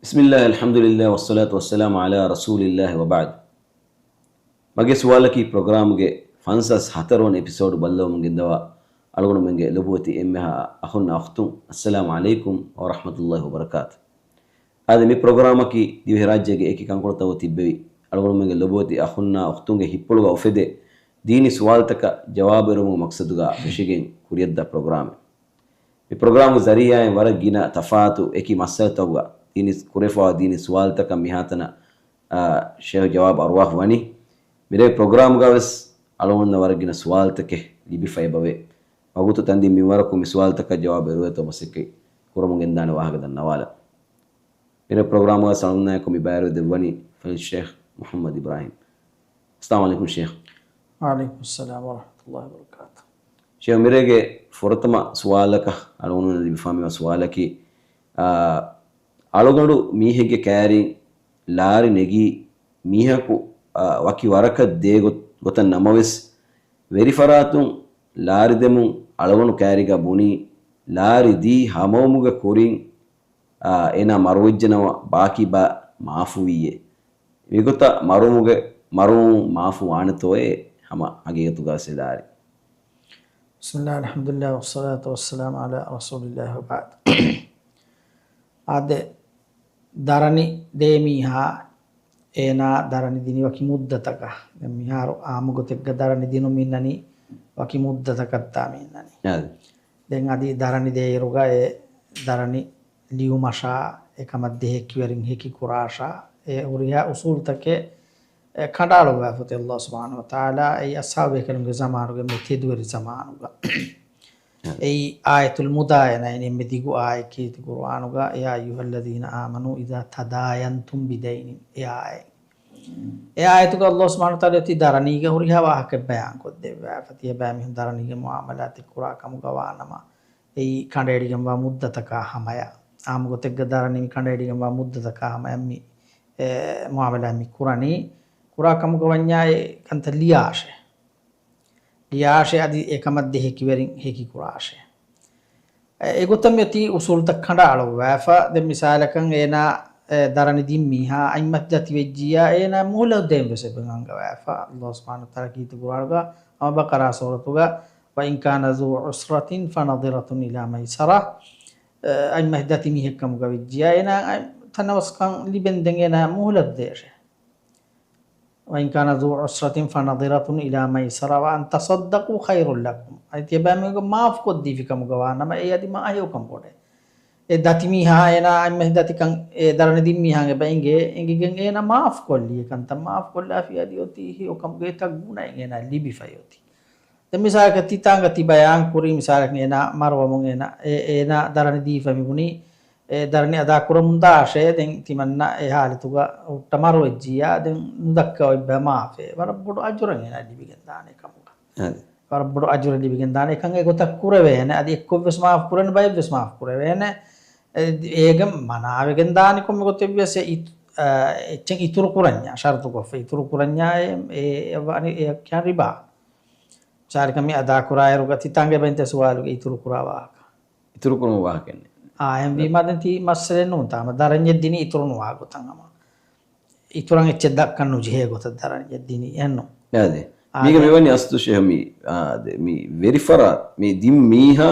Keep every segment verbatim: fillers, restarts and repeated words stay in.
بسم الله، الحمد لله، والصلاة والسلام على رسول الله، وبعد. މަގޭ ސުވާލަކީ ޕްރޮގްރާމްގެ ފަންސާސް ހަތަރު ވަނަ އެޕިސޯޑު ބައްލަވަމުން ގެންދަވާ އަޅުގަނޑުމެންގެ ލޮބުވެތި އެންމެހާ އަޚުންނާ އުޚްތުން، އައްސަލާމު ޢަލައިކުމް ވަރަޙްމަތުﷲި ވަބަރަކާތު. އާދެ، މި ޕްރޮގްރާމަކީ ދިވެހިރާއްޖޭގެ އެކި ކަންކޮޅުތަކުގަ ތިއްބެވި އަޅުގަނޑުމެންގެ ލޮބުވެތި އަޚުންނާ އުޚްތުންގެ ހިތްޕުޅުގަ އުފެދޭ ދީނީ ސުވާލުތަކަށް ޖަވާބު އެރުމުގެ މަޤްޞަދުގަ ފެށިގެން ކުރިއަށްދާ ޕްރޮގްރާމެއް. މި ޕްރޮގްރާމުގެ ޒަރީޢާއިން ވަރަށް ގިނަ ތަފާތު އެކި މައްސަލަތަކުގަ ދީނީ ކުރެފަވާ ދީނީ ސުވާލުތަކަށް މިހާތަނަށް، އާ، ޝޭޚް ޖަވާބު އަރުވާފަ ވަނީ. މިރޭ ޕްރޮގްރާމުގަ ވެސް އަޅުގަނޑުންނަށް ވަރަށް ގިނަ ސުވާލުތަކެއް ލިބިފައި އެބަވޭ. ވަގުތު ތަންދިން މިންވަރަކު މި ސުވާލުތަކަށް ޖަވާބު އެރުވޭތޯ މަސައްކަތް ކުރަމުން ގެންދާނެ ވާހަކަ ދަންނަވާލަން. މިރޭ ޕްރޮގްރާމުގަ ސަޅުންނާއެކު މި ބައިވެރިވެ ދެއްވަނީ ފަޟީލަތު ޝޭޚް މުޙައްމަދު އިބްރާހީމް. އައްސަލާމު ޢަލައިކުމް ޝޭޚް. ވަޢަލައިކުމުއްސަލާމް ވަރަޙްމަތުﷲި ވަބަރަކާތުހު. ޝޭޚް، މިރޭގެ ފުރަތަމަ ސުވާލަކަށް އަޅުގަނޑު ލިބިފާ މިވާ ސުވާލަކީ، އާ، އަޅުގަނޑު މީހެއްގެ ކައިރިން ލާރި ނެގީ މީހަކު، އާ، ވަކި ވަރަކަށް ދޭ ގޮ-، ގޮތަށް ނަމަވެސް، ވެރިފަރާތުން ލާރި ދެމުން އަޅުގަނޑު ކައިރީގަ ބުނީ، ލާރި ދީ ހަމަވުމުގެ ކުރިން، އާ، އޭނާ މަރުވެއްޖެނަމަ ބާކީ ބައި މާފުވީއޭ. މިގޮތަށް މަރުވުމުގެ، މަރުވުން މާފު ވާނެތޯއޭ ހަމަ ހަގީގަތުގަ ވެސް ލާރި؟ بسم الله، الحمد لله، والصلاة والسلام على رسول الله، وبعد. އާދެ، ދަރަނި ދޭ މީހާ، އޭނާ ދަރަނި ދިނީ ވަކި މުއްދަތަކަށް. ދެން މިހާރު އާއްމު ގޮތެއްގަ ދަރަނި ދިނުމިންނަނީ ވަކި މުއްދަތަކަށްދާ މިންނަނީ. އާދެ. ދެން އަދި ދަރަނި ދޭއިރުގަ އެ ދަރަނި ލިޔުމަށާ، އެކަމަށް ދޭ ހެކިވެރިން ހެކި ކުރާށާ، އެ ހުރިހާ އުސޫލުތަކެއް، އެ، ކަނޑައަޅުއްވާފަތި ﷲ ސުބްޙާނަހޫ ވަތަޢާލާ އެއީ އަޞްޙާބު ބޭކަލުންގެ ޒަމާނުގެ އެންމެ ތެދުވެރި ޒަމާނުގަ. އެއީ އާޔަތުލް މުދާ އޭނާ އިން އެންމެ ދިގު އާޔަތް ކީރިތި ޤުރުއާނުގަ، يا أيها الذين آمنوا إذا تداينتم بدين، އެ އާޔަތް. އެ އާޔަތުގަ ﷲ ސުބްޙާނަހޫ ވަތަޢާލާ އޮތީ ދަރަނީގެ ހުރިހާ ވާހަކައެއް ބަޔާންކޮށްދެއްވާފަ. ތިޔަބައިމީހުން ދަރަނީގެ މުޢާމަލާތެއް ކުރާ ކަމުގަ ވާނަމަ، އެއީ ކަނޑައެޅިގެންވާ މުއްދަތަކާ ހަމަޔަށް. އާއްމު ގޮތެއްގަ ދަރަނި މި ކަނޑައެޅިގެންވާ މުއްދަތަކާ ހަމަޔަށް މި، އެ، މުޢާމަލާތް މި ކުރަނީ. ކުރާ ކަމުގަ ވަންޏާ އެ ކަންތައް ލިޔާށޭ. ލިޔާށޭ އަދި އެކަމަށް ދޭ ހެކިވެރިން ހެކި ކުރާށޭ. އެ، އެގޮތަށް މިއޮތީ އުސޫލުތައް ކަނޑައަޅުއްވާފަ. ދެން މިސާލަކަށް އޭނާ، އެ، ދަރަނި ދިން މީހާ އަތްމަތި ދަތިވެއްޖިއްޔާ، އޭނާ މުހުލަތް ދޭން ވެސް އެބަ އަންގަވާފަ. ﷲ ސުބްޙާނަހޫ ވަތަޢާލާ ކީރިތި ޤުރުއާނުގަ ހަމަ ބަޤަރާ ސޫރަތުގަ، وإن كان ذو عسرة فنظرة إلى ميسرة، އެ، އަތްމަތި ދަތި މީހެއް ކަމުގަ ވެއްޖިއްޔާ، އޭނާ ތަނަވަސްކަން ލިބެންދެން އޭނާ މުހުލަތް ދޭށޭ. وإن كان ذو عسرة فنظرة إلى ميسرة وأن تصدقوا خير لكم. އަދި ތިޔަބައިމީހުން މާފުކޮށްދީފި ކަމުގަ ވާނަމަ، އެ އަދި މާ ހެޔޮކަން ބޮޑޭ. އެ ދަތި މީހާ އޭނާ އަތްމަތި ދަތިކަން، އެ ދަރަނި ދިން މީހާ އެބަ އެނގޭ، އެނގިގެން އޭނާ މާފުކޮށްލީ އެކަންތައް. މާފުކޮށްލާފި އަދި އޮތީ ހެޔޮކަމުގެ އެތައް ގުނައެއް އޭނާ ލިބިފައި އޮތީ. ދެން މިސާލަކަށް ތިތާނގަ ތި ބަޔާން ކުރީ، މިސާލަކަށް އޭނާ މަރުވަމުން އޭނާ، އެ، އޭނާ ދަރަނި ދީފަ މިބުނީ، އެ ދަރަނި އަދާކުރަމުން ދާށޭ، ދެން ތިމަންނަ އެ ހާލަތުގަ ހުއްޓަ މަރުވެއްޖިއްޔާ، ދެން ނުދައްކަ އޮތް ބައި މާފޭ. ވަރަށް ބޮޑު އަޖުރެއް އޭނާ ލިބިގެން ދާނެ ކަމުގަ. އަދި. ވަރަށް ބޮޑު އަޖުރެއް ލިބިގެން ދާނެ. އެކަން އެގޮތަށް ކުރެވޭނެ. އަދި އެއްކޮށްވެސް މާފު ކުރޭނެ، ބައެއްވެސް މާފު ކުރެވޭނެ. އެ، އޭގެ މަނާވެގެން ދާނެ ކޮންމެ ގޮތެއްވިޔަސް އެ އިތު-، އަ، އެއްޗެއް އިތުރު ކުރަންޏާ، ޝަރުތުކޮށްފަ އިތުރު ކުރަންޏާ އެ، އެ، އެ ވަނީ އެ ކިޔާ ރިބާ. ސާރިކަމީ އަދާކުރާއިރުގަ ތިތާނގެ ބައިންތެ ސުވާލުގެ އިތުރު ކުރާ ވާހަކަ. އިތުރު ކުރުމުގެ ވާހަކައެއް ނެތް. އާ، އެހެންވީމާ ދެން ތީ މައްސަލައެއް ނޫންތާ ހަމަ ދަރަންޏެއް ދިނީ އިތުރު ނުވާ ގޮތަށް ހަމަ. އިތުރަށް އެއްޗެއް ދައްކަން ނުޖެހޭ ގޮތަށް ދަރަންޏެއް ދިނީ އެހެންނު. އާދެ. އާ، މީގަ ދެ- މިވަނީ އަސްލު ޝޭހް މި، އާ، ދެ، މި ވެރިފަރާތް މި ދިން މީހާ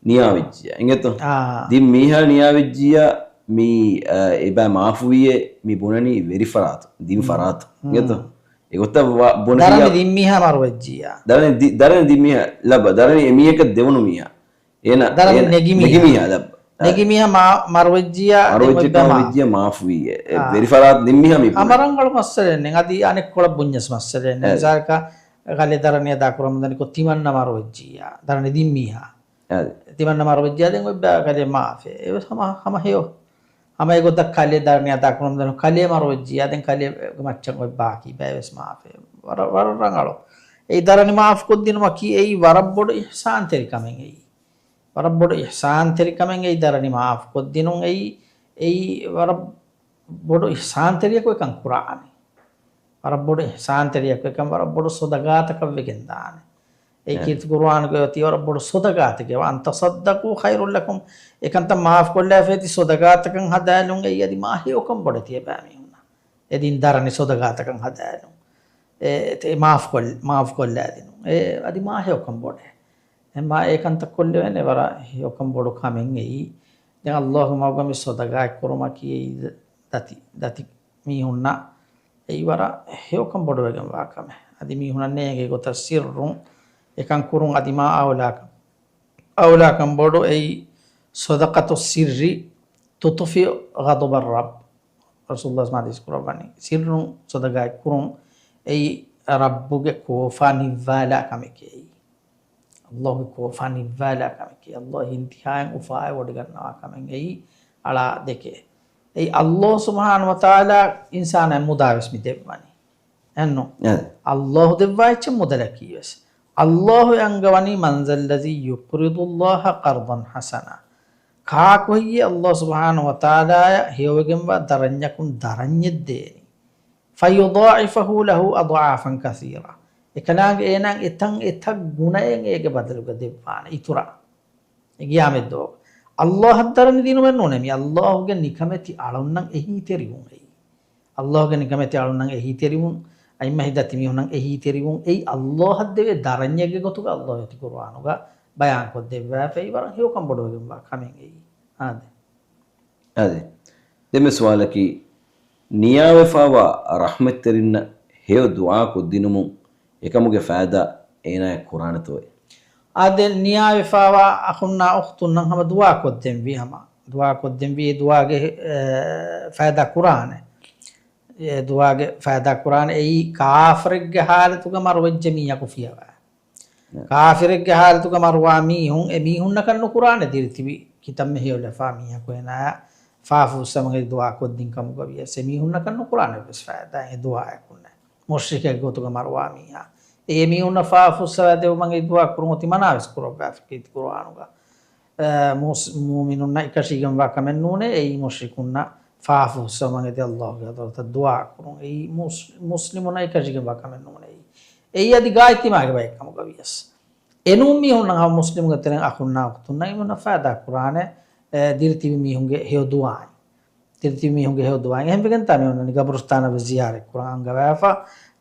ނިޔާވެއްޖިއްޔާ. އިނގޭތޯ؟ އާ. ދިން މީހާ ނިޔާވެއްޖިއްޔާ މި، އާ، އެބައި މާފުވީއޭ މި ބުނަނީ ވެރިފަރާތު، ދިން މް. ފަރާތު. މް. އިނގޭތޯ؟ އެގޮތަށް ވާ-، ބުނެ ދަރަނި ހިޔާ-، ދިން މީހާ މަރުވެއްޖިއްޔާ. ދަރަނި ދި-، ދަރަނި ދިން މީހާ ލައްބަ، ދަރަނި އެ މީހަކަށް ދެވުނު މީހާ. އޭނަ، ދަރަނި އޭނަ ނެގި ނެގި މީހާ. މީހާ ލައްބަ. ނެގި މީހާ މާ-، މަރުވެއްޖިއްޔާ، ދެން މަރުވެއްޖެ އޮތް ބައި ކަމަށް މާ-، ވެއްޖިއްޔާ މާފުވީއޭ. އެ، އާ. ވެރިފަރާތު ދިން މީހާ މި ބުނެ. އަމަރަންގަޅު މައްސަލައެއް ނެތް. އަދި އަނެއްކޮޅަށް ބުންޏަސް މައްސަލައެއް ނެތް. އެ. މިސާލަކަށް ކަލޭ ދަރަނި އަދާކުރަމުންދަނިކޮށް ތިމަންނަ މަރުވެއްޖިއްޔާ. ދަރަނި ދިން މީހާ. އަދި. ތިމަންނަ މަރުވެއްޖިއްޔާ ދެން އޮތް ބައި ކަލޭ މާފޭ. އެވެސް ހަމަ، ހަމަ ހެޔޮ. ހަމަ އެގޮތަށް ކަލޭ ދަރަނި އަދާކުރަމުންދަނި ކަލޭ މަރުވެއްޖިއްޔާ ދެން ކަލޭ މައްޗަށް އޮތް ބާކީ ބައިވެސް މާފޭ. ވަރަށް، ވަރަށް ރަނގަޅު. އެއީ ދަރަނި މާފުކޮށްދިނުމަކީ އެއީ ވަރަށް ބޮޑު އިޙްސާންތެރިކަމެއް އެއީ. ވަރަށް ބޮޑު އިޙްސާންތެރިކަމެއް އެއީ ދަރަނި މާފުކޮށްދިނުން އެއީ، އެއީ ވަރަށް ބޮޑު އިޙްސާންތެރިޔަކު އެކަން ކުރާނީ. ވަރަށް ބޮޑު އިޙްސާންތެރިޔަކު އެކަން ވަރަށް ބޮޑު ޞަދަޤާތަކަށް ވެގެން ދާނެ. އެ ކީރިތި ޤުރުއާނުގައި އޮތީ ވަރަށް ބޮޑު ޞަދަޤާތެކޭ، وأن تصدقوا خير لكم. އެކަންތައް މާފުކޮށްލާފައި އޮތީ ޞަދަޤާތަކަށް ހަދާލުން، އެއީ އަދި މާ ހެޔޮކަން ބޮޑެތި އެބައިމީހުންނަށް. އެ ދިން ދަރަނި ޞަދަޤާތަކަށް ހަދާލުން. އެ، އެ މާފުކޮށް-، މާފުކޮށްލާދިނުން. އެ އަދި މާ ހެޔޮކަން ބޮޑޭ. އެ މާ އެ ކަންތައް ކޮށްލެވޭނެ ވަރަށް ހެޔޮކަން ބޮޑު ކަމެއް އެއީ. ދެން ﷲގެ މަގުގަ މި ޞަދަޤާތް ކުރުމަކީ އެއީ ދަތި، ދަތި މީހުންނަށް އެއީ ވަރަށް ހެޔޮކަން ބޮޑުވެގެންވާ ކަމެއް. އަދި މީހުނަށް ނޭނގޭ ގޮތަށް ސިއްރުން އެކަން ކުރުން އަދި މާ އައުލާކަން، އައުލާކަން ބޮޑު އެއީ. صدقة السر تطفئ غضب الرب. ރަސޫލުﷲ ޙަދީޘް ކުރައްވަނީ، ސިއްރުން ޞަދަޤާތް ކުރުން އެއީ ރައްބުގެ ކޯފާ ނިއްވާލާ ކަމެކޭ. ﷲގެ ކޯފާ ނިއްވާލާ ކަމެކޭ. ﷲ އިންތިހާއިން އުފާވެ ވޮޑިގަންނަވާ ކަމެއް އެއީ އަޅާ ދެކޭ. އެއީ ﷲ ސުބްޙާނަހޫ ވަތަޢާލާ އިންސާނާއަށް މުދާވެސް މި ދެއްވަނީ. އެއްނު؟ އެ. ﷲ ދެއްވާ އެއްޗެއް މުދަލަކީވެސް. ﷲ އަންގަވަނީ، من ذا الذي يقرض الله قرضا حسنا. ކާކު ހެއްޔޭ ﷲ ސުބްޙާނަހޫ ވަތަޢާލާއަށް ހެޔޮވެގެންވާ ދަރަންޏަކުން ދަރަންޏެއް ދޭނީ؟ فيضاعفه له أضعافا كثيرة. އެކަލާނގެ އޭނާ އެތަން އެތައް ގުނައެއް އޭގެ ބަދަލުގަ ދެއްވާނެ އިތުރަށް. އެ ގިޔާމަތް ދުވަހު. ﷲއަށް ދަރަނި ދިނުމެއް ނޫނޭ. މި ﷲގެ ނިކަމެތި އަޅުންނަށް އެހީތެރިވުން އެއީ. ﷲގެ ނިކަމެތި އަޅުންނަށް އެހީތެރިވުން، އަތްމަހި ދަތި މީހުންނަށް އެހީތެރިވުން އެއީ ﷲއަށް ދެވޭ ދަރަންޏެއްގެ ގޮތުގަ ﷲ އޮތީ ޤުރުއާނުގަ ބަޔާންކޮށްދެއްވާފައި ވަރަށް ހެޔޮކަން ބޮޑުވެގެންވާ ކަމެއް އެއީ. އާދެ. އާދެ. ދެންމެ ސުވާލަކީ، ނިޔާވެފާވާ ރަޙްމަތްތެރިންނަށް ހެޔޮ ދުޢާ ކޮށްދިނުމުން އެކަމުގެ ފައިދާ އޭނާޔަށް ކުރާނެތޯއޭ؟ އާދެ، ނިޔާވެފާވާ އަޚުންނާ އުޚްތުންނަށް ހަމަ ދުޢާ ކޮށްދެންވީ ހަމަ. ދުޢާ ކޮށްދެންވީ އެ ދުޢާގެ، އެ، ފައިދާ ކުރާނެ. އެ ދުޢާގެ ފައިދާ ކުރާނެ. އެއީ ކާފަރެއްގެ ޙާލަތުގަ މަރުވެއްޖެ މީހަކު ފިޔަވާ. ކާފިރެއްގެ ޙާލަތުގަ މަރުވާ މީހުން، އެ މީހުންނަކަށް ނުކުރާނެ ދިރިތިބި ކިތަންމެ ހެޔޮލަފާ މީހަކު އޭނާޔާ ފާފަ ފުއްސަވަން އެދި ދުޢާ ކޮށްދިން ކަމުގަ ވިޔަސް، އެ މީހުންނަކަށް ނުކުރާނެ ވެސް ފައިދާ އެ ދުޢާއަކުންނެއް. މުޝްރިކެއްގެ ގޮތުގަ މަރުވާ މީހާ. އެ މީހުންނަށް ފާފަ ފުއްސަވާ ދެއްވުމަށް އެދި ދުޢާ ކުރުން އޮތީ މަނާވެސް ކުރައްވާފަ ކީރިތި ޤުރުއާނުގަ. އަ، މުސް-، މުއުމިނުންނަށް އެކަށީގެންވާ ކަމެއް ނޫނޭ، އެއީ މުޝްރިކުންނަށް ފާފަ ފުއްސަވަމަން އެދި ﷲގެ ޙަޟްރަތަށް ދުޢާ ކުރުން. އެއީ މުސް-، މުސްލިމުންނަށް އެކަށީގެންވާ ކަމެއް ނޫނޭ. އެއީ އަދި ގާތްތިމާގެ ބައެއް ކަމުގަ ވިޔަސް. އެނޫން މީހުންނަށް ހަމަ މުސްލިމުގެ ތެރެއިން އަޚުންނާ އުޚްތުންނަށް އެމީހުންނަށް ފައިދާ ކުރާނެ، އެ، ދިރިތިބި މީހުންގެ ހެޔޮ ދުޢާއިން. ދިރިތިބި މީހުންގެ ހެޔޮ ދުޢާއިން. އެހެންވެގެންތާ މީހުންނަނީ ގަބުރުސްތާނަށް ވެސް ޒިޔާރަތް ކުރަން އަންގަވާފަ،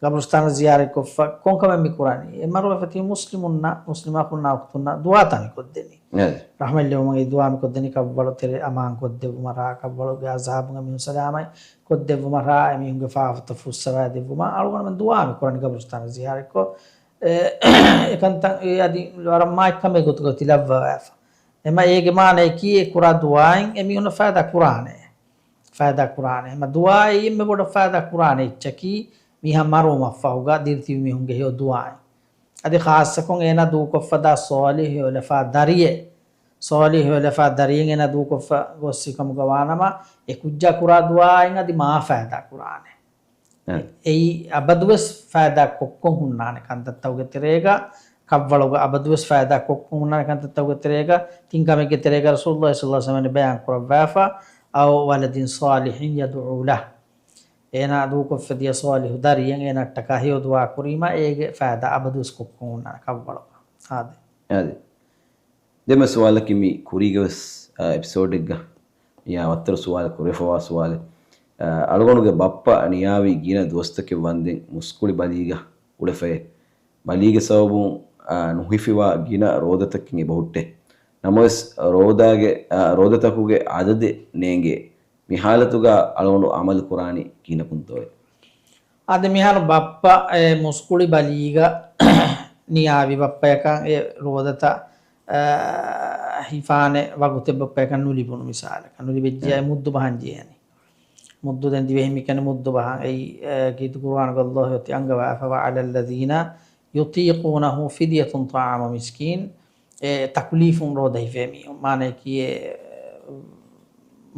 ގަބުރުސްތާނަށް ޒިޔާރަތް ކޮށްފަ ކޮންކަމެއް މި ކުރަނީ؟ އެ މަރުވެފަ ތިބި މުސްލިމުންނަށް، މުސްލިމް އަޚުންނާ އުޚްތުންނަށް ދުޢާތައް މި ކޮށްދެނީ. އެ. ރަޙްމަތް ލެވުމުގެ ދުޢާ މި ކޮށްދެނީ ކަށްވަޅު ތެރެ އަމާން ކޮށްދެއްވުމަށް ރާ، ކަށްވަޅުގެ އަޒާބުގެ މީހުން ސަލާމަތް ކޮށްދެއްވުމަށް ރާ، އެ މީހުންގެ ފާފަތައް ފުއްސަވާ ދެއްވުމަށް އަޅުގަނޑުމެން ދުޢާ މި ކުރަނީ ގަބުރުސްތާނަށް ޒިޔާރަތްކޮށް. އެ، އެކަންތައް އެ އަދި ވަރަށް މާތް ކަމެއް ގޮތުގަ ތިލައްވަވާފަ. އެމަ އޭގެ މާނަޔަކީ އެ ކުރާ ދުޢާއިން އެ މީހުންނަށް ފައިދާ ކުރާނެ. ފައިދާ ކުރާނެ. އެމަ ދުޢާ އެއީ އެންމެ ބޮޑަށް ފައިދާ ކުރާނެ އެއްޗަކީ މީހާ މަރުވުމަށްފަހުގަ ދިރިތިބި މީހުންގެ ހެޔޮ ދުޢާއިން. އަދި ޚާއްޞަކޮށް އޭނާ ދޫކޮށްފަ ދާ ޞާލިޙު ހެޔޮލަފާ ދަރިއެއް، ޞާލިޙު ހެޔޮލަފާ ދަރިއެއް އޭނާ ދޫކޮށްފަ ގޮއްސި ކަމުގަ ވާނަމަ، އެ ކުއްޖާ ކުރާ ދުޢާއިން އަދި މާ ފައިދާ ކުރާނެ. އެ. އެއީ އަބަދުވެސް ފައިދާ ކޮށްކޮށް ހުންނާނެ ކަންތައްތަކުގެ ތެރޭގަ، ކަށްވަޅުގަ އަބަދުވެސް ފައިދާ ކޮށްކޮށް ހުންނާނެ ކަންތައްތަކުގެ ތެރޭގަ، ތިން ކަމެއްގެ ތެރޭގަ ރަސޫލުﷲ ޞައްލަﷲ ޢަލައިހި ވަސައްލަމަ ބަޔާން ކުރައްވާފަ، أو ولد صالح يدعو له. އޭނާ ދޫކޮށްފަ ދިޔަ ޞާލިޙު ދަރިއެއް އޭނައަށްޓަކާ ހެޔޮ ދުޢާ ކުރީމަ، އޭގެ ފައިދާ އަބަދުވެސް ކޮށްކޮށް ހުންނާނެ ކަށްވަޅުގަ. އާދެ. އާދެ. ދެންމެ ސުވާލަކީ މި ކުރީގަވެސް، އާ، އެޕިސޯޑެއްގަ މިއާ ވައްތަރު ސުވާލެއް ކުރެފަވާ ސުވާލެއް. އާ، އަޅުގަނޑުގެ ބައްޕަ ނިޔާވީ ގިނަ ދުވަސްތަކެއް ވަންދެން މުސްކުޅި ބަލީގަ އުޅެފައޭ. ބަލީގެ ސަބަބުން، އާ، ނުހިފިވާ ގިނަ ރޯދަތަކެއް އެބަހުއްޓޭ. ނަމަވެސް ރޯދާގެ، އާ، ރޯދަތަކުގެ އަދަދެއް ނޭނގޭ. މި ޙާލަތުގަ އަޅުގަނޑު ޢަމަލު ކުރާނީ ކިހިނަކުންތޯއޭ؟ އާދެ، މިހާރު ބައްޕަ އެ މުސްކުޅި ބަލީގަ ނިޔާވި ބައްޕަޔަކަށް އެ ރޯދަތައް، އާ، ހިފާނެ ވަގުތެއް ބައްޕަޔަކަށް ނުލިބުނު މިސާލަކަށް. ނުލިބިއްޖެޔާ އެ މުއްދު ބަހަން ޖެހޭނެ. މުއްދު ދެން ދިވެހިން މިކަނި މުއްދު ބަހަން. އެއީ، އެ، ކީރިތި ޤުރުއާނުގަ ﷲ އޮތީ އަންގަވާފަ، وعلى الذين يطيقونه فدية طعام مسكين. އެ ތަކުލީފުން ރޯދަ ހިފޭ މީހުން. މާނަޔަކީ އެ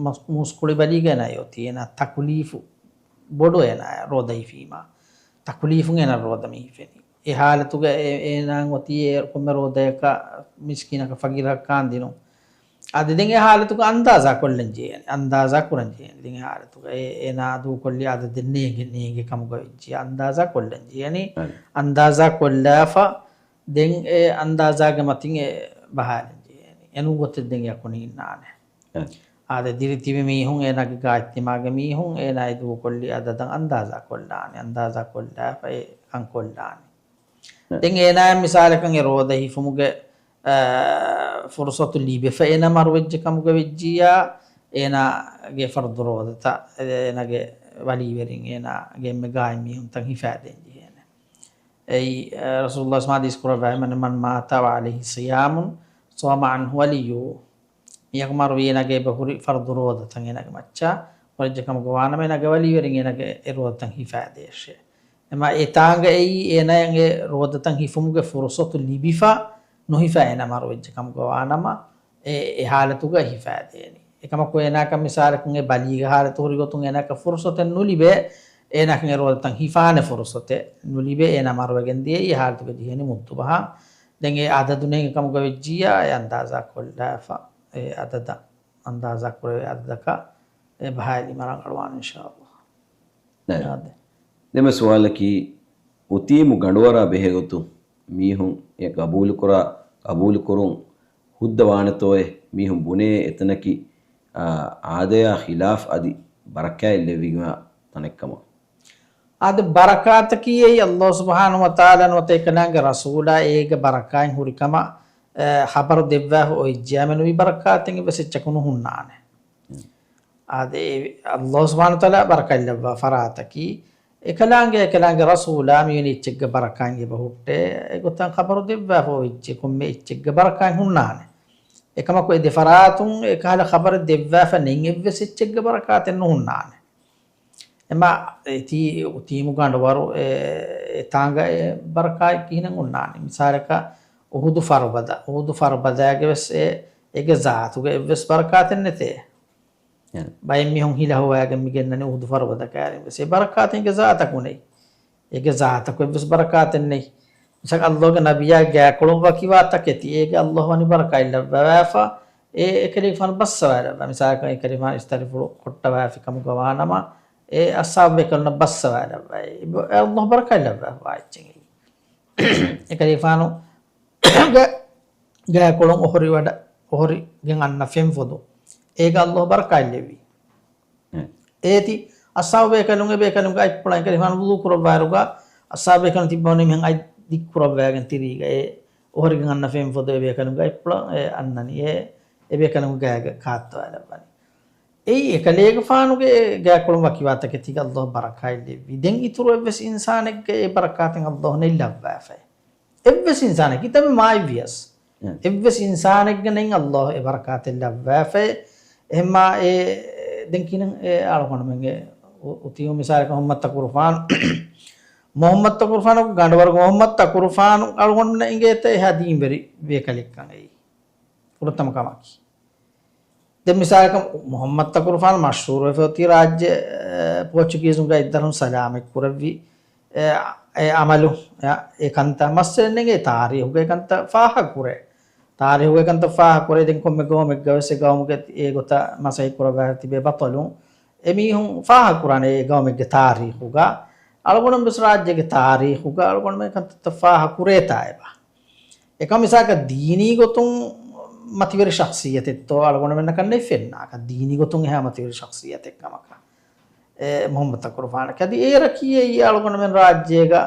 މަސް-، މުސްކުޅި ބަލީގަ އޭނާ އޮތީ. އޭނާ ތަކުލީފު ބޮޑު އޭނާ ރޯދަ ހިފީމާ. ތަކުލީފުން އޭނާ ރޯދަ މި ހިފެނީ. އެ ޙާލަތުގަ އެ-، އޭނާ އޮތީ އެ ކޮންމެ ރޯދަޔަކަށް މިސްކީނަކަށް ފަގީރަކަށް ކާންދިނުން. އަދި ދެން އެ ޙާލަތުގަ އަންދާޒާ ކޮށްލަން ޖެހޭނެ. އަންދާޒާ ކުރަން ޖެހޭނެ. ދެން އެ ޙާލަތުގަ އެ-، އޭނާ ދޫކޮށްލީ އަދަދެއް ނޭނގެ، ނޭނގެ ކަމުގަ ވެއްޖިޔާ އަންދާޒާ ކޮށްލަން ޖެހޭނީ. އަންދާޒާ ކޮށްލާފަ ދެން އެ އަންދާޒާގެ މަތިން އެ ބަހާލަން ޖެހޭނެ. އެނޫން ގޮތެއް ދެން އެއަކު ނީންނާނެ. އެ. އާދެ، ދިރިތިބި މީހުން އޭނާގެ ގާތްތިމާގެ މީހުން އޭނާ އެދުވަކޮށްލި އަދަދަށް އަންދާޒާ ކޮށްލާނެ. އަންދާޒާ ކޮށްލާފަ އެ ކަން ކޮށްލާނެ. އެ. ދެން އޭނާއަށް މިސާލަކަށް އެ ރޯދަ ހިފުމުގެ، އާ، ފުރުސަތު ލިބިފަ އޭނާ މަރުވެއްޖެ ކަމުގަ ވެއްޖިއްޔާ، އޭނާގެ ފަރުދު ރޯދަތައް، އޭނާގެ ވަލީވެރިން އޭނާގެ އެންމެ ގާތް މީހުންތައް ހިފާދޭން ޖެހޭނެ. އެއީ، އަ، ރަސޫލުﷲ ސަމާ ޙަދީޘް ކުރައްވާ އެހެން، "من مات وعليه صيام صام عنه وليه." މީހަކު މަރުވީ އޭނާގެ އެބަހުރި ފަރުދު ރޯދަތައް އޭނާގެ މައްޗަށް މަރުވެއްޖެ ކަމުގަ ވާނަމަ، އޭނާގެ ވަލީވެރިން އޭނާގެ އެ ރޯދަތައް ހިފާދޭށޭ. އެމާ އެ ތާނގައި އޭނާއަށް އެ ރޯދަތައް ހިފުމުގެ ފުރުސަތު ލިބިފަ ނުހިފާ އޭނާ މަރުވެއްޖެ ކަމުގަ ވާނަމަ، އެ، އެ ހާލަތުގަ ހިފާދޭނީ. އެކަމަކު އޭނާއަކަށް މިސާލަކުން އެ ބަލީގަ ހާލަތު ހުރި ގޮތުން އޭނާއަކަށް ފުރުސަތެއް ނުލިބޭ، އޭނާއަކަށް އެ ރޯދަތައް ހިފާނެ ފުރުސަތެއް ނުލިބޭ، އޭނާ މަރުވެގެން ދިޔައީ އެ ހާލަތުގަ ޖެހޭނީ މުއްދު ބަހާ. ދެން އެ އަދަދު ނޭނގި ކަމުގަ ވެއްޖިއްޔާ އެ އަންދާޒާ ކޮށްލާފަ، އެ އަދަދަށް އަންދާޒާ ކުރެވޭ އަދަދަކަށް އެ ބަހާލީމަ ރަނގަޅުވާނެ އިންޝާﷲ. ނައި. އާދެ. ދެންމެ ސުވާލަކީ، އުތީމު ގަނޑުވަރާ ބެހޭގޮތުން މީހުން އެ ގަބޫލުކުރާ، ގަބޫލުކުރުން ހުއްދަވާނެތޯއޭ؟ މީހުން ބުނޭ އެތަނަކީ، އާ، އާދަޔާ ޚިލާފް އަދި ބަރަކާތް ލެއްވިގެންވާ ތަނެއްކަމަށް. އާދެ، ބަރަކާތަކީ އެއީ ﷲ ސުބްޙާނަހޫ ވަތަޢާލާ ނުވަތަ އެކަލާނގެ ރަސޫލާ އޭގެ ބަރަކާތް ހުރިކަމަށް، އެ، ޚަބަރު ދެއްވާފަ އޮތް ޖަހާ ނުވި ބަރަކާތެއް އެއްވެސް އެއްޗަކު ނުހުންނާނެ. އާދެ، އެ، ﷲ ސުބްޙާނަހޫ ވަތަޢާލާ ބަރަކާތް ލައްވާ ފަރާތަކީ، އެކަލާނގެ، އެކަލާނގެ ރަސޫލާ މިވެނި އެއްޗެއްގެ ބަރަކާތް އެބަ ހުއްޓޭ، އެގޮތަށް ޚަބަރު ދެއްވާފަ އޮތް އެއްޗެއް ކޮންމެ އެއްޗެއްގެ ބަރަކާތް ހުންނާނެ. އެކަމަކު އެ ދެ ފަރާތުން އެކަހަލަ ޚަބަރެއް ދެއްވާފަ ނެތް އެއްވެސް އެއްޗެއްގެ ބަރަކާތެއް ނުހުންނާނެ. އެމާ އެތީ އުތީމު ގަނޑުވަރު އެ، އެ ތާނގަ އެ ބަރަކާތް ކިހިނެއް ހުންނާނެ؟ މިސާލަކަށް އުހުދު ފަރުބަދަ، އުހުދު ފަރުބަދާގެ ވެސް އެ، އޭގެ ޒާތުގަ އެއްވެސް ބަރަކާތެއް ނެތޭ. އެ. ބައެއް މީހުން ހިލަ ހޮވާގެން މި ގެންނަނީ އުހުދު ފަރުބަދަ ކައިރިން ވެސް. އެ ބަރަކާތެއް އޭގެ ޒާތަކު ނެތް. އޭގެ ޒާތަކު އެއްވެސް ބަރަކާތެއް ނެތް. މިސާލަކަށް ﷲ ގެ ނަބިއްޔާ ގާތްކޮޅުން ވަކިވާ ތަކެތި، އޭގެ ﷲ ވަނީ ބަރަކާތް ލައްވަވާފަ، އެ އެކަލޭގެފާނު ބައްސަވާލައްވާ. މިސާލަކަށް އެކަލޭގެފާނު އިސްތަށިފުޅު ކޮށްޓަވާފި ކަމުގަ ވާނަމަ، އެ އަޞްޙާބު ބޭކަލުންނަށް ބައްސަވާލައްވާ. އެ ﷲ ބަރަކާތް ލައްވަވާ އެއްޗެއް. އެކަލޭގެފާނު ގެ ގާތްކޮޅުން އޮހޮރި ވަޑަ، އޮހޮރިގެން އަންނަ ފެންފޮދު، އޭގަ ﷲ ބަރަކާތް ލެއްވި. އެ. އޭތި އަޞްޙާބު ބޭކަލުން އެ ބޭކަލުންގެ އަތްޕުޅަށް އެކަލޭގެފާނު ވުޟޫ ކުރައްވާއިރުގަ، އަޞްޙާބު ބޭކަލުން ތިއްބަވަނީ މިހެން އަތް ދިއްކުރައްވާގެން ތިރީގަ، އެ އޮހޮރިގެން އަންނަ ފެންފޮދު އެ ބޭކަލުންގެ އަތްޕުޅަށް އެ އަންނަނީ. އެ، އެ ބޭކަލުންގެ ގާގަ ކާއްތަވާލައްވަނީ. އެއީ އެކަލޭގެފާނުގެ ގާތްކޮޅުން ވަކިވާ ތަކެތީގަ ﷲ ބަރަކާތް ލެއްވި. ދެން އިތުރު އެއްވެސް އިންސާނެއްގެ އެ ބަރަކާތެއް ﷲ ނެތް ލައްވާފައި. އެއްވެސް އިންސާނެއް ކިތަންމެ މާތްވިޔަސް، އެ. އެއްވެސް އިންސާނެއްގަ ނެތް ﷲ އެ ބަރަކާތެއް ލައްވާފައި. އެހެންމާ އެ ދެން ކިހިނެއް އެ އަޅުގަނޑުމެންގެ އު-، އުތީމު މިސާލަކަށް މުޙައްމަދު ތަކުރުފާނު، މުޙައްމަދު ތަކުރުފާނު ގަނޑުވަރުގެ މުޙައްމަދު ތަކުރުފާނު އަޅުގަނޑުމެންނަށް އިނގޭތަ އެހާ ދީންވެރި ބޭކަލެއްކަން އެއީ. ފުރަތަމަ ކަމަކީ. ދެން މިސާލަކަށް މުޙައްމަދު ތަކުރުފާނު މަޝްހޫރުވެފަ އޮތީ ރާއްޖެ، އެ، ޕޯޗުގީޒުންގެ އަތްދަށުން ސަލާމަތް ކުރެއްވި، އެ، އެ އަމަލު، އެ، އެ ކަންތައް މައްސަލަ ނެގޭ ތާރީހުގައި ކަންތައް ފާހަގަ ކުރޭ. ތާރީހުގައި ކަންތައް ފާހަގަ ކުރޭ. ދެން ކޮންމެ ގައުމެއްގަ ވެސް އެ ގައުމުގެ އެ ގޮތަށް މަސައްކަތް ކުރައްވާ ތިބޭ ބަޠަލުން. އެ މީހުން ފާހަގަ ކުރާނެ އެ ގައުމެއްގެ ތާރީހުގަ. އަޅުގަނޑު ވެސް ރާއްޖޭގެ ތާރީހުގަ އަޅުގަނޑުމެން ކަންތައްތައް ފާހަގަ ކުރޭތާ އެބަ. އެކަމަ މިސާލަކަށް ދީނީ ގޮތުން މަތިވެރި ޝަޚްޞިއްޔަތެއްތޯ އަޅުގަނޑުމެންނަކަށް ނެތް ފެންނާކަށް، ދީނީ ގޮތުން އެހާ މަތިވެރި ޝަޚްޞިއްޔަތެއް ކަމަކަށް އެ މުޙައްމަދު ތަކުރުފާނަކީ. އަދި އޭރަކީ އެއީ އަޅުގަނޑުމެން ރާއްޖޭގަ،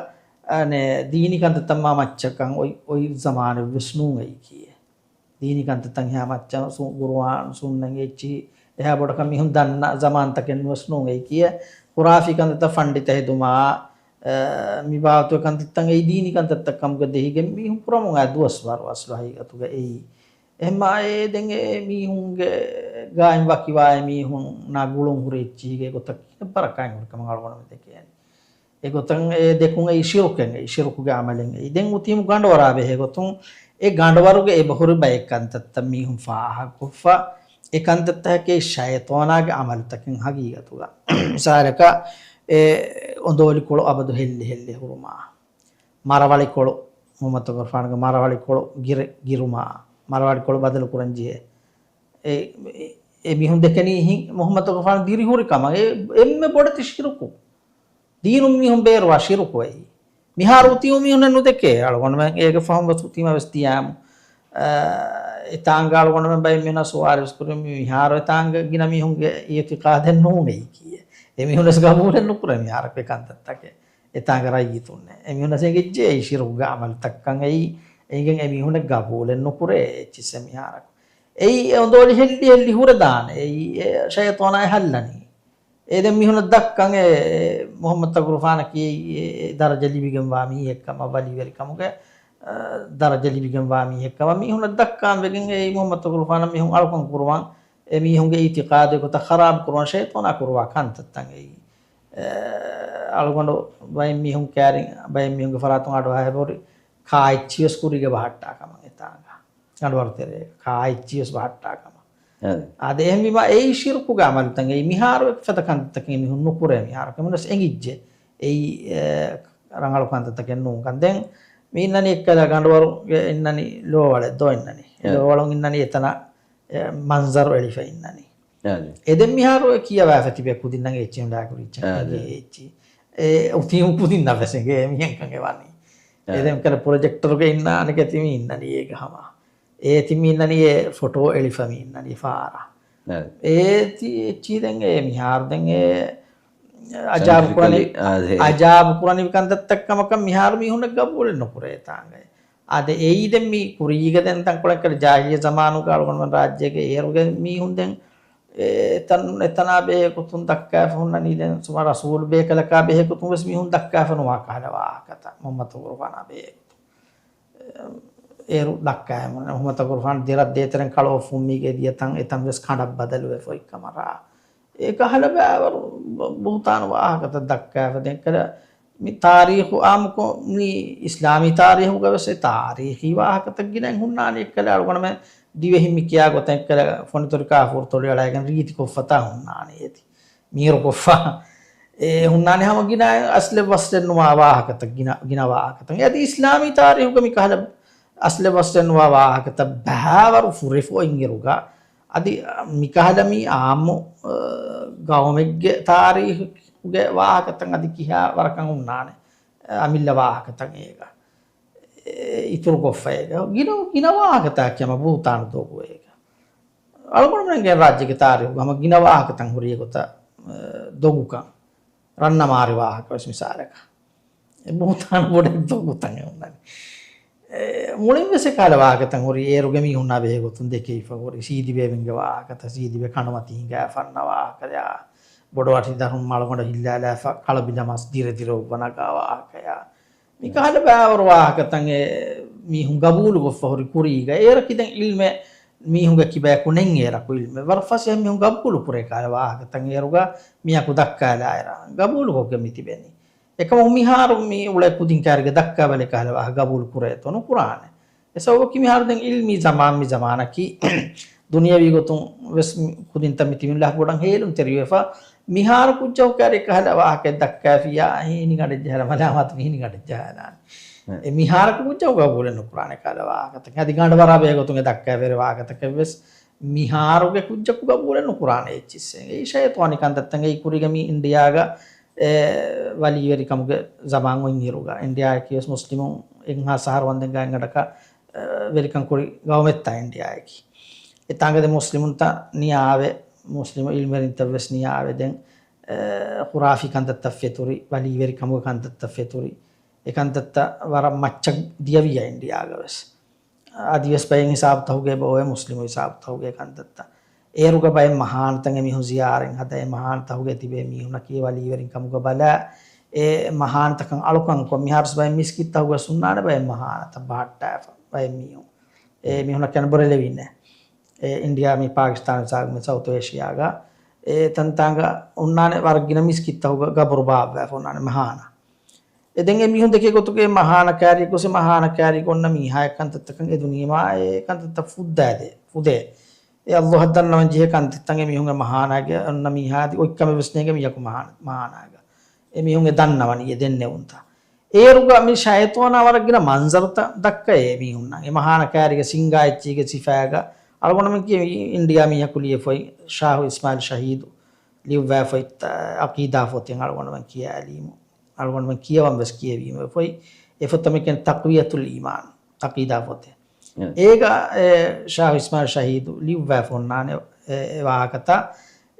އަނެ، ދީނީ ކަންތައްތައް މާ މައްޗަކަށް އޮތް، އޮތް ޒަމާނެއްވެސް ނޫން އެއީކީ. ދީނީ ކަންތައްތައް އެހާ މައްޗަށް ސު-، ޤުރުއާން، ސުންނަތް އެއްޗިހި އެހާ ބޮޑަކަށް މީހުން ދަންނަ ޒަމާންތަކެއް ނުވެސް ނޫން އެއީކީ. ޚުރާފީ ކަންތައްތައް ފަންޑިތަ ހެދުމާ، އަ، މި ބާވަތުގެ ކަންތައްތައް އެއީ ދީނީ ކަންތައްތައް ކަމުގަ ދެހިގެން މީހުން ކުރަމުން އައި ދުވަސްވަރު އަސްލު ހަގީގަތުގަ އެއީ. އެހެންމާ އެ ދެން އެ މީހުންގެ ގާއިން ވަކިވާ އެ މީހުންނާ ގުޅުން ހުރި އެއްޗިހިގެ ގޮތަށް ކިހިނެއް ބަރަކާތް ހުރި ކަމަށް އަޅުގަނޑުމެން ދެކޭނެ. އެގޮތަށް އެ ދެކުން އެއީ ޝިރުކެއް، އެއީ ޝިރުކުގެ އަމަލެއް. އެއީ ދެން އުތީމު ގަނޑުވަރާ ބެހޭ ގޮތުން އެ ގަނޑުވަރުގެ އެބަހުރި ބައެއް ކަންތައްތައް މީހުން ފާހަގަކޮށްފަ، އެ ކަންތައްތަކަކީ ޝައިޠާނާގެ އަމަލުތަކެއް ހަގީގަތުގަ. މިސާލަކަށް އެ އޮނދޯލިކޮޅު އަބަދު ހެއްލި ހެއްލި ހުރުމާ، މަރަވަޅިކޮޅު، މުޙައްމަދު ތަކުރުފާނުގެ މަރަވަޅިކޮޅު ގިރި-، ގިރުމާ، މަރަވަޅިކޮޅު ބަދަލު ކުރަން ޖެހޭ. އެ، އެ، އެ މީހުން ދެކެނީ ހި-، މުޙައްމަދު ތަކުރުފާނު ދިރިހުރި ކަމަށް. އެ އެންމެ ބޮޑެތި ޝިރުކު. ދީނުން މީހުން ބޭރުވާ ޝިރުކު އެއީ. މިހާރު އޮތީ މީހުންނެއް ނުދެކޭ. އަޅުގަނޑުމެން އޭގެ ފަހުން ވެސް އޮތީމަ ވެސް ދިޔާމު. އާ، އެތާނގަ އަޅުގަނޑުމެން ބައެއް މީހުންނަށް ސުވާލު ވެސް ކުރި، މި މިހާރު އެތާނގަ ގިނަ މީހުންގެ އިއުތިޤާދެއް ނޫން އެއީކީއެއް. އެމީހުން ވެސް ގަބޫލެއް ނުކުރޭ މިހާރަކު އެ ކަންތައްތަކެއް. އެތާނގަ ރައްޔިތުންނެއް. އެމީހުންނަށް އެނގިއްޖެ އެއީ ޝިރުކުގެ ޢަމަލުތައްކަން އެއީ. އެނގެން އެމީހުންނެއް ގަބޫލެއް ނުކުރޭ އެއްޗިއްސެއް މިހާރަކު. އެއީ އެ އޮނދޯލި ހެއްލި ހެއްލި ހުރެދާނެ. އެއީ އެ ޝައިޠާނާ އެ ހައްލަނީ. އެ ދެން މީހުނަށް ދައްކަން އެ، އެ މުޙައްމަދު ތަކުރުފާނަކީ އެ، އެ ދަރަޖަ ލިބިގެންވާ މީހެއްކަމަށް، ވަލީވެރިކަމުގެ، އަ، ދަރަޖަ ލިބިގެންވާ މީހެއްކަމަށް މީހުނަށް ދައްކާން ވެގެން އެ މުޙައްމަދު ތަކުރުފާނަށް މީހުން އަޅުކަން ކުރުވަން، އެ މީހުންގެ އިޢުތިޤާދު އެގޮތަށް ޚަރާބު ކުރުވަން ޝައިޠާނާ ކުރުވާ ކަންތައްތައް އެއީ. އެ، އަޅުގަނޑު ބައެއް މީހުން ކައިރިން، ބައެއް މީހުންގެ ފަރާތުން އަޑުއަހާ އެބަހުރި ކާ އެއްޗި ވެސް ކުރީގަ ބަހައްޓާ ކަމަށް އެތާނގަ. ގަނޑުވަރު ތެރޭގަ ކާ އެއްޗި ވެސް ބަހައްޓާ ކަމަށް. އާދެ. އާދެ، އެހެންވީމާ އެއީ ޝިރުކުގެ ޢަމަލުތައް. އެއީ މިހާރު އެފަދަ ކަންތައްތަކެއް މީހުން ނުކުރޭ މިހާރު. އެމީހުންނަށް އެނގިއްޖެ. އެއީ، އެ، ރަނގަޅު ކަންތައްތަކެއް ނޫންކަން. ދެން މި އިންނަނީ އެއްކަލަ ގަނޑުވަރުގެ އިންނަނީ ލޯވަޅެއް ދޯ އިންނަނީ. އެ. ލޯވަޅުން އިންނަނީ އެތަނަށް، އެ، މަންޒަރު އެޅިފަ އިންނަނީ. އާދެ. އެ ދެން މިހާރު އެ ކިޔަވާފަ ތިބޭ ކުދިންނަށް އެއްޗެހި ހުނޑާ ކުރި އެއްޗެއް އާދެ. އެއްޗި. އެ އޮތީމު ކުދިންނަށް ވެސް އެނގޭ މިހެންކަން އެ ވަނީ. އެ. އެ ދެން ކަލަ ޕްރޮޖެކްޓަރުގެ އިންނާނެ ގެ ތިމި އިންނަނީ އޭގަ ހަމަ. އޭ ތިމި އިންނަނީ އެ ފޮޓޯ އެޅިފަ މި އިންނަނީ ފާރާ. އެ. އޭ ތި އެއްޗި ދެން އެ މިހާރު ދެން އެ އަޖާބު ކުރަނި، ސައިންޓިފިކަލީ، އާ، އެ. އަޖާބު ކުރަނިވި ކަންތައްތައް ކަމަކަށް މިހާރު މީހުންނަށް ގަބޫލެއް ނުކުރޭ ތާނގައެއް. އާދެ، އެއީ ދެން މި ކުރީގަ ދެން ތަންކޮޅެއް ކަލަ ޖާހިލިއްޔަ ޒަމާނުގަ އަޅުގަނޑުމެން ރާއްޖޭގެ އޭރުގެ މީހުން ދެން އެ ތަން، އެތަނާ ބެހޭ ގޮތުން ދައްކާފަ ހުންނަނީ ދެން ސުމާ ރަސޫލު ބޭކަލަކާ ބެހޭ ގޮތުން ވެސް މީހުން ދައްކާފަ ނުވާ ކަހަލަ ވާހަކަތައް މުޙައްމަދު ތަކުރުފާނާ ބެހޭ ގޮތުން. އޭރު ދައްކާ މުޙައްމަދު ތަކުރުފާނު ދެރަށް ދޭތެރެން ކަޅުއޮށްފުން މީގެ ދިޔަ ތަން އެތަން ވެސް ކަނޑަށް ބަދަލުވެފަ އޮތްކަމަށް ރާ. އެ ކަހަލަ ބައިވަރު ބު، ބުހުތާނު ވާހަކަތައް ދައްކާފަ ދެން ކަލަ މި ތާރީޚު އާއްމުކޮށް މި އިސްލާމީ ތާރީޚުގަ ވެސް އެ ތާރީޚީ ވާހަކަތައް ގިނައިން ހުންނާނެ އެއްކަލަ އަޅުގަނޑުމެން ދިވެހިން މި ކިޔާ ގޮތަށް އެއްކަލަ ފޮނިތޮރިކާ ފުރުތޮޅި އަޅައިގެން ރީތިކޮށްފަތާ ހުންނާނެ އޭތި. މީރުކޮށްފަ. އެ ހުންނާނެ ހަމަ ގިނަ އަސްލެއް ވަސްލެއް ނުވާ ވާހަކަތައް، ގިނަ، ގިނަ ވާހަކަތައް. އަދި އިސްލާމީ ތާރީޚުގަ މި ކަހަލަ އަސްލެއް ވަސްލެއް ނުވާ ވާހަކަތައް ބައިވަރު ފުރިފަ އޮތް އިރުގަ، އަދި މި ކަހަލަ މި އާއްމު، އަ، ގައުމެއްގެ ތާރީޚުގެ ވާހަކަތައް އަދި ކިހާ ވަރަކަށް ހުންނާނެ، އަ، އަމިއްލަ ވާހަކަތައް އޭގަ. އެ، އިތުރުކޮށްފަ އޭގަ. ގިނަ، ގިނަ ވާހަކަތަކެއް ހަމަ ބުހުތާނު ދޮގު އޭގަ. އަޅުގަނޑުމެންގެ ރާއްޖޭގެ ތާރީޚުގަ ހަމަ ގިނަ ވާހަކަތައް ހުރި ގޮތަށް، އެ، ދޮގުކަން. ރަންނަ މާރި ވާހަކަ ވެސް މިސާލަކަށް. އެ ބުހުތާނު ބޮޑެތި ދޮގުތައް އެ ހުންނަނީ. އެ، މުޅިން ވެސް އެކަހަލަ ވާހަކަތައް ހުރި އޭރުގެ މީހުންނާ ބެހޭ ގޮތުން ދެކެވިފަ ހުރި. ސީދިބޭބެންގެ ވާހަކަތައް، ސީދިބޭ ކަނޑުމަތީ ހިނގާ ފަންނަ ވާހަކަޔާ، ބޮޑު އަށި ދަށުން މަޅުގަނޑު ހިއްލާލާފަ ކަޅު ބިލަމަސް ދިރެ ދިރެ އޮއްވަ ނަގާ ވާހަކަޔާ. މިކަހަލަ ބައިވަރު ވާހަކަތައް އެ މީހުން ގަބޫލުކޮށްފަ ހުރި ކުރީގަ، އޭރަކީ ދެން ޢިލްމެއް މީހުންގެ ކިބަޔަކު ނެތް އޭރަކު ޢިލްމެއް. ވަރަށް ފަސޭހަ މީހުން ގަބޫލު ކުރޭ ކަހަލަ ވާހަކަތައް އޭރުގަ މިއަކު ދައްކާލާއިރަށް ގަބޫލުކޮށްގެން މި ތިބެނީ. އެކަމަކު މިހާރު މި އުޅޭ ކުދިން ކައިރިގަ ދައްކާބަލޭ ކަހަލަ ވާހަކަ ގަބޫލު ކުރޭތޯ ނުކުރާނެ. އެ ސަބަބަކީ މިހާރު ދެން ޢިލްމީ ޒަމާން މި ޒަމާނަކީ ދުނިޔަވީ ގޮތުން ވެސް ކުދިންތައް މި ތިބިން ލާ ބޮޑަށް ހޭލުންތެރިވެފަ. މިހާރު ކުއްޖަކު ކައިރި ކަހަލަ ވާހަކައެއް ދައްކާފިއްޔާ ހިނިގަނޑެއް ޖަހާލާ މަލާމާތު މި ހިނިގަނޑެއް ޖަހާލާނީ. އެ މިހާރަކު ކުއްޖަކު ގަބޫލެއް ނުކުރާނެ ކަހަލަ ވާހަކަތަކެއް. އަދި ގަނޑުވަރާ ބެހޭ ގޮތުން އެ ދައްކާފަ ހުރި ވާހަކަތަކެއް ވެސް މިހާރުގެ ކުއްޖަކު ގަބޫލެއް ނުކުރާނެ އެއްޗިއްސެއް. އެއީ ޝައިޠާނީ ކަންތައްތައް. އެއީ ކުރީގަ މި އިންޑިއާގަ އެ ވަލީވެރިކަމުގެ ޒަމާން އޮތް އިރުގަ، އިންޑިއާއަކީ ވެސް މުސްލިމުން އެއްހާސް އަހަރު ވަންދެން ގާތްގަނޑަކަށް، އެ، ވެރިކަން ކުރި ގައުމެއްތާ އިންޑިއާއަކީ. އެތާނގަ ދެ މުސްލިމުންތައް ނިޔާވެ، މުސްލިމު ޢިލްމުވެރިންތައް ވެސް ނިޔާވެ ދެން، އެ، ޚުރާފީ ކަންތައްތައް ފެތުރި، ވަލީވެރިކަމުގެ ކަންތައްތައް ފެތުރި، އެ ކަންތައްތައް ވަރަށް މައްޗަށް ދިޔަވިޔާ އިންޑިއާގަ ވެސް. އަދިވެސް ބައެއް ހިސާބުތަކުގައި އެބައޮވޭ މުސްލިމު ހިސާބުތަކުގައި ކަންތައްތައް. އޭރުގަ ބައެއް މަހާނަތައް އެމީހުން ޒިޔާރަތް ހަދާ، އެ މަހާނަތަކުގައި ތިބޭ މީހުންނަކީ ވަލީވެރިން ކަމުގަ ބަލާ، އެ މަހާނަތަކަށް އަޅުކަންކޮށް، މިހާރުސް ބައެއް މިސްކިތްތަކުގަ ހުންނާނެ ބައެއް މަހާނަތައް ބަހައްޓާފަ، ބައެއް މީހުން. އެ މީހުންނަށް ކެންބޮޑެލެވީނެ. އެ އިންޑިއާ މި ޕާކިސްތާން ސާގު މި ސައުތު އޭޝިއާގަ އެ ތަންތާނގަ ހުންނާނެ ވަރަށް ގިނަ މިސްކިތްތަކުގަ ގަބުރު ބާއްވާފަ ހުންނާނެ މަހާނަ. އެ ދެން އެ މީހުން ދެކޭ ގޮތުގެ މަހާނަ ކައިރި ގޮސް، އެ މަހާނަ ކައިރި އޮންނަ މީހާ އެ ކަންތައްތަކަށް އެދުނީމާ، އެ ކަންތައްތައް ފުއްދާދޭ، ފުދޭ. އެ އައްލާހަށް ދަންނަވަން ޖެހޭ ކަންތައްތައް އެ މީހުންގެ މަހާނާގެ އޮންނަ މީހާ އަދި އޮތްކަމެއް ވެސް ނޭނގެ މިޔަކު މަހާ، މަހާނާގަ. އެ މީހުން އެ ދަންނަވަނީ އެ ދެންނެވުންތައް. އޭރުގަ މި ޝައިޠާނާ ވަރަށް ގިނަ މަންޒަރުތައް ދައްކައޭ މީހުންނަށް. އެ މަހާނަ ކައިރިގެ ސިންގާ އެއްޗީގެ ސިފައިގަ އަޅުގަނޑުމެން ކިޔޭ އިންޑިއާ މީހަކު ލިޔެފައި ޝާހު އިސްމާއިލް ޝަހީދު ލިޔުއްވާފައި އަޤީދާ ފޮތެއް އަޅުގަނޑުމެން ކިޔާލީމު. އަޅުގަނޑުމެން ކިޔަވަން ވެސް ކިޔެވީމެ ފޮތް. އެ ފޮތަށް މި ކިޔަނީ ތަޤްވިޔަތުލް އީމާން، ޢަޤީދާ ފޮތެއް. އެ. އޭގަ، އެ، ޝާހު އިސްމާޢީލް ޝަހީދު ލިޔުއްވާފަ އޮންނާނެ، އެ، އެ ވާހަކަތައް.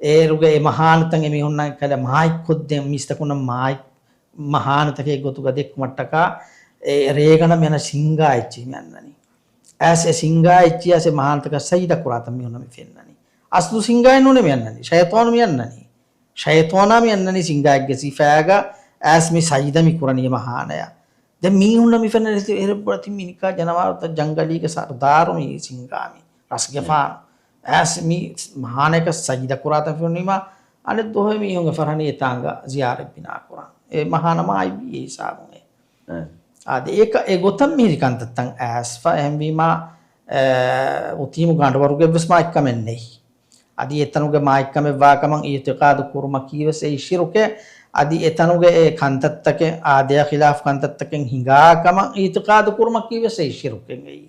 އޭރުގެ އެ މަހާނަތައް އެމީހުންނަށް ކަލަ މާތްކޮށްދޭން މީސްތަކުންނަށް މާތް މަހާނަތަކެއް ގޮތުގަ ދެއްކުމަށްޓަކާ، އެ ރޭގަނޑަށް މި އަންނަ ސިންގާ އެއްޗެހި މި އަންނަނީ. އައިސް އެ ސިންގާ އެއްޗިއްޔާސް އެ މަހާނަތަކަށް ސަޖިދަ ކުރާތަން މީހުންނަށް މި ފެންނަނީ. އަސްލު ސިންގާއެއް ނޫނޭ މި އަންނަނީ. ޝައިޠާނު މި އަންނަނީ. ޝައިޠާނާ މި އަންނަނީ ސިންގާއެއްގެ ސިފައިގަ އައިސް މި ސަޖިދަ މި ކުރަނީ މަހާނަޔަށް. ދެން މީހުންނަށް މި ފެންނަނީ އެރެއް ބޮޑަތި މި ނިކާ ޖަނަވާރުތައް ޖަންގަލީގެ ސަރުދާރު މި ސިންގާ މި ރަސްގެފާނު. އައިސް މި މަހާނަޔަކަށް ސަޖިދަ ކުރާތަން ފެނުނީމާ އަނެއް ދުވަހު މީހުންގެ ފަރާނީ އެތާނގަ ޒިޔާރަތް ބިނާ ކުރަން. އެ މަހާނަ މާތްވީ އެ ހިސާބުން އެ. އެ. އާދެ، އެކަ-، އެ ގޮތަށް މިހިރި ކަންތައްތައް އައިސްފަ އެހެންވީމާ، އެ، އުތީމު ގަނޑުވަރުގެ ވެސް މާތްކަމެއް ނެތް. އަދި އެތަނުގެ މާތްކަމެއް ވާކަމަށް އިއުތިޤާދު ކުރުމަކީ ވެސް އެއީ ޝިރުކެއް. އަދި އެތަނުގެ އެ ކަންތައްތަކެއް އާދަޔާ ޚިލާފު ކަންތައްތަކެއް ހިނގާ ކަމަށް އިއުތިޤާދު ކުރުމަކީ ވެސް އެއީ ޝިރުކެއް އެއީ.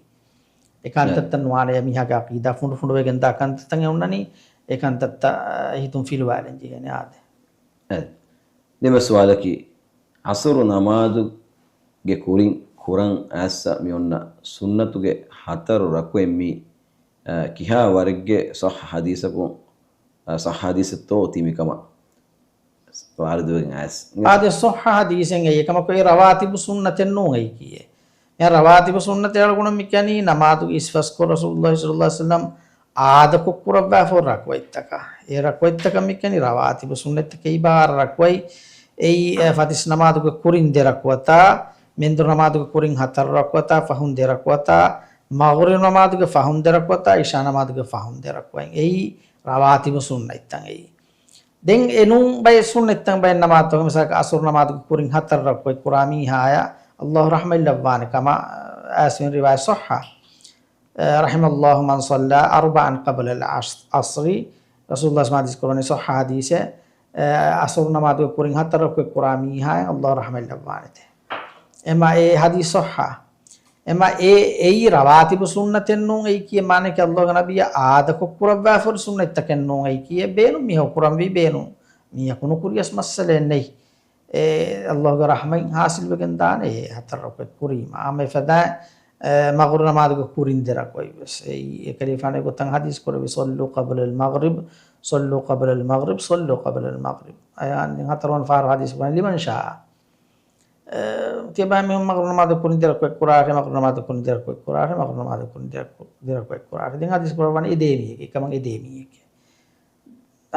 އެ ކަންތައްތައް ނުވާނެ މީހާގެ ޢަޤީދާ ފުނޑު ފުނޑުވެގެން ދާ ކަންތައްތައް އެ އޮންނަނީ. އެ ކަންތައްތައް ހިތުން ފިލުވާލަން ޖެހޭނެ އާދެ. އެ. ދެން ސުވާލަކީ، ޢަޞުރު ނަމާދުގެ ކުރިން ކުރަން އައިސް މި އޮންނަ ސުންނަތުގެ ހަތަރު ރަކުޢަތް މީ، އަ، ކިހާ ވަރެއްގެ ޞައްޙަ ޙަދީޘަކުން، އަ، ޞައްޙަ ޙަދީޘެއްތޯ އޮތީ މިކަމަށް ވާރިދުވެގެން އައިސް. އާދެ، ޞައްޙަ ޙަދީޘެއް އެއީ އެކަމަކު އެ ރަވާތިބު ސުންނަތެއް ނޫން އެއީކީއެއް. އެ ރަވާތިބު ސުންނަތެއް އަޅުގަނޑު މި ކިޔަނީ ނަމާދުގެ އިސްފަސްކޮށް ރަސޫލުﷲ ޞައްލަﷲ ޢަލައިހި ވަސައްލަމް އާދަކޮށް ކުރައްވާފަ ރަކުޢަތްތަކަށް. އެ ރަކުޢަތްތަކަށް މި ކިޔަނީ ރަވާތިބު ސުންނަތްތަކެއް. އެއީ ބާރަ ރަކުޢަތް. އެއީ، އެ، ފަތިސް ނަމާދުގެ ކުރިން ދެ ރަކުޢަތާ، މެންދުރު ނަމާދުގެ ކުރިން ހަތަރު ރަކުޢަތާ، ފަހުން ދެ ރަކުޢަތާ، މަޣްރިބް ނަމާދުގެ ފަހުން ދެ ރަކުޢަތާ، އިޝާ ނަމާދުގެ ފަހުން ދެ ރަކުޢަތް. އެއީ ރަވާތިބު ސުންނަތްތައް އެއީ. ދެން އެ ނޫން ބައެއް ސުންނަތްތައް ބައެއް ނަމާދުތަކުން، މިސާލަކަށް ޢަޞުރު ނަމާދުގެ ކުރިން ހަތަރު ރަކުޢަތް ކުރާ މީހާޔަށް ﷲ ރަޙްމަތް ލައްވާނެ ކަމަށް އައިސް މި ރިވާޔަތް ޞައްޙަ. ރަޙިމަﷲ މަން ޞައްލާ އަރްބަޢަން ޤަބްލަލް ޢަޞްރި، ރަސޫލުﷲ ޙަދީޘް ކުރަނީ ޞައްޙަ ޙަދީޘެއް، އަ، ޢަޞުރު ނަމާދުގެ ކުރިން ހަތަރު ރަކުޢަތް ކުރާ މީހާޔަށް ﷲ ރަޙްމަތް ލައްވާނެތެ. އެމަ އެ ޙަދީޘް ޞައްޙަ. އެމަ އެ، އެއީ ރަވާތިބު ސުންނަތެއް ނޫން އެއީކީ، މާނައަކީ ﷲގެ ނަބިއްޔާ އާދަކޮށް ކުރައްވާފަ ހުރި ސުންނަތްތަކެއް ނޫން އެއީކީ، ބޭނުން މީހަކު ކުރަންވީ ބޭނުން. މީހަކު ނުކުރިޔަސް މައްސަލައެއް ނެތް. އެ ﷲގެ ރަޙްމަތް ޙާޞިލްވެގެން ދާނެ އެ ހަތަރު ރަކުޢަތް ކުރީމަ. އާ، އެފަދައިން، އެ، މަޣްރިބް ނަމާދުގެ ކުރިން ދެ ރަކުޢަތް ވެސް. އެއީ އެކަލޭގެފާނު އެގޮތަށް ޙަދީޘް ކުރެއްވި، "صلوا قبل المغرب، صلوا قبل المغرب، صلوا قبل المغرب." އަޔާ، ދެން ހަތަރުވަނަ ފަހަރު ޙަދީޘް ކުރަނީ، "لمن شاء." އެ، ތިޔަބައިމީހުން މަޣްރިބް ނަމާދުގެ ކުރިން ދެ ރަކުޢަތް ކުރާށޭ، މަޣްރިބް ނަމާދުގެ ކުރިން ދެ ރަކުޢަތް ކުރާށޭ، މަޣްރިބް ނަމާދުގެ ކުރިން ދެ ރަކު-، ދެ ރަކުޢަތް ކުރާށޭ. ދެން ޙަދީޘް ކުރައްވަނީ އެ ދޭ މީހެއްގެ، އެކަމަށް އެ ދޭ މީހެއްގެ.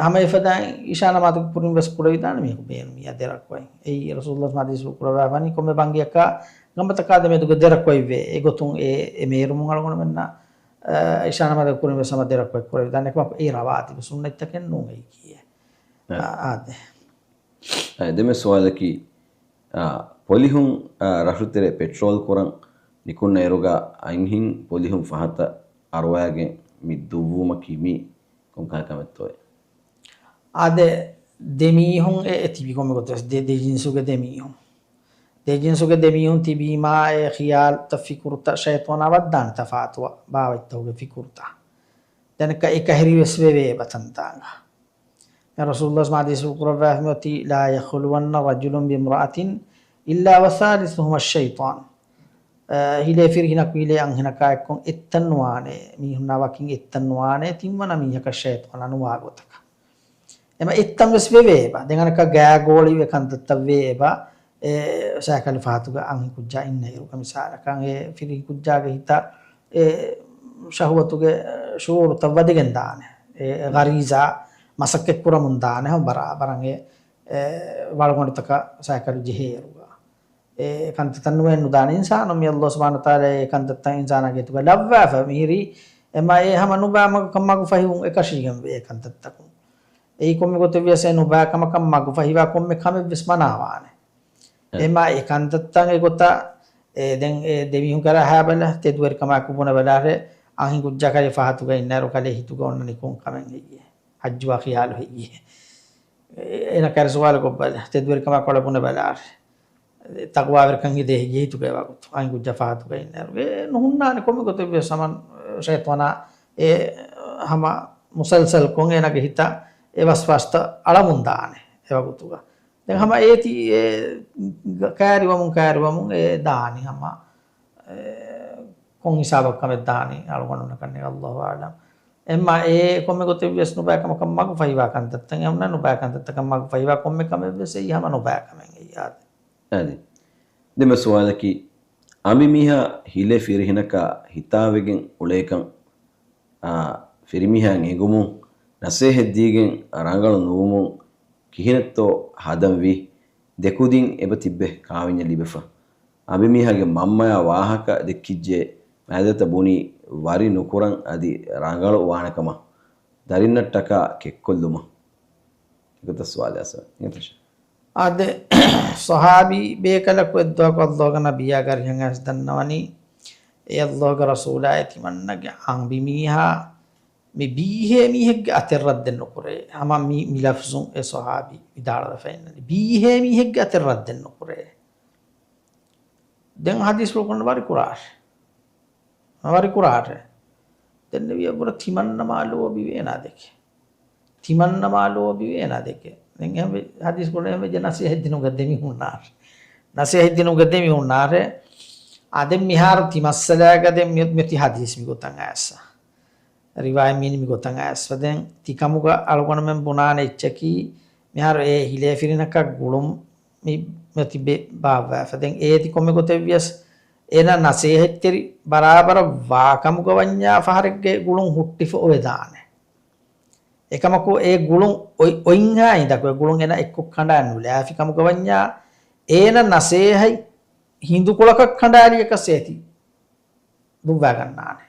ހަމަ އެފަދައިން އިޝާ ނަމާދުގެ ކުރިން ވެސް ކުރެވިދާނެ މީހަކު ބޭނުމިއްޔާ ދެ ރަކުޢަތް. އެއީ ރަސޫލުﷲ ޙަދީޘް ކުރައްވާފަނީ ކޮންމެ ބަންގިއަކަށް ގަނބަތަކާ ދެމެދުގެ ދެ ރަކުޢަތް ވޭ. އެގޮތުން އެ، އެ މޭރުމުން އަޅުގަނޑުމެންނަށް، އަ، އިޝާ ނަމާދުގެ ކުރިން ވެސް ހަމަ ދެ ރަކުޢަތް ކުރެވިދާނެ. އެކަމަކު އެއީ ރަވާތިބު ސުންނަތްތަކެއް ނޫން އެއީކީއެއް. އަ، އާދެ. އަ، ދެމެ ސުވާލަކީ، އާ، ޕޮލިހުން، އާ، ރަށުތެރެ ޕެޓްރޯލް ކުރަން ނިކުންނައިރުގަ އަންހެން ޕޮލިހުން ފަހަތަށް އަރުވައިގެން މި ދުއްވުމަކީ މީ ކޮންކަހަލަ ކަމެއްތޯއޭ؟ އާދެ، ދެ މީހުން އެ، އެ ތިބި ކޮންމެ ގޮތެއް ދެ، ދެ ޖިންސުގެ ދެ މީހުން. ދެ ޖިންސުގެ ދެ މީހުން ތިބީމާ އެ ޚިޔާލުތައް ފިކުރުތައް ޝައިޠާނާ ވައްދާނެ ތަފާތުވާ ބާވަތްތަކުގެ ފިކުރުތައް. ދެން އެކަ، އެކަހެރި ވެސް ވެވޭ ބަތަންތާނގަ. އެ ރަސޫލުﷲ ޙަދީޘް ކުރައްވާފައި އޮތީ، "لا يخلون رجل بامرأة إلا وثالثهما الشيطان." އަ، ހިލޭ ފިރިހެނަކު ހިލޭ އަންހެނަކާ އެއްކޮށް އެއްތަން ނުވާނެ، މީހުންނާ ވަކިން އެއްތަން ނުވާނެ، ތިންވަނަ މީހަކަށް ޝައިޠާނާ ނުވާ ގޮތަކަށް. އެމަ އެއްތަން ވެސް ވެވޭ އެބަ. ދެން އަނެއްކާ ގާގޯޅި އެ ކަންތައްތައް ވޭ އެބަ. އެ ސައިކަލު ފަހަތުގަ އަންހެން ކުއްޖާ އިންނައިރުގަ މިސާލަކަށް އެ ފިރިހެން ކުއްޖާގެ ހިތަށް އެ ޝަހުވަތުގެ ޝުޢޫރުތައް ވަދެގެން ދާނެ. އެ ޣަރީޒާ މަސައްކަތް ކުރަމުން ދާނެ ހަމަ ބަރާބަރަށް އެ، އެ ވަޅުގަނޑުތަކަށް ސައިކަލު ޖެހޭއިރުގަ. އެ ކަންތައްތައް ނުވެ ނުދާނެ އިންސާނު މި ﷲ ސުބްޙާނަހޫ ވަތަޢާލާ އެ ކަންތައްތައް އިންސާނާގެ ހިތުގަ ލައްވާފަ މިހިރީ، އެމަ އެ ހަމަ ނުބާ މަގަކަށް މަގު ފަހިވުން އެކަށީގެން ވޭ އެ ކަންތައްތަކުން. އެއީ ކޮންމެ ގޮތެއް ވިޔަސް އެ ނުބާ ކަމަކަށް މަގު ފަހިވާ ކޮންމެ ކަމެއް ވެސް މަނާވާނެ. އެ. އެމާ އެ ކަންތައްތައް އެގޮތަށް، އެ، ދެން އެ ދެމީހުން ކަރާ ހާބަލަ ތެދުވެރިކަމާއެކު ބުނެބަލާށޭ، އަންހެން ކުއްޖާ ކަލޭ ފަހަތުގަ އިންނައިރު ކަލޭ ހިތުގަ އޮންނަނީ ކޮން ކަމެއް ހެއްޔޭ؟ ހައްޖުވާ ޚިޔާލު ހެއްޔޭ؟ އޭނަ ކަރި ސުވާލު ކޮށްބަލަ، ތެދުވެރިކަމާ ކޮޅަށް ބުނެބަލާށޭ. ތަޤްވާވެރިކަން ހިދޭ ހެއްޔޭ ހިތުގަ އެވަގުތު؟ އަންހެން ކުއްޖާ ފަހަތުގަ އިންނައިރު. އެ ނުހުންނާނެ ކޮންމެ ގޮތެއް ވިޔަސް ހަމަ ޝައިޠާނާ އެ ހަމަ މުސަލްސަލްކޮށް އޭނަގެ ހިތަށް އެ ވަސްވާސްތައް އަޅަމުން ދާނެ އެވަގުތުގަ. ދެން ހަމަ އޭތި އެ ކައިރިވަމުން ކައިރިވަމުން އެ ދާނީ ހަމަ އެ ކޮން ހިސާބަކަށް ކަމެއް ދާނީ އަޅުގަނޑުންނަކަށް އައްލާހު އަޢުލަމް. އެއްމަ އެ ކޮންމެ ގޮތެއްވިޔަސް ނުބައި ކަމަކަށް މަގު ފަހިވާ ކަންތައްތައް އެހެންނަ ނުބައި ކަންތައްތަކަށް މަގު ފަހިވާ ކޮންމެ ކަމެއްވެސް އެއީ ހަމަ ނުބައި ކަމެއް އެއީ އާދެ. އަދި ދެން ސުވާލަކީ، އަނބިމީހާ ހިލޭ ފިރިހެނަކާ ހިތާވެގެން އުޅޭކަން، އާ، ފިރިމީހާ އެނގުމުން ނަސޭހަތްދީގެން ރަނގަޅު ނުވުމުން ކިހިނެއްތޯ ހަދަންވީ؟ ދެކުދިން އެބަ ތިއްބެ ކާވެންޏަށް ލިބެފަ. އަނބިމީހާގެ މަންމަޔާ ވާހަކަ ދެއްކިއްޖެ މާދަތަ ބުނީ ވަރި ނުކުރަން އަދި ރަނގަޅު ވާނެކަމަށް ދަރިންނަށްޓަކާ ކެއްކޮށްލުމަށް. އެގޮތަށް ސުވާލެއް އަސްވެ. އާދެ، ސަހާބީ ބޭކަލަކު އެއްދުވަހަކު އައްލާހުގެ ނަބިއްޔާގެ އަރިހަށް އައިސް ދަންނަވަނީ، އޭ އައްލާހުގެ ރަސޫލާ އޭ ތިމަންނަގެ އަނބިމީހާ މި ބީހޭ މީހެއްގެ އަތެއް ރައްދެއް ނުކުރޭ. ހަމަ މި، މި ލަފްޒުން އެ ސަހާބީ ވިދާޅުވެފައިންނަނީ. ބީހޭ މީހެއްގެ އަތެއް ރައްދެއް ނުކުރޭ. ދެން ހަދީސްފުޅު ކުރަން ވަރި ކުރާށޭ. ވަރި ކުރާށޭ. ދެން ނެވިޔަށްވުރެ ތިމަންނަމާ ލޯބިވޭ އޭނާ ދެކެ. ތިމަންނަމާ ލޯބިވޭ އޭނާ ދެކެ. ދެން އެހެންވެ، ހަދީސް ކުރަން އެހެންވެއްޖެ ނަސޭހަތް ދިނުމުގަ ދެމިހުންނާށޭ. ނަސޭހަތް ދިނުމުގަ ދެމިހުންނާށޭ. އާ ދެން މިހާރު ތި މައްސަލާގަ ދެން މި، މިއޮތީ ހަދީސް މިގޮތަށް އައިސްފަ. ރިވާޔަތް މީނި މިގޮތަށް އައިސްފަ. ދެން ތިކަމުގަ އަޅުގަނޑުމެން ބުނާނެ އެއްޗަކީ، މިހާރު އެ ހިލޭ ފިރިހެނަކާ ގުޅުން މި، މިއޮތީ ބާއްވާފަ. ދެން އޭތި ކޮންމެ ގޮތެއްވިޔަސް އޭނާ ނަސޭހަތްތެރި ބަރާބަރަށް ވާ ކަމުގަ ވަންޏާ ފަހަރެއްގެ ގުޅުން ހުއްޓިފަ އޮވެދާނެ. އެކަމަކު އެ ގުޅުން އޮތް، އޮތްހާ ހިނދަކު އެ ގުޅުން އޭނާ އެއްކޮށް ކަނޑާ ނުލާފި ކަމުގަ ވަންޏާ އޭނަ ނަސޭހަތް ހިނދުކޮޅަކަށް ކަނޑާލިޔަކަސް އޭތި ދުއްވާގަންނާނެ.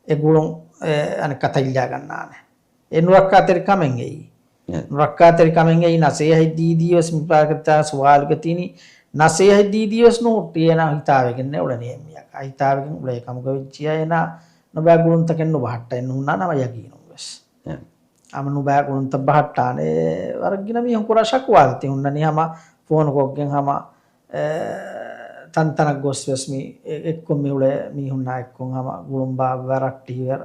އެ ގުޅުން، އެ، އަނެއްކާ ތައްލާގަންނާނެ. އެ ނުރައްކާތެރި ކަމެއް އެއީ. އެ. ނުރައްކާތެރި ކަމެއް އެއީ ނަސޭހަތް ދީދީވެސް މި ޕާކެތާ ސުވާލުގަ ތިނީ. ނަސޭހަތް ދީދީވެސް ނުހުއްޓި އޭނާ ހިތާވެގެންނޭ އުޅެނީ އެއްމިއަކާ. ހިތާވެގެން އުޅޭ ކަމުގަ ވެއްޖިޔާ އޭނާ ނުބައި ގުޅުންތަކެއް ނުބަހައްޓައެއް ނުހުންނާނެ ހަމަ ޔަގީނުންވެސް. އެ. ހަމަ ނުބައި ގުޅުންތައް ބަހައްޓާނެ. ވަރަށް ގިނަ މީހުން ކުރާ ޝަކުވާ ތި ހުންނަނީ ހަމަ ފޯނުކޮށްގެން ހަމަ، އެ، ތަންތަނަށް ގޮސްވެސް މި އެ، އެއްކޮށް މި އުޅޭ މީހުންނާ އެއްކޮށް ހަމަ ގުޅުން ބާއްވާ ރައްޓެހިވެ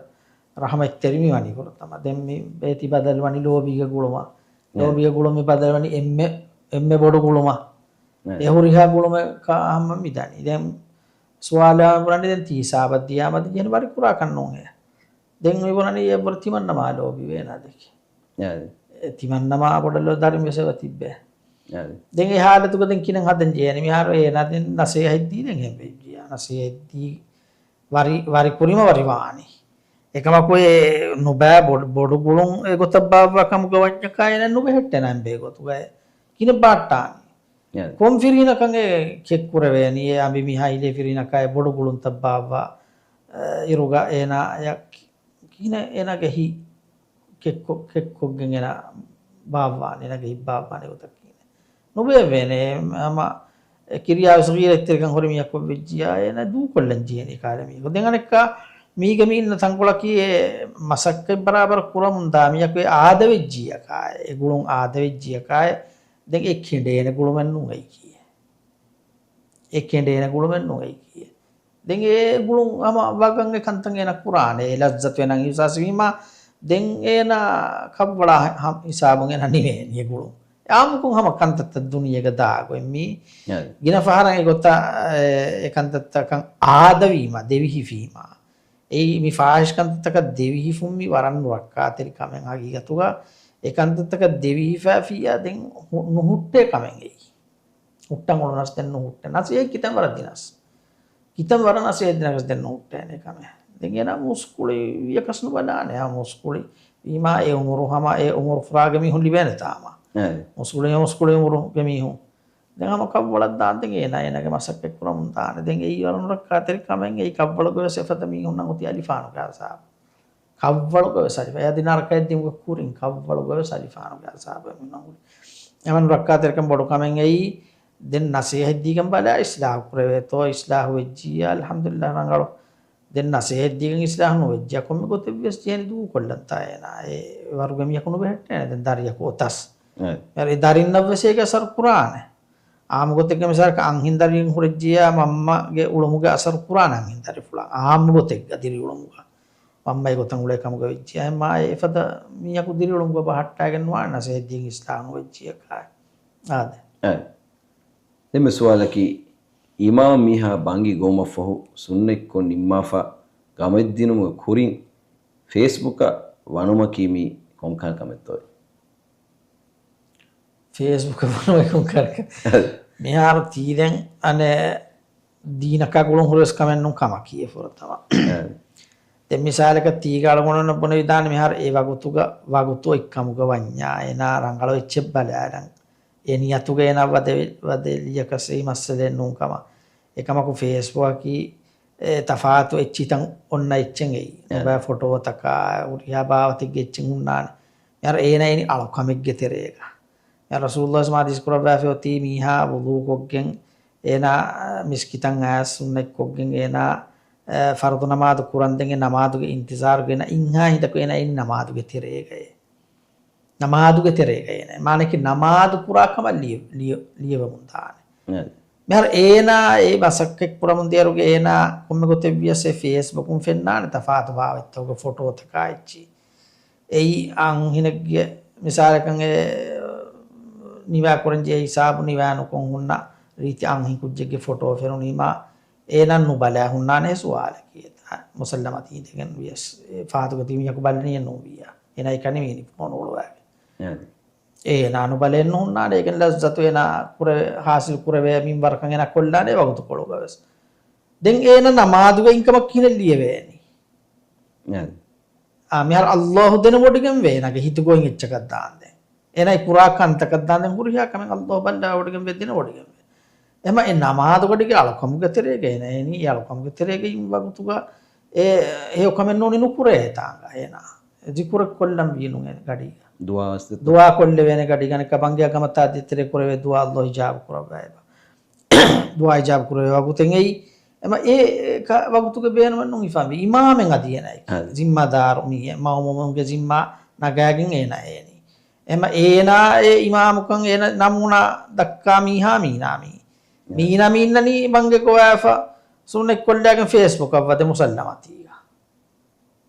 ރަހަމަތްތެރި މި ވަނީ ފުރަތަމަ. ދެން މި އޭތި ބަދަލުވަނީ ލޯބީގެ ގުޅުމަށް. އެ. ލޯބީގެ ގުޅުން މި ބަދަލުވަނީ އެންމެ، އެންމެ ބޮޑު ގުޅުމަށް. އެ. އެ ހުރިހާ ގުޅުމެއް ކާ ހަމަ މި ދަނީ. ދެން ސުވާލާ ބުނަނީ ދެން ތީ ހިސާބަށް ދިޔާމަ ދިޔަނީ ވަރި ކުރާކަށް ނޫނޭ. ދެން މި ބުނަނީ އެއްވަރު ތިމަންނަމާ ލޯބިވޭ އޭނާ ދެކެ. އެ. އެ ތިމަންނަމާ ބޮޑަށް ލޯ ދަރިން ވެސް އެބަ ތިއްބޭ. އެ. ދެން އެ ހާލަތުގަ ދެން ކިނަން ހަދަން ޖެހޭނެ މިހާރު އޭނާ ދެން ނަސޭހަތް ދީ ދެން ހެންވެއްޖިޔާ. ނަސޭހަތް ދީ ވަރި، ވަރި ކުރީމަ ވަރި ވާނީ. އެކަމަކު އެ ނުބައި ބޮޑު، ބޮޑު ގުޅުން އެގޮތަށް ބާއްވާ ކަމުގަ ވަންޏަކާ އޭނަ ނުބެހެއްޓޭނަ އެނބޭ ގޮތުގައި. ކިނެއް ބާއްޓާނީ. އެ. ކޮން ފިރިހެނަކަށް އެ ކެއްކުރެވޭނީ؟ އެ އަނބިމީހާ ހިލޭ ފިރިހެނަކާ އެ ބޮޑު ގުޅުންތައް ބާއްވާ، އެ، އިރުގަ އޭނާ އެ ކިހިނެއް އޭނާގެ ހިތް ކެއްކޮ، ކެއްކޮށްގެން އޭނާ ބާއްވާނެ، އޭނާގެ ހިތް ބާއްވާނެ ގޮތަށް ކިހިނެއް ނުބޭއްވޭނެ. ހަމަ އެ ކިރިޔާވެސް ޣީރަތްތެރިކަން ހުރި މީހަކު ވެއްޖިޔާ އޭނާ ދޫކޮށްލަން ޖެހޭނެ ކާލެ މީހަކު. ދެން އަނެއްކާ މީގެ މި އިންނަ ތަންކޮޅަކީ އެ މަސައްކަތް ބަރާބަރަށް ކުރަމުން ދާ މީހަކު އެ އާދަވެއްޖިޔަކާ، އެ ގުޅުން އާދަވެއްޖިޔަކާ، ދެން އެ ކެނޑޭނެ ގުޅުމެއް ނޫން އެއީކީ. އެ ކެނޑޭނެ ގުޅުމެއް ނޫން އެއީކީ. ދެން އެ ގުޅުން ހަމަ ވަގަށް އެ ކަންތައް އޭނަ ކުރާނެ. އެ ލައްޒަތު އޭނަ އިހްސާސްވީމާ، ދެން އޭނަ ކަށްވަޅާ ހަ-، ހަ-، ހިސާބުން އޭނަ ނިމޭނީ އެ ގުޅުން. އެ އާއްމުކޮށް ހަމަ ކަންތައްތައް ދުނިޔޭގަ ދާގޮތް މީ. އެ. ގިނަ ފަހަރަށް އެ ގޮތަށް އެ، އެ ކަންތައްތަކަށް އާދަވީމާ، ދެވިހިފީމާ. އެއީ މި ފާހިޝް ކަންތައްތަކަށް ދެވިހިފުން މި ވަރަށް ނުރައްކާތެރި ކަމެއް ހަގީގަތުގަ. އެ ކަންތައްތަކަށް ދެވިހިފައިފިއްޔާ ދެން ހު-، ނުހުއްޓޭ ކަމެއް އެއީ. ހުއްޓަން އުޅުނަސް ދެން ނުހުއްޓޭ. ނަސޭހަތް ކިތަން ވަރަށް ދިނަސް. ކިތަން ވަރަށް ނަސޭހަތް ދިނަސް ދެން ނުހުއްޓޭނެ ކަމެއް. ދެން އޭނާ މުސްކުޅި ވިޔަކަސް ނުބަލާނެ. އާ މުސްކުޅި ވީމާ އެ އުމުރު ހަމަ އެ އުމުރު ފުރާގެ މީހުން ލިބޭނެތާ ހަމަ. އެ. މުސްކުޅި، މުސްކުޅި އުމުރުގެ މީހުން. ދެން ހަމަ ކަށްވަޅަށް ދާން ދެން އޭނާ، އޭނާގެ މަސައްކަތް ކުރަމުން ދާނެ. ދެން އެއީ ވަރަށް ނުރައްކާތެރި ކަމެއް. އެއީ ކަށްވަޅުގަ ވެސް އެފަދަ މީހުންނަށް އޮތީ އަލިފާނުގެ އަސާބު. ކަށްވަޅުގަ ވެސް އަލިފާ. އެ ދިނާރަކަށް ދިމުގެ ކުރިން ކަށްވަޅުގަ ވެސް އަލިފާނުގެ އަސާބު މީހުންނަށް ހުރި. އެމަން ނުރައްކާތެރިކަން ބޮޑު ކަމެއް އެއީ. ދެން ނަސޭހަތް ދީގެން ބަލާ އިސްލާހު ކުރެވޭތޯ، އިސްލާހު ވެއްޖިއްޔާ އަލްޙަމްދުލިއްލާހް ރަނގަޅު. ދެން ނަސޭހަތް ދީގެން އިސްލާހު ނުވެއްޖެ ކޮންމެ ގޮތެއްވިޔަސް ޖެހޭނީ ދޫކޮށްލަންތާ އޭނާ. އެ ވަރުގެ މީހަކު ނުބެހެއްޓޭނެ ދެން ދަރިޔަކު އޮތަސް. އެ. އެ ދަރިންނަށްވެސް އޭގެ އަސަރު ކުރާނެ. އާއްމު ގޮތެއްގެ މިސާލަކަށް އަންހެން ދަރިއެއް ހުރެއްޖިއްޔާ މަންމަގެ އުޅުމުގެ އަސަރު ކުރާނެ އަންހެން ދަރިފުޅަށް. އާއްމު ގޮތެއްގަ ދިރިއުޅުމުގަ. މަންމައެއް ގޮތަށް އުޅޭ ކަމުގަ ވެއްޖިއްޔާ އެއްމާ އެފަދަ މީހަކު ދިރިއުޅުމުގަ ބަހައްޓާގެން ނުވާނެ ނަސޭހަތް ދީގެން އިސްލާހު ނުވެއްޖިއްޔާ ކާ. އާދެ. އެ. ދެންމެ ސުވާލަކީ، އިމާމް މީހާ ބަންގި ގޮވުމަށްފަހު ސުންނަތްކޮށް ނިންމާފަ ގަމައެއްދިނުމުގެ ކުރިން ފޭސްބުކަށް ވަނުމަކީ މީ ކޮންކަހަލަ ކަމެއްތޯއޭ؟ ފޭސްބުކަށް ވަނުމަކީ ކޮންކަހަލަ ކަމެއް؟ މިހާރު ތީދެން އަނެއް ދީނަކާ ގުޅުން ހުރިވެސް ކަމެއް ނޫން ކަމަކީ ފުރަތަމަ. އެ. ދެން މިސާލަކަށް ތީގަ އަޅުގަނޑު ބުނެވިދާނެ މިހާރު އެ ވަގުތުގަ ވަގުތު އޮތްކަމުގަ ވަންޏާ އޭނާ ރަނގަޅު އެއްޗެއް ބަލާލަން. އެ ނިޔަތުގަ އޭނާ ވަދެ-، ވަދެލިޔަކަސް އެއީ މައްސަލައެއް ނޫން ކަމަށް. އެކަމަކު ފޭސްބުކަކީ، އެ، ތަފާތު އެއްޗިތައް އޮންނަ އެއްޗެއް އެއީ. އެ. ނުބައި ފޮޓޯތަކާ، ހުރިހާ ބާވަތެއްގެ އެއްޗެއް ހުންނާނެ. މިހާރު އޭނާ އިނީ އަޅުކަމެއްގެ ތެރޭގަ. މިހާރު ރަސޫލުﷲ ސަމާ ޙަދީސް ކުރައްވާފައި އޮތީ މީހާ ވުޟޫ ކޮށްގެން އޭނާ މިސްކިތަށް އައިސް ސުންނަތް ކޮށްގެން އޭނާ، އެ، ފަރުޟު ނަމާދު ކުރަންދެން އެ ނަމާދުގެ އިންތިޒާރުގަ އޭނާ އިންހާ ހިނދަކު އޭނާ އިނީ ނަމާދުގެ ތެރޭގައޭ. ނަމާދުގެ ތެރޭގަ އޭނާ. މާނައަކީ ނަމާދު ކުރާ ކަމަށް ލިޔެ-، ލިޔެ-، ލިޔެވަމުން ދާނެ. އެ. މިހާރު އޭނާ އެ މަސައްކަތް ކުރަމުން ދިޔައިރުގަ އޭނާ ކޮންމެ ގޮތެއް ވިޔަސް އެ ފޭސްބުކުން ފެންނާނެ ތަފާތު ބާވަތްތަކުގެ ފޮޓޯތަކާ އެއްޗި. އެއީ އަންހެނެއްގެ މިސާލަކަށް އެ ނިވާ ކުރަން ޖެހޭ ހިސާބު ނިވާ ނުކޮށް ހުންނަ ރީތި އަންހެން ކުއްޖެއްގެ ފޮޓޯ ފެނުނީމާ އޭނާ ނުބަލާ ހުންނާނެ ސުވާލަކީ. މުސައްލަމަތީ ދެގެން ވިޔަސް ފާތުގަތީ މީހަކު ބަލަނީއެއް ނޫން ވިއްޔާ. އޭނާ އެކަނި މީނި ފޯނު އުޅުވާގެ. އެ. އޭނާ ނުބަލައެއް ނުހުންނާނެ. އޭގެން ލައްޒަތު އޭނާ ކުރެ-، ހާސިލް ކުރެވޭ މިންވަރަކަށް އޭނާ ކޮށްލާނެ ވަގުތުކޮޅުގަ ވެސް. ދެން އޭނަ ނަމާދުގަ އިންކަމަށް ކިހިނެއް ލިޔެވޭނީ؟ އެ. އާ، މިހާރު ﷲ ދެނެވޮޑިގެންވޭ އޭނާގެ ހިތުގަ އޮތް އެއްޗަކަށް ދާންދެން. އޭނާ އެ ކުރާ ކަންތަކަށް ދާންދެން ހުރިހާ ކަމެއް ﷲ ބައްލަވަޑިގެން ވެ ދެނެވޮޑިގެންވޭ. އެމަ އެ ނަމާދުގަޑިގެ އަޅުކަމުގެ ތެރޭގަ އޭނަ އޭނީ އެ އަޅުކަމުގެ ތެރޭގައި ވަގުތުގަ އެ ހެޔޮ ކަމެއް ނޫނީ ނުކުރޭ ތާނގަ އޭނާ. އެ ޒިކުރެއް ކޮށްލަން ވީނު އޭނަ ގަޑީގަ. ދުޢާ ވެސް ދެއްތޯ؟ ދުޢާ ކޮށްލެވޭނެ ގަޑީގަ އަނެއްކާ ބަންގިއާ ގަމަތާ ދޭތެރޭ ކުރެވޭ ދުޢާ ﷲ އިޖާބަ ކުރައްވާ އެބަ. ދުޢާ އިޖާބަ ކުރެވޭ ވަގުތެއް އެއީ. އެމަ އެ ކަ-، ވަގުތުގެ ބޭނުމެއް ނޫން ހިފާ މި އިމާމެއް އަދި އޭނައަކީ. ހަ. ޒިންމާދާރު މީހެއް، މައުމޫމުންގެ ޒިންމާ ނަގާގެން އޭނަ އޭނީ. އެމަ އޭނާ އެ އިމާމުކަން އޭނަ ނަމޫނާ ދައްކާ މީހާ މީނާ މީ. ހަ. މީނަ މީންނަނީ ބަންގެ ގޮވާފަ ސުންނަތް ކޮށްލާގެން ފޭސްބުކަށް ވަދެ މުސައްލަމަތީގަ.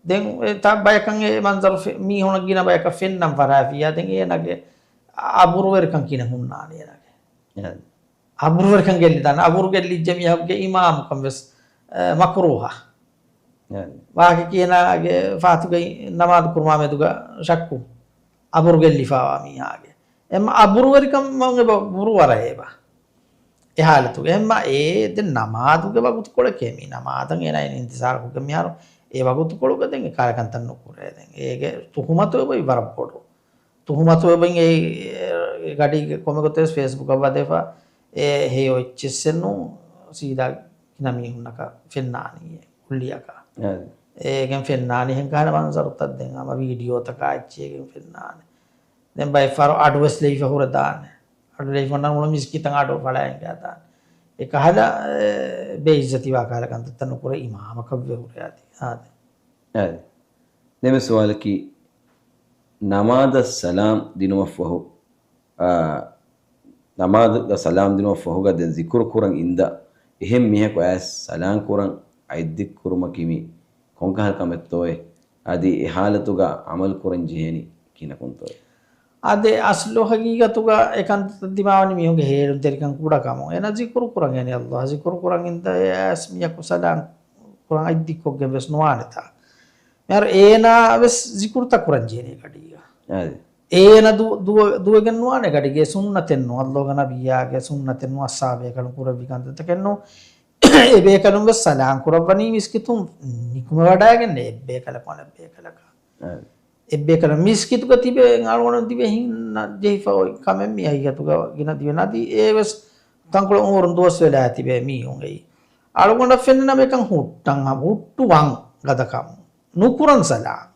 ދެން އެ ތަ-، ބަޔަކަށް އެ މަންޒަރު ފެ-، މީހުނަށް ގިނަ ބަޔަކަށް ފެންނަން ފަށާފިއްޔާ، ދެން އޭނަގެ އަބުރުވެރިކަން ކިހިނެއް ހުންނާނެ އޭނަގެ؟ އެ. އަބުރުވެރިކަން ގެއްލިދާނެ. އަބުރު ގެއްލިއްޖެ މީހަކުގެ އިމާމުކަން ވެސް، އެ، މަކުރޫހަ. އެ. ވާހަކަ ކިޔަނާގެ ފާތުގައި ނަމާދު ކުރުމާ މެދުގަ ޝައްކު. އަބުރު ގެއްލިފާވާ މީހާގެ. އެމަ އަބުރުވެރިކަން މަ އެބަ ބުރު ވަރަށް އެބަ. އެ ހާލަތުގަ. އެމަ އޭ ދެން ނަމާދުގެ ވަގުތުކޮޅެކޭ މީ. ނަމާދަށް އޭނާ އިންތިޒާރު ކޮށްގެން މިހާރު އެ ވަގުތުކޮޅުގަ ދެން އެ ކާލަކަންތައް ނުކުރޭ. ދެން އޭގެ ތުހުމަތު އެބައި ވަރަށް ބޮޑު. ތުހުމަތު އެބައި އެ، އެ ގަޑީގެ ކޮމެ ގޮތެސް ފޭސްބުކަށް ވަދެފަ އެ ހެޔޮ އެއްޗެއްސެއް ނޫން ސީދާ ގިނަ މީހުންނަކަށް ފެންނާނީ އެ ކުއްލިއަކަށް. އެ. އޭގެން ފެންނާނީ ހެން ކާނެ މަންޒަރުތައް ދެން ހަމަ ވީޑިއޯތަކާ އެއްޗެއްގެން ފެންނާނެ. ދެން ބައެއް ފަހަރު އަޑުވެސް ލެވިފަ ހުރެދާނެ. އަޑު ލެވިފަ ނަން މިސްކިތަށް އަޑު ފަޅާއިން ގާދާނެ. އެ ކަހަލަ، އެ، ބޭއިއްޒަތިވާ ކަހަލަ ކަންތައްތައް ނުކުރޭ އިމާމަކަށްވެ ހުރެ އަދި. އާދެ. އެ. ދެން ސުވާލަކީ، ނަމާދަށް ސަލާމް ދިނުމަށްފަހު، އާ، ނަމާދުގަ ސަލާމް ދިނުމަށްފަހުގަ ދެން ޒިކުރު ކުރަން އިންދާ އެހެން މީހަކު އައިސް ސަލާމް ކުރަން އަތްދިއްކުރުމަކީ މީ ކޮންކަހަލަ ކަމެއްތޯއޭ؟ އަދި އެ ހާލަތުގަ އަމަލު ކުރަން ޖެހޭނީ ކިހިނަކުންތޯއޭ؟ އާދެ، އަސްލު ހަގީގަތުގަ އެކަންތައް ދިމާވަނީ މީހުންގެ ހޭލުންތެރިކަން ކުޑަކަމުން. އޭނަ ޒިކުރު ކުރަން އޭނަ ﷲ ޒިކުރު ކުރަން އިންދާ އެ އައިސް މީހަކު ސަލާމް ކުރަން އަތްދިއްކޮށްގެން ވެސް ނުވާނެތާ. މިހާރު އޭނާ ވެސް ޒިކުރުތައް ކުރަން ޖެހޭނީ ގަޑީގަ. އާދެ. އޭނަ ދު-، ދުވަ-، ދުވެގެން ނުވާނެ ގަޑީގަ ސުންނަތެއް ނޫން. ﷲގެ ނަބިއްޔާގެ ސުންނަތެއް ނޫން. އައްސާބޭކަލުން ކުރެއްވި ކަންތައްތަކެއް ނޫން. އެބޭކަލުން ވެސް ސަލާމް ކުރައްވަނީ މިސްކިތުން ނިކުމެވަޑައިގެން އެއްބޭކަލަކު އަނެއްބޭކަލަކަށް. އެއްބޭކަލަ މިސްކިތުގަ ތިބެ އަޅުގަނޑު ދިވެހިންނަށް ޖެހިފަ އޮތް ކަމެއް މި ހަގީގަތުގަ ގިނަ ދިވެން އަދި އެ ވެސް ތަންކޮޅެއް އުމުރުން ދުވަސް ވެލާ ތިބޭ މީހުން އެއީ. އަޅުގަނޑަށް ފެންނަ ނަމަ އެކަން ހުއްޓަން ހަ-، ހުއްޓުވަން ގަދަކަމު. ނުކުރަން ސަލާމް.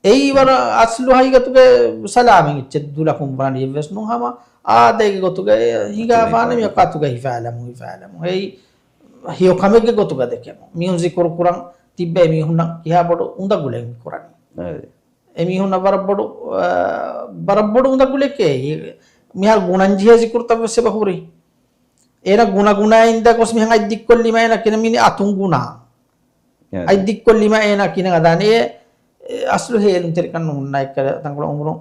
އެއީ ވަރަށް އަސްލު ހަގީގަތުގެ ސަލާމެއް އެއްޗެއް ދުލަކުން ބުނަނީ އެއްވެސް ނޫން ހަމަ އާދައިގެ ގޮތުގަ ހިނގާފާނެ މި ކަތުގަ ހިފާލަމުން ހިފާލަމުން. އެއީ ހެޔޮ ކަމެއްގެ ގޮތުގަ ދެކެމުން. މީހުން ޒިކުރު ކުރަން ތިއްބެވި މީހުންނަށް ކިހާ ބޮޑު އުނދަގުލެއް މި ކުރަނީ. އެ މީހުންނަށް ވަރަށް ބޮޑު، އާ، ވަރަށް ބޮޑު އުނދަގުލެކޭ. މިހާރު ގުނަން ޖެހޭ ޒިކުރުތައް ވެސް އެބަ ހުރި. އޭނަ ގުނަ ގުނައިން ދާ ގޮސް މިހެން އަތް ދިއްކޮށްލީމަ އޭނަ ކިނަ މިނި އަތުން ގުނާ. އަތް ދިއްކޮށްލީމަ އޭނަ ކިނަ ގަދާނެ. އެ، އެ އަސްލު ހޭލުންތެރިކަން ނުހުންނަ އެއްކަލަ ތަންކޮޅެއް އުމުރުން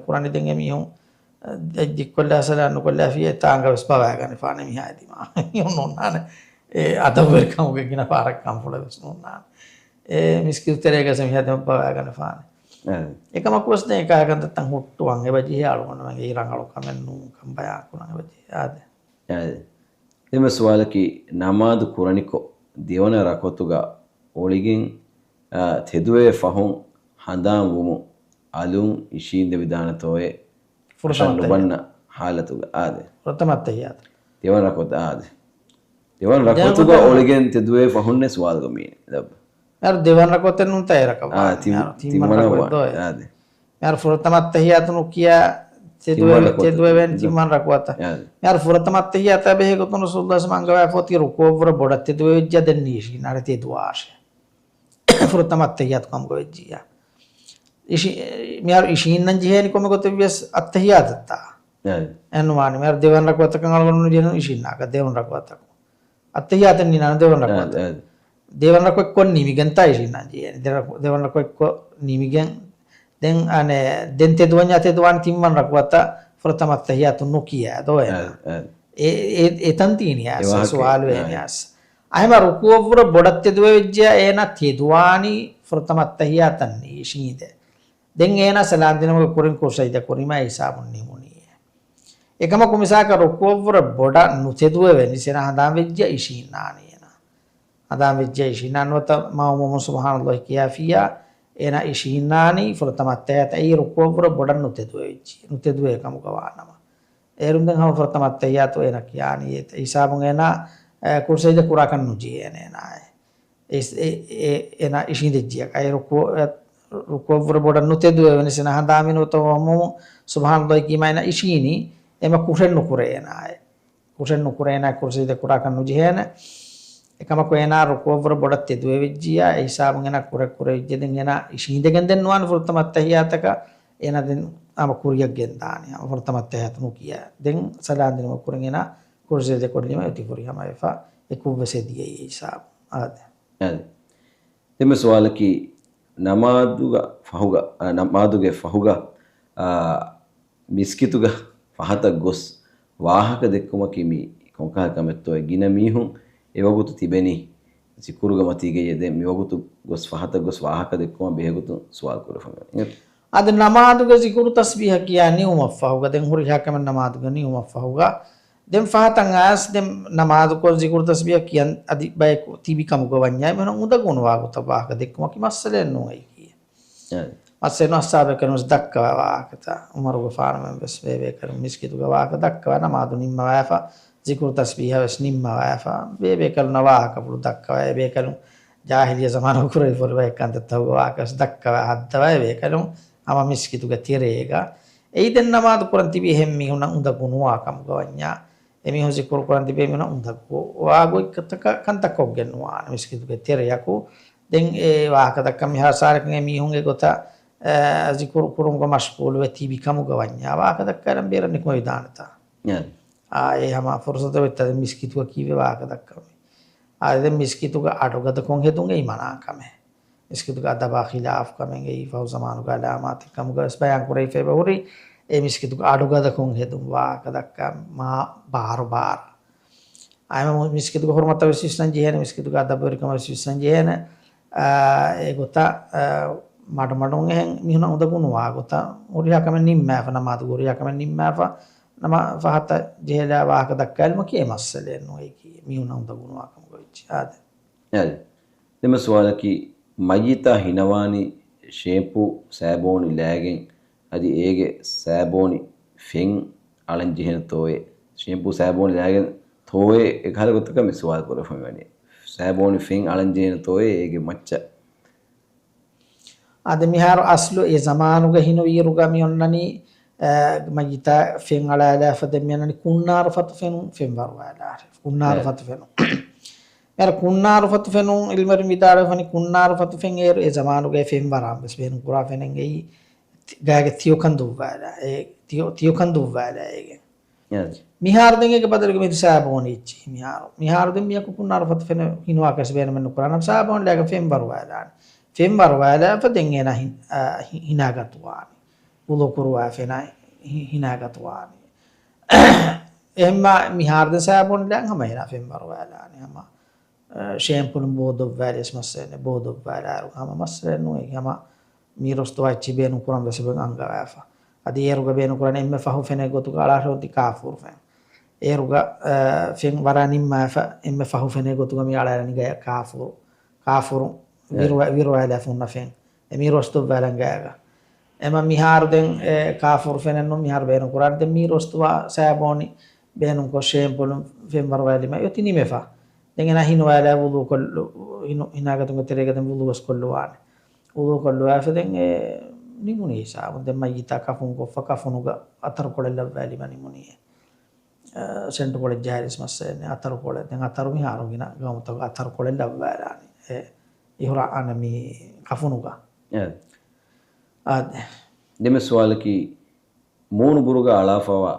ކުރަނީ ދެން އެމީހުން ދިއްކޮށްލާ ސަލާން ނުކޮށްލާފި އެތާނގަ ވެސް ބަވާގަނެފާނެ މިހާ ދިމާ. އެހެން ނޯންނާނެ. އެ އަދަބުވެރިކަމުގެ ގިނަ ފަހަރަކަށް ކަންފުޅެއް ވެސް ނޯންނާނެ. އެ މިސްކިތު ތެރޭގަސް މިހާ ދިމާ ބަވާގަނެފާނެ. އެކަމަކު ވެސް ދެން އެކާ ކަންތައްތައް ހުއްޓުވަން އެބަޖެހޭ އަޅުގަނޑުމެންގެ ރަނގަޅު ކަމެއް ނޫންކަން ބަޔާން ކުރަން އެބަޖެހޭ. އާދެ. އާދެ. ދެންމެ ސުވާލަކީ، ނަމާދު ކުރަނިކޮށް ދެވަނަ ރަކުޢަތުގަ އޮޅިގެން، އާ، ތެދުވެވޭ ފަހުން ހަނދާން ވުމުން އަލުން އިށީނދެވިދާނެތޯއޭ؟ ފުރަތަމަ ނުބަންނަ އައްތަހިއްޔާތު. ހާލަތުގަ. އާދެ. ފުރަތަމަ އައްތަހިއްޔާތު. ދެވަނަ ރަކުޢަތު، އާދެ. ދެވަނަ ދެވަނަ ރަކުޢަތުގަ ރަކުޢަތު. އޮޅިގެން ތެދުވެވޭ ފަހުންނޭ ސުވާލުގަ މީނެ. ލައްބަ. މިހާރު ދެވަނަ ރަކުޢަތެއް ނޫންތާ އެ ރަކަބާ. އާ، ތިން، މިހާރު ތިން ތިންވަނަ ވަނަ ރަކުޢަތް ވަނަ. ދޯ އެ. އާދެ. މިހާރު ފުރަތަމަ އައްތަހިއްޔާތު ނުކިޔާ ތެދުވެ-، ތިންވަނަ ރަކުޢަތު. ތެދުވެވޭނެ ތިންވަނަ ރަކުޢަތަށް. އާދެ. މިހާރު ފުރަތަމަ އައްތަހިއްޔާތާ ބެހޭ ގޮތުން ރަސޫލުﷲ ޞައްލަﷲު ޢަލައިހި ވަސައްލަމަ އަންގަވާފަ އޮތީ ރުކޫޢަށްވުރެ ބޮޑަށް ތެދުވެވިއްޖާ ދެން ނީށީ ނާރެ ތެދުވާށޭ. ފުރަތަމަ އައްތަހިއްޔާތު ކަމުގަ ވެއްޖިއްޔާ. އިށި-، މިހާރު އިށީންނަން ޖެހޭނީ ކޮންމެ ގޮތެއްވިޔަސް އައްތަހިއްޔާތަށްތާ. އެހެން ނުވާނެ. މިހާރު ދެވަނަ ރަކުޢަތަކަށް އަޅުގަނޑު ނުޖެހެނީ އިށީންނާކަށް ދެވަނަ ރަކުޢަތަކު. އައްތަހިއްޔާތެއް ނީނާނެ ދެވަނަ ރަކުޢަތަށް. އާދެ. ދެވަނަ ރަކުޢަތްކޮށް ނިމިގެންތާ އިށީންނާން ޖެހޭނެ. ދެވަނަ ރަކު-، ދެވަނަ ރަކުޢަތްކޮށް ނިމިގެން ދެން އަނެއް، ދެން ތެދުވަންޏާ ތެދުވާނީ ތިންވަނަ ރަކުޢަތަށް ފުރަތަމަ އައްތަހިއްޔާތު ނުކިޔާ ދޯ އޭނާ. އާދެ، އާދެ. އެ، އެ، އެތަން ތީނިޔާސް އެ ވާހަކަ، ސުވާލު އާދެ. އޭނިޔާސް. އަހެމަ ރުކޫޢަށްވުރެ ބޮޑަށް ތެދުވެވިއްޖެޔާ އޭނާ ތެދުވާނީ ފުރަތަމަ އައްތަހިއްޔާތަށް ނީށީނދެ. ދެން އޭނާ ސަލާން ދިނުމުގެ ކުރިން ކުރު ސަޖިދަ ކުރީމާ އެ ހިސާބުން ނިމުނީ. އެކަމަކު މިސާލަކަށް ރުކޫޢަށްވުރެ ބޮޑަށް ނުތެދުވެވެނިސް އޭނާ ހަނދާން ވެއްޖިޔާ އިށީންނާނީ އޭނާ. ހަނދާން ވެއްޖިޔާ އިށީންނާނީ ނުވަތަ މައުމޫމުން ސުބްޙާނަﷲ ކިޔާފިއްޔާ އޭނާ އިށީންނާނީ ފުރަތަމަ އައްތަހިއްޔާތަށް އެއީ ރުކޫޢަށްވުރެ ބޮޑަށް ނުތެދުވެވިއްޖެ، ނުތެދުވޭ ކަމުގަ ވާނަމަ. އޭރުން ދެން ހަމަ ފުރަތަމަ އައްތަހިއްޔާތު އޭނާ ކިޔާނީ އެ ހިސާބުން އޭނާ، އެ، ކުރު ސަޖިދަ ކުރާކަށް ނުޖެހޭނެ އޭނާއޭ. އެ، އެ، އެ، އޭނާ އިށީނދެއްޖިޔަކަ. އެ ރުކޫ-، އެ، ރުކޫޢަށްވުރެ ބޮޑަށް ނުތެދުވެވެނިސް އޭނާ ހަނދާންވީ ނުވަތަ މައުމޫމު ސުބްޙާނަﷲ ކީމާ އޭނާ އިށީނީ، އެމަ ކުށެއް ނުކުރޭ އޭނާއޭ. ކުށެއް ނުކުރޭ އޭނާ ކުރު ސަޖިދަ ކުރާކަށް ނުޖެހޭނެ. އެކަމަކު އޭނާ ރުކޫޢަށްވުރެ ބޮޑަށް ތެދުވެވިއްޖިޔާ އެ ހިސާބުން އޭނާ ކުރެއް ކުރެވިއްޖެ ދެން އޭނާ އިށީނދެގެން ދެން ނުވާނެ ފުރަތަމަ އައްތަހިއްޔާތަކަށް އޭނާ ދެން ހަމަ ކުރިއަށް ގެންދާނީ. ހަމަ ފުރަތަމަ އައްތަހިއްޔާތު ނުކިޔާ. ދެން ސަލާން ދިނުމުގެ ކުރިން އޭނާ ކުރު ސަޖިދަ ކޮށްލީމަ އޮތީ ފުރިހަމަވެފަ އެކުއްވެސް އެދިޔައީ އެ ހިސާބު. އާދެ. އާދެ. ދެންމެ ސުވާލަކީ، ނަމާދުގަ ފަހުގަ، އަ، ނަމާދުގެ ފަހުގަ، އާ، މިސްކިތުގަ ފަހަތަށް ގޮސް ވާހަކަ ދެއްކުމަކީ މީ ކޮންކަހަލަ ކަމެއްތޯއޭ؟ ގިނަ މީހުން އެވަގުތު ތިބެނީ ޒިކުރުގަ މަތީގައޭ. ދެން މިވަގުތު ގޮސް ފަހަތަށް ގޮސް ވާހަކަ ދެއްކުމަށް ބެހޭގޮތުން ސުވާލު ކުރެފަ މިވަނީ. އާދެ، ނަމާދުގެ ޒިކުރު ތަސްބީހަ ކިޔާ ނިމުމަށްފަހުގަ، ދެން ހުރިހާ ކަމެއް ނަމާދުގަ ނިމުމަށްފަހުގަ، ދެން ފަހަތަށް އައިސް ދެން ނަމާދުކޮށް ޒިކުރު ތަސްބީހަ ކިޔަން އަދި ބަޔަކު ތިބި ކަމުގަ ވަންޏާ އެމީހުންނަށް އުނދަގޫ ނުވާ ގޮތަށް ވާހަކަ ދެއްކުމަކީ މައްސަލައެއް ނޫން އެއީ. އެ. މައްސަލައެއް ނޫން. އަޞްޙާބު ބޭކަލުން ވެސް ދައްކަވާ ވާހަކަތައް، ޢުމަރުގެފާނުމެން ވެސް ބޭބޭކަލުން މިސްކިތުގަ ވާހަކަ ދައްކަވާ، ނަމާދު ނިންމަވާފަ، ޒިކުރު ތަސްބީހަ ވެސް ނިންމަވާފަ، ބޭބޭކަލުންނަށް ވާހަކަފުޅު ދައްކަވާ، އެބޭކަލުން ޖާހިލިއްޔަ ޒަމާނުގަ ކުރެވިފައިވާ ކަންތައްތަކުގެ ވާހަކަ ވެސް ދައްކަވާ ހައްދަވާ އެބޭކަލުން ހަމަ މިސްކިތުގެ ތެރޭގަ. އެއީ ދެން ނަމާދު ކުރަން ތިބީ އެހެން މީހުންނަށް އުނދަގޫ ނުވާ ކަމުގަ ވަންޏާ، އެމީހުން ޒިކުރު ކުރަން ތިބޭ މީހުންނަށް އުނދަގޫ ވާ ގޮތް ކަންތައް ކޮށްގެން ނުވާނެ މިސްކިތުގެ ތެރެޔަކު. ދެން އެ ވާހަކަ ދައްކަން މިހާރު ސާރަކަށް އެމީހުންގެ ގޮތަށް، އެ، ޒިކުރު ކުރުމުގަ މަޝްޣޫލުވެ ތިބި ކަމުގަ ވަންޏާ ވާހަކަ ދައްކާލަން ބޭރަށް ނިކުމެވިދާނެތާ؟ އާ، އެ ހަމަ ފުރުސަތު ވެއްތަ ދެން މިސްކިތުގަ ކީއްވެ ވާހަކަ ދައްކަމެ؟ އާ، ދެން މިސްކިތުގަ އަޑުގަދަކޮށް ހެދުން އެއީ މަނާ ކަމެއް. މިސްކިތުގެ އަދަބާ ޚިލާފު ކަމެއް އެއީ ފަހު ޒަމާނުގެ އަލާމާތެއް ކަމުގަ ވެސް ބަޔާން ކުރެވިފައި ހުރި. އެ މިސްކިތުގެ އަޑުގަދަކޮށް ހެދުން ވާހަކަ ދައްކާ މާ ބާރު ބާރަށް. އައިމަ މިސްކިތުގެ ހުރުމަތަށް ވެސް ވިސްނަން ޖެހޭނެ، މިސްކިތުގެ އަދަބުވެރިކަމަށް ވެސް ވިސްނަން ޖެހޭނެ. އާ، އެގޮތަށް، އާ، މަޑުމަޑުން އެހެން މީހުންނަށް އުނދަގޫ ނުވާ ގޮތަށް ހުރިހާ ކަމެއް ނިންމާފަ، ނަމާދުގެ ހުރިހާ ކަމެއް ނިންމާފަ، ނަމަ ފަހަތަށް ޖެހިލާ ވާހަކަ ދައްކާލުމަކީ އެ މައްސަލައެއް ނޫން. އެއީކީ މީހުންނަށް އުނދަގޫ ނުވާ ކަމުގަ ވެއްޖެ. އާދެ. އާދެ. ދެންމެ ސުވާލަކީ، މައްޔިތާ ހިނަވާނީ ޝޭމްޕޫ ސާބޯނި ލާގެން އަދި އޭގެ ސާބޯނި ފެން އަޅަން ޖެހޭނެ ތޯއޭ؟ ޝޭމްޕޫ ސާބޯނި ލާގެން ތޯއޭ؟ އެކަހަލަ ގޮތަކަށް މި ސުވާލު ކުރެފަ މިވަނީ. ސާބޯނި ފެން އަޅަން ޖެހޭނެ ތޯއޭ އޭގެ މައްޗަށް؟ އާދެ، މިހާރު އަސްލު އެ ޒަމާނުގަ ހިނުވިއިރުގަ މި އޮންނަނީ، އަ، މައްޔިތާ ފެން އަޅާލާފަ ދެން މި އަންނަނީ ކުންނާރު ފަތު ފެނުން ފެންވަރުވާލާ. ކުންނާރު އެ. ފަތު ފެނުން. މިހާރު ކުންނާރު ފަތު ފެނުން އިލްމުވެރިން ވިދާޅުވެފަނީ ކުންނާރު ފަތު ފެން އޭރު އެ ޒަމާނުގައި ފެންވަރާން ވެސް ބޭނުން ކުރާ ފެނެއް އެއީ ތި-، ގާގެ ތިޔޮކަން ދުއްވާލާ. އެ ތިޔޮ-، ތިޔޮކަން ދުއްވާލާ އޭގެ. އެ. މިހާރު ދެން އޭގެ ބަދަލުގަ މި ސާބޯނި އެއްޗިހި މިހާރު. މިހާރު ދެން މިޔަކު ކުންނާރު ފަތު ފެނެއް ހިނުވާކަށް ބޭނުމެއް ނުކުރާނަމަ ސާބޯނި ލާގެން ފެން ވަރުވާލާނެ. ފެން ވަރުވާލާފަ ދެން އޭނާ ހި-، އާ، ހި-، ހިނާގަތުވާނެ. ވުޟޫ ކުރުވާ ފެނާ ހި-، ހިނާގަތުވާނެ. އެހެންމާ މިހާރު ދެން ސާބޯނި ލާން ހަމަ އޭނާ ފެން ވަރުވާލާނެ. ހަމަ، އާ، ޝޭމްޕޫނު ބޯ ދޮއްވާލިޔަސް މައްސަލައެއް ނެ، ބޯ ދޮއްވާލާއިރު ހަމަ މައްސަލައެއް ނޫން. އެ ހަމަ މީ ރޮސްދުވާ އެއްޗިހި ބޭނުން ކުރަން ވެސް އެބަ އަންގަވާފަ. އަދި އޭރުގަ ބޭނުން ކުރާނެ އެންމެ ފަހު ފެނެއް ގޮތުގަ އަޅާށެ އޮތީ ކާފޫރު ފެން. އޭރުގަ، އަ، ފެން ވަރާ ނިންމާފަ އެންމެ ފަހު ފެނެއް ގޮތުގަ މި އަޅާލަނީ ގަޔަށް ކާފޫރު. ކާފޫރު އެ. ވިރުވަ-، ވިރުވާލާފަ ހުންނަ ފެން. އެ މީ ރޮސްދުއްވާލަން ގަޔަގަ. އެމަ މިހާރު ދެން އެ ކާފޫރު ފެނެއް ނޫން މިހާރު ބޭނުން ކުރާނެ. ދެން މީ ރޮސްދުވާ ސާބޯނި ބޭނުންކޮށް ޝޭމްޕޫނު ފެން ވަރުވާލީމަ އޮތީ ނިމެފަ. ދެން އޭނާ ހިނުވާލާ ވުޟޫ ކޮށްލު-، ހިނު-، ހިނާގަތުމުގެ ތެރޭގަ ދެން ވުޟޫ ވެސް ކޮށްލުވާނެ. ވުޟޫ ކޮށްލުވާފަ ދެން އެ ނިމުނީ ހިސާބުން. ދެން މައްޔިތާ ކަފުން ކޮށްފަ ކަފުނުގަ އަތަރުކޮޅެއް ލައްވާލީމަ ނިމުނީ. އެ، ސެންޓުކޮޅެއް ޖަހާލިޔަސް މައްސަލައެއް ނެ. އަތަރުކޮޅެއް. ދެން އަތަރު މިހާރު ގިނަ ގައުމުތަކުގަ އަތަރުކޮޅެއް ލައްވާލާނީ. އެ، އިހުރާ އަންނަ މި ކަފުނުގަ. އެ. އާދެ. ދެންމެ ސުވާލަކީ، މޫނު ބުރުގާ އަޅާފަވާ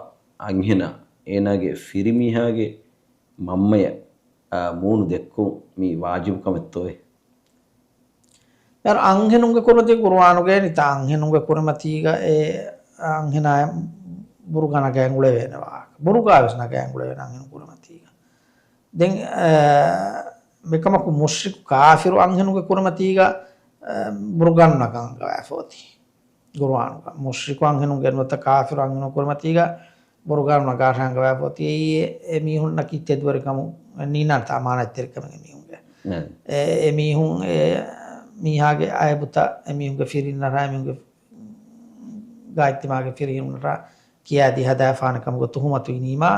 އަންހެނާ އޭނާގެ ފިރިމީހާގެ މަންމަޔަށް، އާ، މޫނު ދެއްކުން މީ ވާޖިބު ކަމެއްތޯއޭ؟ މިހާރު އަންހެނުންގެ ކުރިމަތީގަ ޤުރުއާނުގައި ނިތާ އަންހެނުންގެ ކުރިމަތީގަ އެ އަންހެނާ ބުރުގާ ނަގައި އުޅެވޭނެ ވާހަކަ. ބުރުގާ ވެސް ނަގައި އުޅެވޭނެ އަންހެނުން ކުރިމަތީގަ. ދެން، އަ، މިކަމަކު މުޝްރިކު ކާފިރު އަންހެނުންގެ ކުރިމަތީގަ، އަ، ބުރުގާ ނަގަން އަންގަވާފަ އޮތީ. ޤުރުއާނުގަ މުޝްރިކު އަންހެނުންގެ ނުވަތަ ކާފިރު އަންހެނުން ކުރިމަތީގަ ބުރުގާނު ނަގާށާ އަންގަވާފަ އޮތީ. އެ، އެ މީހުންނަކީ ތެދުވެރިކަމުން ނީނާންތަ އަމާނާތްތެރިކަމެއް އެ މީހުންގެ. އެ، އެ މީހުން އެ މީހާގެ އައިބުތައް އެ މީހުންގެ ފިރިންނަށާ އެ މީހުންގެ ގާތްތިމާގެ ފިރިހެނުންނަށާ ކިޔާދީ ހަދާފާނެ ކަމުގަ ތުހުމަތު އިނީމާ،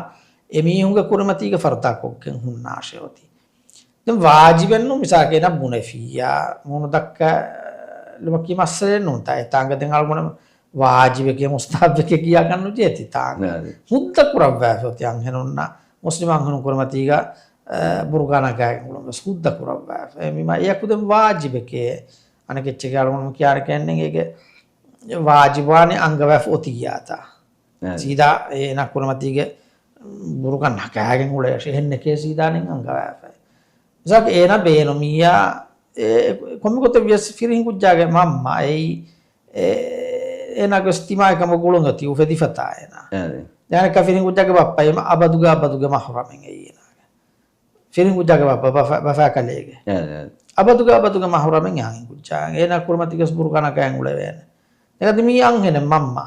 އެ މީހުންގެ ކުރިމަތީގަ ފަރުދާ ކޮށްގެން ހުންނާށޭ އޮތީ. ދެން ވާޖިބެއް ނޫން މިސާލަކަށް އޭނާ ބުނެފިއްޔާ މޫނު ދައްކާލުމަކީ މައްސަލައެއް ނޫންތާ. އެތާނގަ ދެން އަޅުގަނޑު ވާޖިބެކޭ މުސްތަހައްބެކޭ ކިޔާކަށް ނުޖެހޭތީ ތާނގަ. އާ، އާ. ހުއްދަ ކުރައްވާފަ އޮތީ އަންހެނުންނަށް މުސްލިމް އަންހެނުން ކުރިމަތީގަ، އަ، ބުރުގާ ނަގާގެން އުޅުން ވެސް ހުއްދަ ކުރައްވާފަ. އެ މި-، މަ-، އެޔަކު ދެން ވާޖިބެކޭ އަނެކެއްޗެކޭ އަޅުގަނޑު ކިޔާނެ ކެންނެން އޭގެ ވާޖިބުވާނީ އަންގަވާފަ އޮތިއްޔާތާ. އާ. ސީދާ އޭނާ ކުރިމަތީގެ ބުރުގާ ނަގާގެން އުޅޭ އެހެންނެކޭ ސީދާ ނެތް އަންގަވާފަ. މިސާލަކަށް އޭނާ ބޭނުމިއްޔާ، އެ، ކޮންމެ ގޮތެއް ވިޔަސް ފިރިހެން ކުއްޖާގެ މަންމަ އެއީ، އެ، އޭނާގެ ވެސް ތިމާގެ ކަމަށް ގުޅުން އޮތީ އުފެދިފަތާ އޭނާ. އާ. އޭނާ ކަ ފިރިހެން ކުއްޖާގެ ބައްޕަ އެއީ އަބަދުގެ އަބަދުގެ މަހުރަމެއް އެއީ އޭނާގެ. ފިރިހެން ކުއްޖާގެ ބައްޕަ ބަފަ-، ބަފާކަލޭގެ. އާ، އާ. އަބަދުގެ އަބަދުގެ މަހުރަމެއް އެހެން ކުއްޖާ. އޭނާ ކުރިމަތީގަ ވެސް ބުރުގާ ނަގައި އުޅެވޭނެ. ދެން އަދި މީ އަންހެނެއް މަންމަ.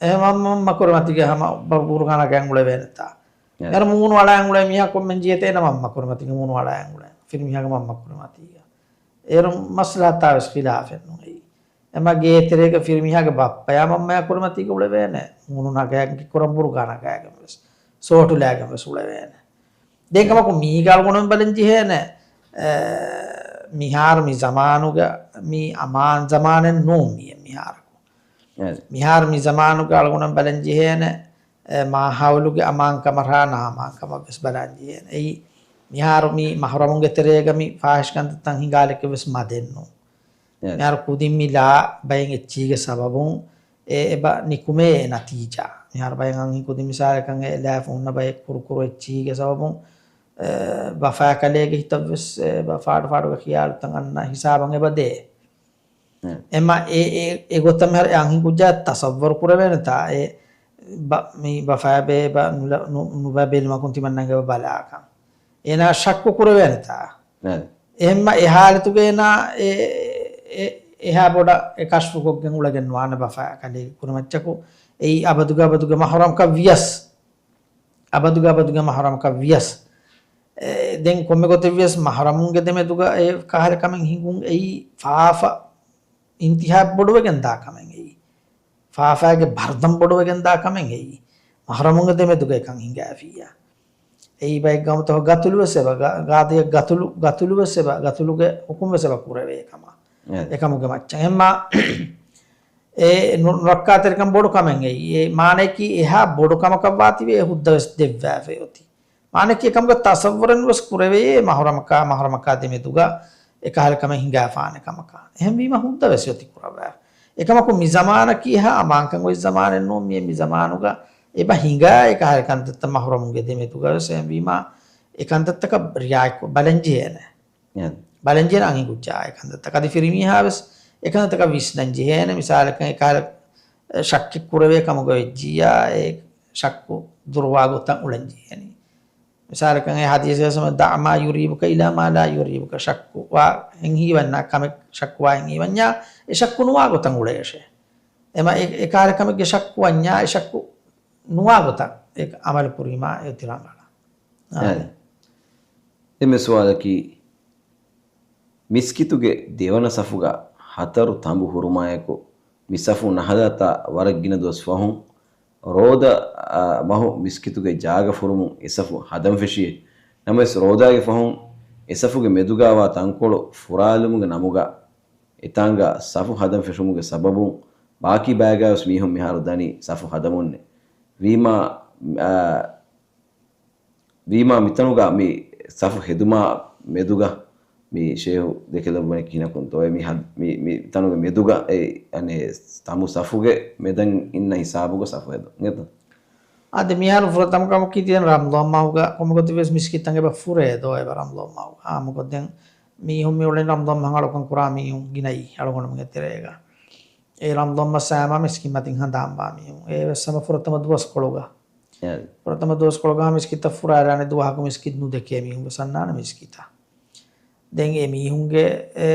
އެ މަންމަ، މަންމަ ކުރިމަތީގަ ހަމަ ބަ-، ބުރުގާ ނަގައި އުޅެވޭނެތާ. އެ. އޭރު މޫނު އަޅާ އުޅޭ މީހާ ކޮންމެ ޖިހަތަށް އޭނަ މަންމަ ކުރިމަތީގަ މޫނު އަޅާ އުޅޭ. ފިރިމީހާގެ މަންމަ ކުރިމަތީގަ. އޭރު މަސްލަހަތާ ވެސް ޚިލާފެއް ނުވޭ. އެމަ ގޭތެރޭގަ ފިރިމީހާގެ ބައްޕަޔާ މަންމަޔާ ކުރިމަތީގަ އުޅެވޭނެ. މޫނު ނަގައި ކުރަން ބުރުގާ ނަގައިގެން ވެސް. ސޯޓު ލާގެން ވެސް އުޅެވޭނެ. ދެން ކަމަކު މީގަ އަޅުގަނޑުމެން ބަލަން ޖެހޭނެ، އެ، މިހާރު މި ޒަމާނުގަ މީ އަމާން ޒަމާނެއް ނޫން މީ މިހާރަކު. އެ. މިހާރު މި ޒަމާނުގަ އަޅުގަނޑުމެން ބަލަން ޖެހޭނެ، އެ، މާހައުލުގެ އަމާންކަމަށާ ނާއަމާންކަމަށް ވެސް ބަލަން ޖެހޭނެ. އެއީ މިހާރު މި މަހުރަމުންގެ ތެރޭގަ މި ފާހިޝް ކަންތައްތައް ހިނގާލެއްކެއް ވެސް މަދެއް ނޫން. އެ. މިހާރު ކުދިން މި ލާ ބައެއް އެއްޗީގެ ސަބަބުން އެ އެބަ ނިކުމޭ އެ ނަތީޖާ. މިހާރު ބައެއް އަންހެން ކުދިން މިސާލަކަށް އެ ލާފަ ހުންނަ ބައެއް ކުރުކުރު އެއްޗީގެ ސަބަބުން އެ، ބަފާކަލޭގެ ހިތަށްވެސް، އެ، ބަ-، ފާޑު ފާޑުގެ ޚިޔާލުތައް އަންނަ ހިސާބަށް އެބަ ދޭ. އެ. އެމަ އެ، އެ، އެގޮތަށް މިހާރު އެ އަންހެންކުއްޖާ ތަޞައްވަރު ކުރެވޭނެތާ، އެ ބަ-، މި ބަފާބޭ ބަ ނުލަ-، ނު-، ނުބަ ބެލުމަކުން ތިމަންނަން އެބަ ބަލާކަން. އޭނާ ޝައްކު ކުރެވޭނެތާ. އެ. އެހެންމަ އެ ހާލަތުގަ އޭނާ އެ، އެ، އެހާ ބޮޑަށް އެ ކަޝްފުކޮށްގެން އުޅެގެން ނުވާނެ ބަފާ ކަލޭގެ ކުރިމައްޗަކު. އެއީ އަބަދުގެ އަބަދުގެ މަޙުރަމްކަން ވިޔަސް. އަބަދުގެ އަބަދުގެ މަޙުރަމްކަން ވިޔަސް. އެ، ދެން ކޮންމެ ގޮތެއް ވިޔަސް މަޙުރަމުންގެ ދެމެދުގަ އެ ކަހަލަ ކަމެއް ހިނގުން އެއީ ފާފަ އިންތިހާ ބޮޑުވެގެން ދާ ކަމެއް އެއީ. ފާފާގެ ބަރުދަން ބޮޑުވެގެން ދާ ކަމެއް އެއީ. މަޙުރަމުންގެ ދެމެދުގަ އެކަން ހިނގާފިއްޔާ. އެއީ ބައެއް ގައުމުތަކު ގަތުލުވެސް އެބަ، ގާ-، ގާދަޔަށް ގަތުލު، ގަތުލުވެސް އެބަ، ގަތުލުގެ ޙުކުމްވެސް އެބަ ކުރެވޭ ކަމަށް. އެ. އެކަމުގެ މައްޗަށް. އެހެންމާ އެ ނު-، ނުރައްކާތެރިކަން ބޮޑު ކަމެއް އެއީ. އެ މާނަޔަކީ އެހާ ބޮޑު ކަމަކަށް ވާތީވެ އެ ހުއްދަވެސް ދެއްވާފައި އޮތީ. މާނަޔަކީ އެކަމުގެ ތަޞައްވުރެއް ނުވެސް ކުރެވެޔޭ މަޙުރަމަކާ، މަޙުރަމަކާ ދެމެދުގަ އެކަހަލަ ކަމެއް ހިނގާފާނެ ކަމަކާ. އެހެންވީމަ ހުއްދަވެސް އޮތީ ކުރައްވާ. އެކަމަކު މި ޒަމާނަކީ ހާ އަމާންކަން އޮތް ޒަމާނެއް ނޫން މިއެ މި ޒަމާނުގަ އެބަ ހިނގާ އެކަހަލަ ކަންތައްތައް މަޙުރަމުންގެ ދެމެދުގަ ވެސް. އެހެންވީމަ އެ ކަންތައްތަކަށް ރިއާޔަތް ބަލަން ޖެހޭނެ. އެ. ބަލަންޖެހޭނެ އަންހެންކުއްޖާ އެ ކަންތައްތައް. އަދި ފިރިމީހާ ވެސް އެ ކަންތައްތަކަށް ވިސްނަން ޖެހޭނެ. މިސާލަކަށް އެކަހަލަ ޝައްކެއް ކުރެވޭ ކަމުގަ ވެއްޖިއްޔާ، އެ ޝައްކު ދުރުވާގޮތަށް އުޅަން ޖެހޭނެ. މިސާލަކަށް އެ ޙަދީޘް ވެސް، "دع ما يريبك إلى ما لا يريبك." ޝައްކުވާ ހިންހީވަންޏާ ކަމެއް، ޝައްކުވާ ހިންހީވަންޏާ، އެ ޝައްކު ނުވާގޮތަށް އުޅޭށޭ. އެމަ އެ، އެކަހަލަ ކަމެއްގެ ޝައްކު ވަންޏާ، އެ ޝައްކު ނުވާގޮތަށް އެ އަމަލު ކުރީމާ އެ އޮތީ ރަނގަޅަށް. އާ. އާ. ދެން މި ސުވާލަކީ، މިސްކިތުގެ ދެވަނަ ސަފުގަ ހަތަރު ތަނބު ހުރުމާއެކު، މި ސަފު ނަހަލާތާ ވަރަށް ގިނަ ދުވަސް ފަހުން، ރޯދަ، އާ، މަހު މިސްކިތުގެ ޖާގަ ފުރުމުން އެ ސަފު ހަދަން ފެށިއޭ. ނަމަވެސް، ރޯދާގެ ފަހުން އެ ސަފުގެ މެދުގާވާ ތަންކޮޅު ފުރާލުމުގެ ނަމުގަ، އެތާނގަ ސަފު ހަދަން ފެށުމުގެ ސަބަބުން، ބާކީ ބައިގާވެސް މީހުން މިހާރު ދަނީ ސަފު ހަދަމުންނޭ. ވީމާ، އާ، ވީމާ މިތަނުގަ މި ސަފު ހެދުމާ މެދުގަ މި ޝޭހު ދެކެލައްވަނީ ކިހިނަކުންތޯ؟ އެ މި ހަ-، މި، މި ތަނުގެ މެދުގަ އެ، އަނެ، ތަނބު ސަފުގެ މެދަށް އިންނަ ހިސާބުގަ ސަފު ހެދުން. އިނގޭތަ؟ އާދެ، މިހާރު ފުރަތަމަ ކަމަކީ ތި ދެން ރަމަޟާން މަހުގަ ކޮންމެ ގޮތެއް ވެސް މިސްކިތްތައް އެބަ ފުރޭ ދޯ އެބަ ރަމަޟާން މަހުގަ. އާއްމުކޮށް ދެން މީހުން މި އުޅެނީ ރަމަޟާން މަހަށް އަޅުކަން ކުރާ މީހުން ގިނައީ އަޅުގަނޑުމެންގެ ތެރޭގަ. އެ ރަމަޟާން މަސް ހަމަ މިސްކިތް މަތިން ހަނދާންވާ މީހުން. އެ ވެސް ހަމަ ފުރަތަމަ ދުވަސްކޮޅުގަ. އެ. ފުރަތަމަ ދުވަސްކޮޅުގަ މިސްކިތަށް ފުރާލާނެ ދުވަހަކު މިސްކިތް ނުދެކޭ މީހުން ވެސް އަންނާނެ މިސްކިތަށް. ދެން އެ މީހުންގެ، އެ،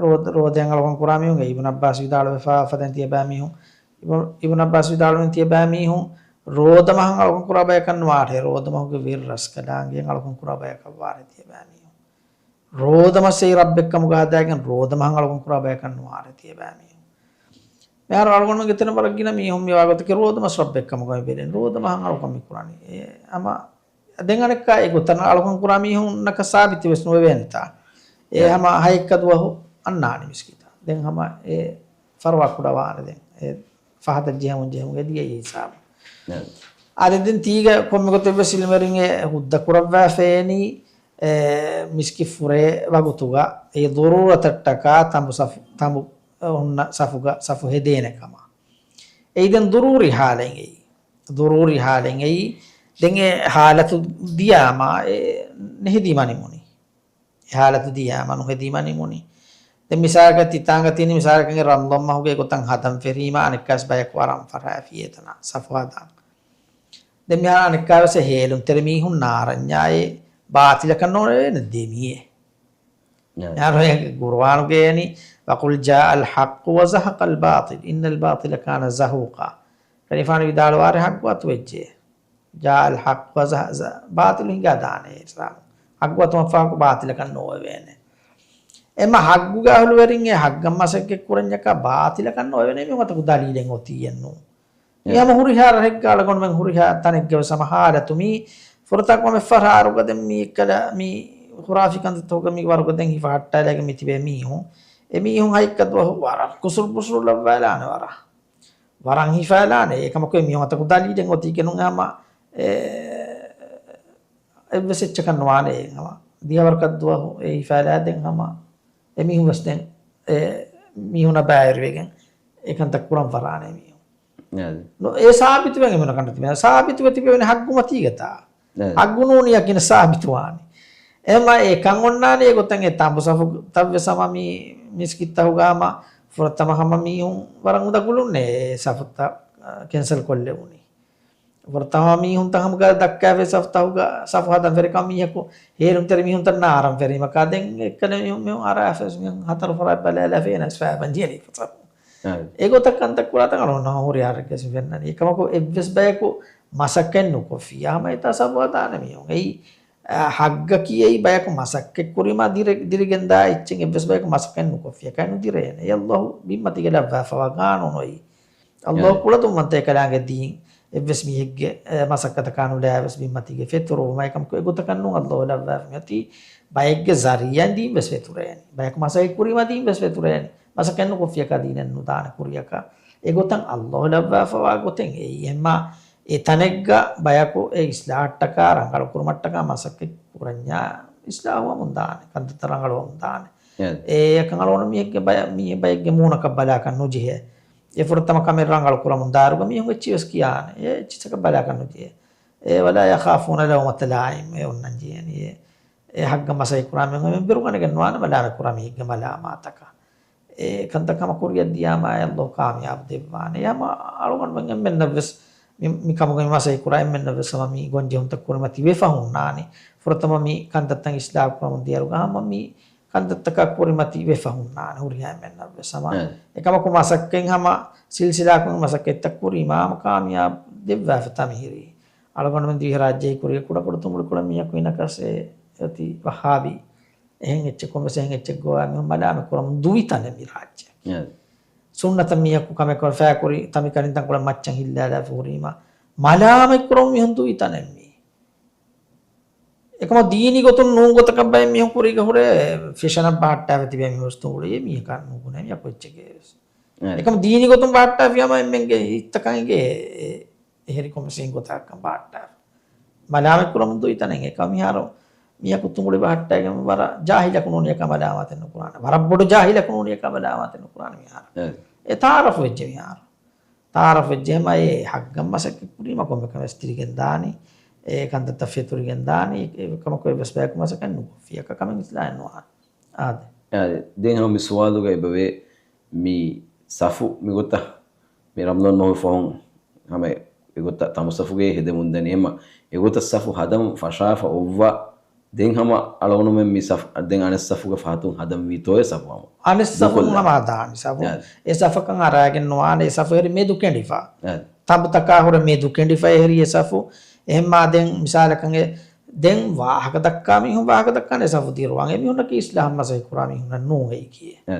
ރޯދަ-، ރޯދައިން އަޅުކަން ކުރާ މީހުންގެ އިބްނު ޢައްބާސް ވިދާޅުވެފަ ފަދައިން ތިޔަބައިމީހުން، އިބްނު، އިބްނު ޢައްބާސް ވިދާޅުވެން ތިޔަބައިމީހުން ރޯދަ މަހަށް އަޅުކަން ކުރާ ބަޔަކަށް ނުވާށޭ، ރޯދަ މަހުގެ ވެރި ރަސްކަލާނގެ އަޅުކަން ކުރާ ބަޔަކަށް ވާށޭ ތިޔަބައިމީހުން. ރޯދަ މަސް އެއީ ރައްބެއް ކަމުގަ ހަދާގެން ރޯދަ މަހަށް އަޅުކަން ކުރާ ބަޔަކަށް ނުވާށޭ ތިޔަބައިމީހުން. މިހާރު އަޅުގަނޑުމެންގެ ތެރޭ ވަރަށް ގިނަ މީހުން މިވާ ގޮތަކީ ރޯދަ މަސް ރައްބެއް ކަމުގަ މި ބެލެން. ރޯދަ މަހަށް އަޅުކަން މި ކުރާނީ. އެ ހަމަ ދެން އަނެއްކާ އެ ގޮތަށް އަޅުކަން ކުރާ މީހުންނަކަށް ސާބިތު ވެސް ނުވެވޭނެތާ. އެ އެ. ހަމަ ހައެއްކަ ދުވަހު އަންނާނެ މިސްކިތަށް. ދެން ހަމަ އެ ފަރުވާ ކުޑަވާނެ ދެން. އެ ފަހަތަށް ޖެހެމުން ޖެހެމުން އެ ދިޔައީ ހިސާބު. އެ. އާދެ، ދެން ތީގަ ކޮންމެ ގޮތެއް ވެސް އިލްމުވެރިން އެ ހުއްދަ ކުރައްވާފައިނީ، އެ، މިސްކިތް ފުރޭ ވަގުތުގަ އެ ޟަރޫރަތަށްޓަކާ ތަނބު ސަފު، ތަނބު ހުންނަ ސަފުގަ ސަފު ހެދޭނެ ކަމަށް. އެއީ ދެން ޟަރޫރީ ޙާލެއް އެއީ. ޟަރޫރީ ޙާލެއް އެއީ. ދެން އެ ޙާލަތު ދިޔާމަ އެ ނެހެދީމަ ނިމުނީ. އެ ޙާލަތު ދިޔާމަ ނުހެދީމަ ނިމުނީ. ދެން މިސާލަކަށް ތިތާނގަ ތިނި މިސާލަކަށް ރަމަޟާން މަހުގެ ގޮތަށް ހަދަން ފެށީމަ އަނެއްކާސް ބަޔަކު ވަރަން ފަށާފި އެތަނަށް ސަފު ހަދަން. ދެން މިހާރު އަނެއްކާވެސް އެ ހޭލުންތެރި މީހުން ނާރަންޏާއޭ ބާޠިލަކަށް ނޯންނެވޭނެ ދެމިއޭ. ނާ. މިހާރު އެ ޤުރުއާނުގައި އެނީ، "وقل جاء الحق وزهق الباطل إن الباطل كان زهوقا." ފެނިފާނު ވިދާޅުވާރެ ޙައްޤު އަތުވެއްޖެ. "جاء الحق وزهق"، ޒަ-، ބާޠިލު ހިނގާ ދާނެ އިސްލާމު. ޙައްޤު އަތުވަން ފާކު ބާޠިލަކަށް ނޯވެވޭނެ. އެމަ ޙައްޤުގެ އަހުލުވެރިން އެ ޙައްޤަށް މަސައްކަތް ކުރަންޏަކާ ބާޠިލަކަށް ނޯވެވޭނެ މި މަތަކު ދަލީލެއް އޮތީއެއްނު. އެ. މި ހަމަ ހުރިހާ ރަށެއްގަ އަޅުގަނޑުމެން ހުރިހާ ތަނެއްގެ ވެސް ހަމަ ޙާލަތު މީ ފުރަތަމަ ފަހަރު އަހަރުގަ ދެން މީ އެއްކަލަ މީ ޚުރާފީ ކަންތައްތަކުގަ މީ ވަރުގަ ދެން ހިފަހައްޓާލައިގެން މި ތިބޭ މީހުން. އެ މީހުން ހައެއްކަ ދުވަހު ވަރަށް ކުސުރުބުސުރު ލައްވާލާނެ ވަރަށް. ވަރަށް ހިފާލާނެ. އެކަމަކު އެ މީހުން އަތަކު ދަލީލެއް އޮތީކެނުން ހަމަ އެ، އެއްވެސް އެއްޗަކަށް ނުވާނެ އެ ހަމަ. ދިހަވަރަކަށް ދުވަހު އެ ހިފާލާ ދެން ހަމަ އެ މީހުން ވެސް ދެން އެ މީހުންނަށް ބައިވެރިވެގެން އެ ކަންތައް ކުރަން ފަށާނެ މީހުން. އާދެ. ނު-، އެ ސާބިތުވެގެން އެމީހުންނަށް ކަންތައް ތިބޭ. ސާބިތުވެ ތިބެވެނީ ޙައްޤު މަތީގަތާ. އެ. ޙައްޤު ނޫނީ ޔަޤީނަށް ސާބިތުވާނީ. އެހެންމާ އެ ކަން އޮންނާނީ އެގޮތަށް އެ ތަނބު ސަފުތައް ވެސް ހަމަ މި މިސްކިތްތަކުގަ ހަމަ ފުރަތަމަ ހަމަ މީހުން ވަރަށް އުނދަގުލުން އެ ސަފުތައް ކެންސަލް ކޮށްލެވުނީ. ފުރަތަމަ މީހުންތައް ހަމަ ދައްކާފައި ސަފުތަކުގަ ސަފު ހަދަން ފެށި ކަމަށް މީހަކު ހޭލުންތެރި މީހުންތައް ނާރަން ފެށީމަ ކާ ދެން އެއްކަލަ މީހުން މީހުން އަރާފައި މީހުން ހަތަރު ފަރާތް ބަލާލާފައި އެނަސް ފައިބަން ޖެހެނީ ފުރަތަމަ. އެގޮތަށް ކަންތައް ކުރާތަން އަޅުގަނޑު ހުރިހާ ރައްޔަކަށް ފެންނަނީ. އެކަމަކު އެއްވެސް ބަޔަކު މަސައްކަތް ނުކޮށްފިއްޔާ ހަމަ އެތާ ސަފު ހަދާނެ މީހުން. އެއީ، އަ، ޙައްޤަކީ އެއީ ބަޔަކު މަސައްކަތް ކުރީމާ ދިރެ-، ދިރިގެންދާ އެއްޗެއް އެއްވެސް ބަޔަކު މަސައްކަތް ނުކޮށްފިއްޔާ ކައި ނުދިރޭނެ. އެ ﷲ ބިންމަތީގަ ލައްވާފަވާ ޤާނޫނު އެއީ. ﷲ ކުޅަދުންވަންތަ އެކަލާނގެ ދީން އެއްވެސް މީހެއްގެ، އެ، މަސައްކަތަކާ ނުލާ އެއްވެސް ބިންމަތީގެ ފެތުރުވުމާ އެކަމަކު އެގޮތަކަށް ނޫން ﷲ ލައްވާފަ މިއޮތީ ބައެއްގެ ޒަރީޢާއިން ދީން ވެސް ފެތުރޭނެ. ބަޔަކު މަސައްކަތް ކުރީމާ ދީން ވެސް ފެތުރޭނެ. މަސައްކަތް ނުކޮށްފިއްޔާ ކާ ދީނެއް ނުދާނެ ކުރިޔަކަށް. އެގޮތަށް ﷲ ލައްވާފަވާ ގޮތެއް އެއީ. އެހެންމާ އެ ތަނެއްގަ ބަޔަކު އެ އިޞްލާޙަށްޓަކާ ރަނގަޅު ކުރުމަށްޓަކާ މަސައްކަތް ކުރަންޏާ އިޞްލާޙުވަމުން ދާނެ. ކަންތައްތައް ރަނގަޅުވަމުން ދާނެ. އެ އެކަން އަޅުގަނޑު މީހެއްގެ ބަޔަ-، މީ ބައެއްގެ މޫނަކަށް ބަލާކަށް ނުޖެހޭ. އެ ފުރަތަމަ ކަމެއް ރަނގަޅު ކުރަމުން ދާއިރުގަ މީހުން އެއްޗިހި ވެސް ކިޔާނެ. އެ އެއްޗިއްސަކަށް ބަލާކަށް ނުޖެހޭ. އެ، ولا يخافون لومة لائم އެ އޮންނަން ޖެހޭނީ. އެ، އެ ޙައްޤަށް މަސައްކަތް ކުރާ މީހުން އެމެން ބިރުގަނެގެން ނުވާނެ މަލާމަތް ކުރާ މީހެއްގެ މަލާމާތަކަށް. އެ ކަންތައް ހަމަ ކުރިއަށް ދިޔާމާ ﷲ ކާމިޔާބު ދެއްވާނެ. އެ ހަމަ އަޅުގަނޑުމެން އެންމެންނަށް ވެސް މި، މި ކަމުގަ މި މަސައްކަތް ކުރާ އެންމެންނަށް ވެސް ހަމަ މި ގޮންޖެހުންތައް ކުރިމަތި ވެފަ ހުންނާނީ. ފުރަތަމަ މި ކަންތައްތައް އިޞްލާޙު ކުރަމުން ދިޔައިރުގަ ހަމަ މި ކަންތައްތަކާ ކުރިމަތި ވެފަ ހުންނާނެ ހުރިހާ އެންމެންނަށް ވެސް ހަމަ. އެ. އެކަމަކު މަސައްކަތް ހަމަ ސިލްސިލާކޮށް މަސައްކަތްތައް ކުރީމާ ހަމަ ކާމިޔާބު ދެއްވާފަ ތަމްހީރީ. އަޅުގަނޑުމެން ދިވެހިރާއްޖެއި ކުރިއަށް ކުޑަކުޑަ ތުނބުޅި ކުޅަ މީހަކު އިނަކަސް އެ އޮތީ ވަހާބީ. އެހެން އެއްޗެއް ކޮންމެސް އެހެން އެއްޗެއް ގޮވާ މީހުން މަލާމަތް ކުރަމުން ދުވި ތަނެއް މި ރާއްޖެ. އެ. ސުންނަތަށް މީހަކު ކަމެއް ކުރަން ފައިކުރި ތަނެއް ކަނިތަންކޮޅެއް މައްޗަށް ހިއްލާލާފަ ހުރީމާ މަލާމަތް ކުރަމުން މީހުން ދުވި ތަނެއް މީ. އެކަމަ ދީނީ ގޮތުން ނޫން ގޮތަކަށް ބައެއް މީހުން ކުރީގަ ހުރެ ފެޝަނަށް ބަހައްޓާފަ ތިބޭ މީހުން ތުނބުޅި މީހަކާ ނުބުނޭ މީހަކު އެއްޗެކޭ ވެސް. އެ. އެކަމަ ދީނީ ގޮތުން ބަހައްޓާފިޔާމަ އެންމެންގެ ހިތްތަކަށް އެނގޭ އެ، އެހެރި ކޮންމެސް އެހެން ގޮތަކަށް ބަހައްޓާފަ. މަލާމަތް ކުރަމުން ދުވި ތަނެއް އެކަމަ މިހާރު މީހަކު ތުނބުޅި ބަހައްޓައިގެން ވަރަށް ޖާހިލަކު ނޫނިޔަކާ މަލާމާތެއް ނުކުރާނެ. ވަރަށް ބޮޑު ޖާހިލަކު ނޫނިޔަކާ މަލާމާތެއް ނުކުރާނެ މިހާރު. އެ. އެ ތަޢާރަފު ވެއްޖެ މިހާރު. ތަޢާރަފު ވެއްޖެ ހަމަ އެ ޙައްޤަށް މަސައްކަތް ކުރީމަ ކޮންމެ ކަމެއް ވެސް ދިރިގެން ދާނީ. އެ ކަންތައްތައް ފެތުރިގެން ދާނީ. އެ ކަމަކު އެއްވެސް ބަޔަކު މަސައްކަތް ނުކޮށްފިޔަކަ ކަމެއް އިސްލާހެއް ނުވާނެ. އާދެ. އާދެ. ދެން ހަމަ މި ސުވާލުގަ އެބަވޭ މި ސަފު މިގޮތަށް މި ރަމަޟާން މަހު ފަހުން ހަމަ އެގޮތަށް ތަނބު ސަފުގައި ހެދެމުންދަނީ. އެހެންމަ އެގޮތަށް ސަފު ހަދަން ފަށާފަ އޮއްވާ ދެން ހަމަ އަޅުގަނޑުމެން މި ސަފް، ދެން އަނެއް ސަފުގެ ފަހަތުން ހަދަންވީތޯއޭ ސަފު ހަމަ. އަނެއް ސަފުން ދޫކޮށްލާ. ހަމަ ހަދާނީ ސަފު. އާ. އެ ސަފަކަށް އަރާގެން ނުވާނެ، އެ ސަފު ހެރި މެދު ކެނޑިފަ. އާ. ތަނބުތަކާ ހުރެ މެދު ކެނޑިފަ އެހެރި އެ ސަފު. އެހެންމާ ދެން މިސާލަކަށް އެ ދެން ވާހަކަ ދައްކާ މީހުން ވާހަކަ ދައްކާނެ ސަފު ދިރުވާން. އެ މީހުންނަކީ އިސްލާހަށް މަސައްކަތް ކުރާ މީހުންނަށް ނޫން އެއީކީ. އާ.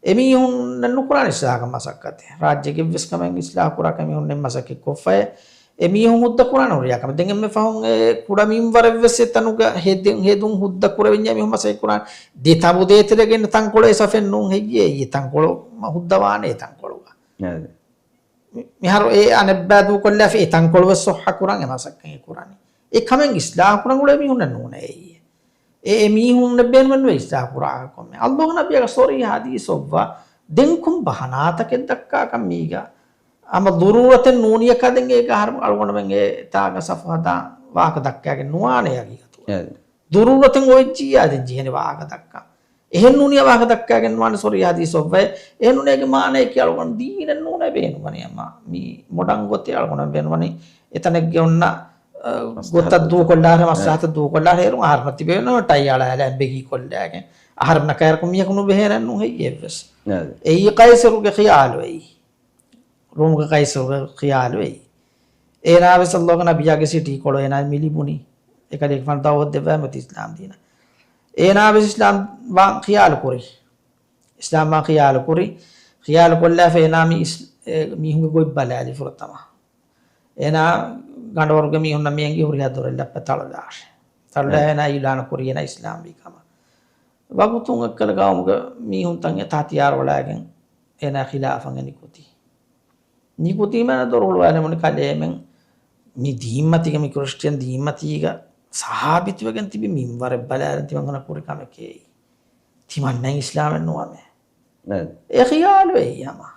އެމީހުންނަށް ނުކުރާނެ އިސްލާހަކަށް މަސައްކަތެއް. ރާއްޖޭގެ އެއްވެސް ކަމެއް އިސްލާހު ކުރާކަށް އެމީހުން ނެތް މަސައްކަތް ކޮށްފައޭ. އެމީހުން ހުއްދަ ކުރާނެ ހުރިހާ ކަމެއް. ދެން އެންމެ ފަހުން އެ ކުޑަ މިންވަރެއްވެސް އެ ތަނުގަ ހެދުން، ހެދުން ހުއްދަ ކުރެވިންޏާ މީހުން މަސައްކަތް ކުރާނެ. ދެ ތަނބު ދޭތެރޭގަ އިންނަ ތަންކޮޅު އެ ސަފެއް ނޫން ހެއްޔޭ؟ އެ ތަންކޮޅު ހުއްދަވާނެ އެ ތަންކޮޅުގަ. އާ. މި-، މިހާރު އެ އަނެއްބައި ދޫކޮށްލާފަ އެ ތަންކޮޅު ވެސް ޞައްޙަ ކުރަން އެ މަސައްކަތް ކުރާނީ. އެ ކަމެއް އިސްލާހު ކުރަން އުޅޭ މީހުންނެއް ނޫނޭ އެއީ. އެ، އެ މީހުންނެއް ބޭނުމެއް ނުވޭ އިސްލާހު ކުރާކަށް ކޮންމެ. އައްލާހު ނަބިއްޔާގެ ޞަރީޙަ ޙަދީޘް އޮއްވާ ދެން ކޮން ބަހަނާތަކެއް ދައްކާކަށް މީގަ ހަމަ ޟުރޫރަތެއް ނޫނިޔަކާ ދެން އޭގަ އަހަރު އަޅުގަނޑުމެން އެ ތާގަ ސަފު ހަދާ ވާހަކަ ދައްކާގެން ނުވާނެ ހަގީގަތުގަ. އެ. ޟުރޫރަތެއް އޮވެއްޖިއްޔާ ދެން ޖެހޭނެ ވާހަކަ ދައްކާ. އެހެން ނޫނިޔަ ވާހަކަ ދައްކާގެން ނުވާނެ ޞަރީޙަ ޙަދީޘް އޮއްވައި. އެހެން ނޫނޭގެ މާނައަކީ އަޅުގަނޑު ދީނެއް ނޫނޭ ބޭނުންވަނީ އަމާ މި މޮޑަން ގޮތެއް އަޅުގަނޑު ބޭނުންވަނީ. އެތަނެއްގެ އޮންނަ، އަ، ގޮތަށް ދޫކޮށްލާށޭ، މަސްލަހަތަށް ދޫކޮށްލާށޭ. އޭރުން އަހަރުންނަށް ތިބޭނު ޓައި އަޅާލާ އެނބެގީ ކޮށްލާގެން. އަހަރެންނަށް ކައިރަކު މީހަކު ނުބެހޭނެއްނު ހެއްޔެއްވެސް. އެއީ ޤައިސަރުގެ ޚިޔާލު އެއީ. ރޫމުގެ ޤައިސަރުގެ ޚިޔާލު އެއީ. އޭނާ ވެސް އައްލާހުގެ ނަބިއްޔާގެ ސިޓީކޮޅު އޭނާ މި ލިބުނީ. އެކަލޭގެފާނު ދަޢުވަތު ދެއްވައި މަތި އިސްލާމް ދީނަށް. އޭނާ ވެސް އިސްލާމް ވާން ޚިޔާލު ކުރި. އިސްލާމް ވާން ޚިޔާލު ކުރި. ޚިޔާލު ކޮށްލާފަ އޭނާ މި އިސް-، އެ، މީހުންގެ ގޮތް ބަލާލި ފުރަތަމަ. އޭނާ ގަނޑުވަރުގެ މީހުންނަށް މި އެނގި ހުރިހާ ދޮރެއް ލައްޕަ ތަޅުލާށޭ. ތަޅުލާ އޭނާ އިޢުލާނު ކުރި އޭނާ އިސްލާމް ވީ ކަމަށް. ވަގުތުން އެއްކަލަ ގައުމުގެ މީހުންތައް އެތާ ތިޔާރު އަޅާގެން އޭނާ ޚިލާފަށް އެ ނިކުތީ. ނިކުތީމަ ދޮރު ހުޅުވާލެމުނި ކަލޭމެން މި ދީންމަތީގަ، މި ކްރިސްޓިއަން ދީންމަތީގަ ސާބިތުވެގެން ތިބި މިންވަރެއް ބަލާލަން ތިމަން ކުރި ކަމެކޭ. ތިމަންނަ އިސްލާމެއް ނުވަމޭ. އެ ޚިޔާލު އެއީ ހަމަ.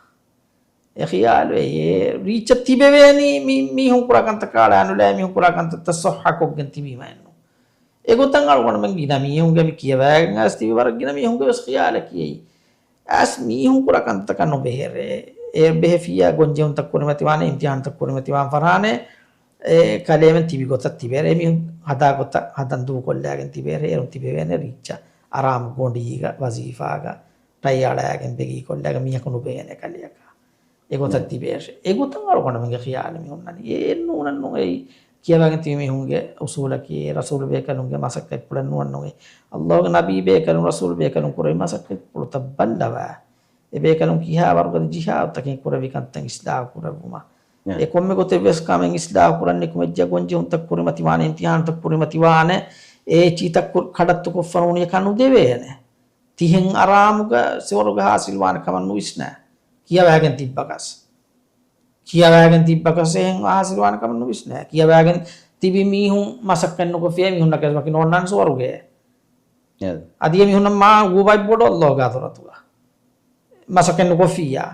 އެ ޚިޔާލު އެ ރީއްޗަށް ތިބެވޭނީ މި، މީހުން ކުރާ ކަންތަކާ އަޅާ ނުލާ މީހުން ކުރާ ކަންތައްތައް ސޮއްހަކޮށްގެން ތިބީމައެއްނު. އެގޮތަށް އަޅުގަނޑުމެން ގިނަ މީހުންގެ މި ކިޔަވައިގެން އައިސް ތިބި ވަރަށް ގިނަ މީހުންގެ ވެސް ޚިޔާލަކީ އެއީ. އައިސް މީހުން ކުރާ ކަންތަކަށް ނުބެހެރޭ. އެ ބެހެފިއްޔާ ގޮންޖެހުންތައް ކުރިމަތިވާނެ، އިމްތިހާންތައް ކުރިމަތިވާން ފަރާނެ، އެ ކަލޭމެން ތިބި ގޮތަށް ތިބޭރޭ. މީހުން ހަދާ ގޮތަށް ހަދަން ދޫކޮށްލާގެން ތިބޭރޭ. އޭރުން ތިބެވޭނެ ރީއްޗަށް އަރާމު ގޮނޑީގަ ވަޒީފާގަ ޓައި އަޅާގެން ބެގީ ކޮށްލާގެން މީހަކު ނުބެހޭނެ ކަލެއަކަށް. އެގޮތަށް ތިބޭށެ. އެގޮތަށް އަޅުގަނޑުމެންގެ ޚިޔާލު މި ހުންނަނީ. އެ ނޫނަން ނޫން އެއީ ކިޔަވާގެން ތިބި މީހުންގެ އުސޫލަކީ، ރަސޫލު ބޭކަލުންގެ މަސައްކަތްޕުޅެއް ނޫނަން ނޫން އެއީ. އައްލާހުގެ ނަބީ ބޭކަލުން، ރަސޫލު ބޭކަލުން ކުރެވި މަސައްކަތްޕުޅުތައް ބައްލަވާ. އެ ބޭކަލުން ކިހާ ވަރުގަދަ ޖިހާދުތަކެއް ކުރެވި ކަންތައް އިސްލާހު ކުރެއްވުމަށް. އެ ކޮންމެ ގޮތެއް ވެސް ކަމެއް އިސްލާހު ކުރަން ނިކުމެއްޖެ ގޮންޖެހުންތައް ކުރިމަތިވާނެ، އިމްތިހާނުތައް ކުރިމަތިވާނެ، އެ އެއްޗިތައް ކަޑައްތު ކޮށްފަ ނޫނިއަކަށް ނުދެވޭނެ. ތިހެން އަރާމުގަ ސުވަރުގެ ހާސިލްވާނެ ކަމަށް ނުވިސްނާ. ކިޔަވާގެން ތިއްބަކަސް. ކިޔަވާގެން ތިއްބަކަސް އެހެން ހާސިލްވާނެ ކަމަށް ނުވިސްނާ. ކިޔަވާގެން ތިބި މީހުން މަސައްކަތް ނުކޮށްފިޔޭ މީހުންނަކަށް ވަކި ނޯންނާން ސުވަރުގެ. އަދި އެ މީހުންނަށް މާ ގޫބައި ބޮޑު އައްލާހުގެ ޙަޟްރަތުގަ. މަސައްކަތް ނުކޮށްފިއްޔާ.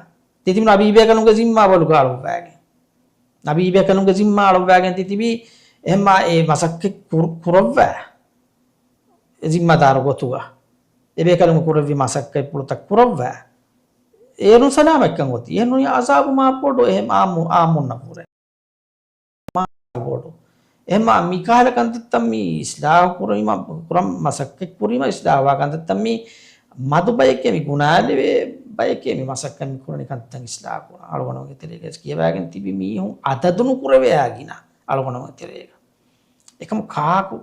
ތިތިބި ނަބީ ބޭކަލުންގެ ޒިންމާ ބޮލުގަ އަޅުއްވާގެން. ނަބީ ބޭކަލުންގެ ޒިންމާ އަޅުއްވާގެން ތިތިބީ އެހެންމާ އެ މަސައްކަތް ކުރ-، ކުރައްވާ. އެ ޒިންމާދާރު ގޮތުގަ އެބޭކަލުން ކުރެއްވި މަސައްކަތްޕުޅުތައް ކުރައްވާ. އޭރުން ސަލާމަތްކަން އޮތީ. އެހެން ނޫނީ އަޒާބު މާ ބޮޑު އެހެން އާއްމު-، އާއްމުންނަށްވުރެ. މާ ބޮޑު. އެހެންމާ މިކަހަލަ ކަންތައްތައް މި އިސްލާހު ކުރީމަ، ކުރަން މަސައްކަތް ކުރީމަ އިސްލާހުވާ ކަންތައްތައް މި މަދު ބަޔެކޭ މި ގުނާލެވޭ ބަޔެކޭ މި މަސައްކަތް މި ކުރަނި ކަންތައް އިސްލާހު ކުރަން. އަޅުގަނޑުމެންގެ ތެރޭގަ ކިޔަވާގެން ތިބި މީހުން އަދަދު ނުކުރެވޭ އާ ގިނަ އަޅުގަނޑުމެންގެ ތެރޭގަ. އެކަމު ކާކު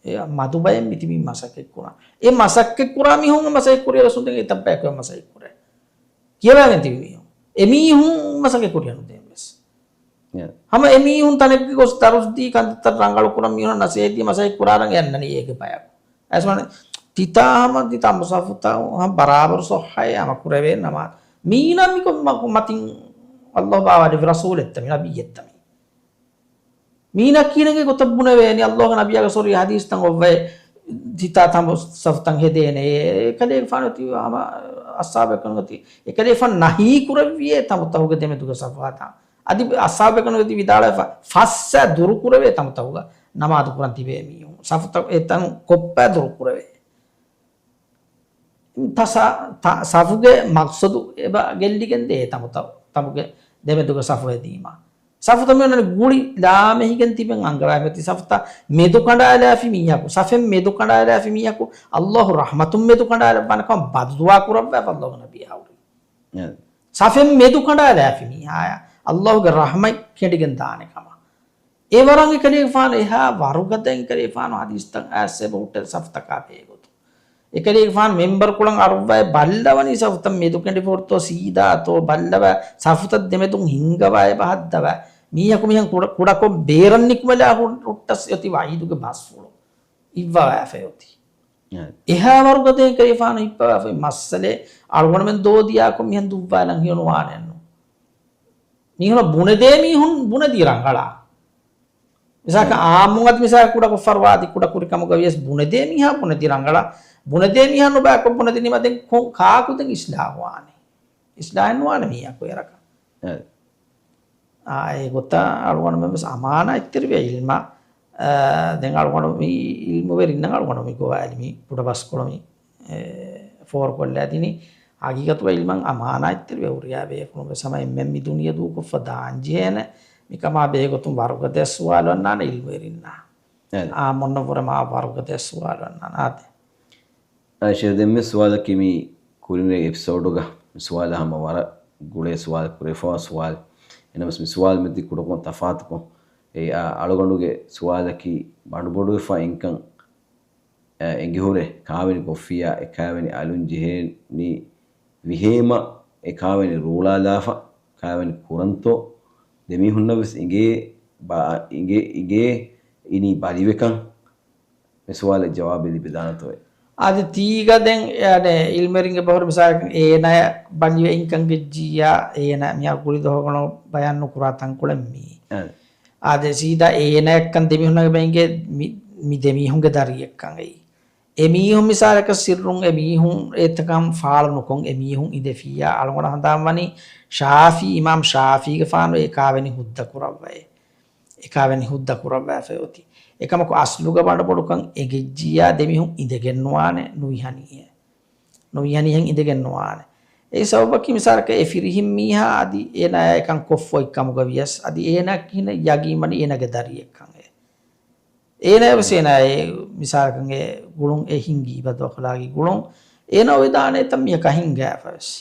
އެ މަދު ބައެއް މިތިބީ މަސައްކަތް ކުރާ. އެ މަސައްކަތް ކުރާ މީހުން މަސައްކަތް ކުރި ރަސޫލު ދެން އެތައް ބަޔަކު މަސައްކަތް ކުރޭ. ކިޔަވާގެން ތިބި މީހުން. އެ މީހުން މަސައްކަތް ކުރި ނުދޭން ވެސް. ހަމަ އެ މީހުން ތަނެއްގެ ގޮސް ދަރުސް ދީ ކަންތައްތައް ރަނގަޅު ކުރަން މީހުން ނަސޭހަތް ދީ މަސައްކަތް ކުރާރަން އެ އަންނަނީ އޭގެ ބަޔަކު. އައިސް ވަނީ ތިތާ ހަމަ ތިތާ މުސަފުތާ ހަމަ ބަރާބަރު ސޮއްހައޭ ހަމަ ކުރެވޭ ނަމާ. މީނަ މިކޮށް މަ-، މަތިން އައްލާހު ބާވާލި ރަސޫލެއްތަ މި ނަބިއްޔެއްތަ މި. މީނަ ކީނެގެ ގޮތަށް ބުނެވޭނެ، އައްލާހުގެ ނަބިއްޔާގެ ސޮރީ ހަދީސްތައް އޮއްވައި ތިތާ ތަނބު ސަފުތައް ހެދޭނެ. އެކަލޭގެފާނު ތި ހަމަ އައްސާބެކަނުގަތި، އެކަލޭފާނު ނަހީ ކުރެއްވިއޭ ތަނބުތަހުގެ ދެމެދުގެ ސަފު ހަދާ. އަދި އައްސާބެކަނުގަތި ވިދާޅުވެފަ، ފައްސާ ދުރު ކުރެވޭ ތަނބުތަހުގަ ނަމާދު ކުރަން ތިބޭ މީހުން. ސަފުތައް އެ ތަން ކޮއްޕާ ދުރު ކުރެވޭ. ތަ-، ސަ-، ތަ-، ސަފުގެ މަޤްޞަދު އެބަ ގެއްލިގެން ދޭ ތަނބުތަ-، ތަނބުގެ ދެމެދުގެ ސަފު ހެދީމަ. ސަފުތައް މި އޮންނަނީ ގުޅި ލާމެހިގެން ތިބެން އަންގަވާ މެތި ސަފުތައް މެދު ކަނޑާލާފި މީހަކު، ސަފެއް މެދު ކަނޑާލާފި މީހަކު، އައްލާހު ރަޙްމަތުން މެދު ކަނޑާލައްވާނެ ކަމަށް ބައްދުޢާ ކުރައްވާފަ އައްލާހުގެ ނަބީ އަހުރި. ސަފެއް މެދު ކަނޑާލާފި މީހާޔަށް އައްލާހުގެ ރަޙްމަތް ކެނޑިގެން ދާނެ ކަމަށް. އެވަރަށް އެކަލޭގެފާނު އެހާ ވަރުގަދަ އެކަލޭގެފާނު ހަދީސްތައް އައިސް އެބަ ހުއްޓޭ ސަފުތަކާ ބެހޭގޮތުން. އެކަލޭގެފާނު މިންބަރު ކުޅަން އަރުއްވައި ބައްލަވަނީ ސަފުތައް މެދު ކެނޑިފަ ހުރިތޯ ސީދާތޯ ބައްލަވަ ސަފުތައް ދެމެދުން ހިންގަވައި އެބަ ހައްދަވަ. މީހަކު މިހެން ކުޑަ-، ކުޑަކޮށް ބޭރަށް ނިކުމެލާ ހު-، ހުއްޓަސް އޮތީ ވަޢީދުގެ ބަސްފުޅު އިއްވަވައިފަ އޮތީ. އެހާ ވަރުގަދަ އެކަލޭގެފާނު ހިއްޕަވާފައި މައްސަލައެއް އަޅުގަނޑުމެން ދޯދިޔާކޮށް މިހެން ދުއްވާލަން ހިޔޮނުވާނެއެއްނު. މީހުނަށް ބުނެދޭ މީހުން ބުނެދީ ރަނގަޅާ. މިސާލަކަށް އާއްމުން އަދި މިސާލަކަށް ކުޑަކޮށް ފަރުވާ އަދި ކުޑަކުރިކަމުގަ ވިޔަސް ބުނެދޭ މީހާ ބުނެދީ ރަނގަޅާ. ބުނެދޭ މީހާ ނުބައިކޮށް ބުނެދިނީމަ ދެން ކޮ-، ކާކު ދެން އިސްލާހުވާނީ؟ އިސްލާހެއް ނުވާނެ މީހަކު އެރަކަށް. އާ، އެގޮތަށް އަޅުގަނޑުމެން ވެސް އަމާނާތްތެރިވެ އިލްމަށް، އާ، ދެން އަޅުގަނޑު މި އިލްމުވެރިންނަށް އަޅުގަނޑު މި ގޮވާލި މި ކުޑަ ބަސްކޮޅު މި، އެ، ފޯރުކޮށްލާ ދިނީ. ހަގީގަތުގަ އިލްމަށް އަމާނާތްތެރިވެ ހުރިހާ ބޭފުޅުން ވެސް ހަމަ އެންމެން މި ދުނިޔެ ދޫކޮށްފަ ދާންޖެހޭނެ. މިކަމާ ބެހޭގޮތުން ވަރުގަދަ ސުވާލު އަންނާނެ އިލްމުވެރިންނާ. އާ، މޮންނަ ވުރެ މާ ވަރުގަދަ ސުވާލު އަންނާނެ. އާދެ. އާ، ޝޭޚް ދެންމެ ސުވާލަކީ މި ކުރިންވެ އެޕިސޯޑުގަ މި ސުވާލަށް ހަމަ ވަރަށް ގުޅޭ ސުވާލު ކުރެފަވާ ސުވާލު. އެނަމަސް މި ސުވާލު މެދު ކުޑަކޮށް ތަފާތުކޮށް، އެ، އާ، އަޅުގަނޑުގެ ސުވާލަކީ ބަނޑުބޮޑުވެފަ އިންކަން، އެ، އެނގިހުރެ ކާވެނި ކޮށްފިއްޔާ އެ ކާވެނި އަލުން ޖެހޭނީ ވިހޭމަ އެ ކާވެނި ރޫޅާލާފަ ކާވެނި ކުރަންތޯ؟ ދެމީހުންނަށް ވެސް އިނގޭ ބާ-، އިނގޭ، އިނގޭ އިނީ ބަލިވެކަން. މި ސުވާލަށް ޖަވާބެއް ލިބިދާނެތޯއޭ؟ އާދެ، ތީގަ ދެން، އަނެ، އިލްމުވެރިންގެ ބަހުރި މިސާލަކަށް އޭނާ ބަލިވެ އިންކަން ގެއްޖިއްޔާ، އޭނާ މިހާ ގުޅި ދޮހަކުނު ބަޔާން ނުކުރާ ތަންކޮޅެއް މީ. އާދެ. އާދެ، ސީދާ އޭނާއަށްކަން ދެމީހުންނަށް އެބަ އިނގޭ މި، މި ދެމީހުންގެ ދަރިއެއްކަން އެއީ. އެމީހުން މިސާލަކަށް ސިއްރުން އެމީހުން އެތަކަން ފާޅު ނުކޮން އެމީހުން އިނދެފިއްޔާ އަޅުގަނޑަށް ހަނދާން ވަނީ ޝާފީ، އިމާމް ޝާފީގެފާނު އެ ކާވެނި ހުއްދަ ކުރައްވައޭ. އެ ކާވެނި ހުއްދަ ކުރައްވާފައި އޮތީ. އެކަމަކު އަސްލުގަ ބަނޑުބޮޑުކަން އެނގެއްޖިއްޔާ ދެމީހުން އިނދެގެން ނުވާނެ، ނުވިހަނީއޭ. ނުވިހަނީހެން އިނދެގެން ނުވާނެ. އެއީ ސަބަބަކީ މިސާލަކަށް އެ ފިރިހެން މީހާ އަދި އޭނާ އެކަން ކޮށްފަ އޮތް ކަމުގަ ވިޔަސް އަދި އޭނާ ކިހިނެއް ޔަގީންވަނީ އޭނާގެ ދަރިއެއްކަން އެ. އޭނާ ވެސް އޭނާ އެ މިސާލަކަށް އެ ގުޅުން އެ ހިންގީ ބަދުއަޚުލާގީ ގުޅުން އޭނާ އޮވެދާނެ އެތަން މީހަކާ ހިންގާފަ ވެސް.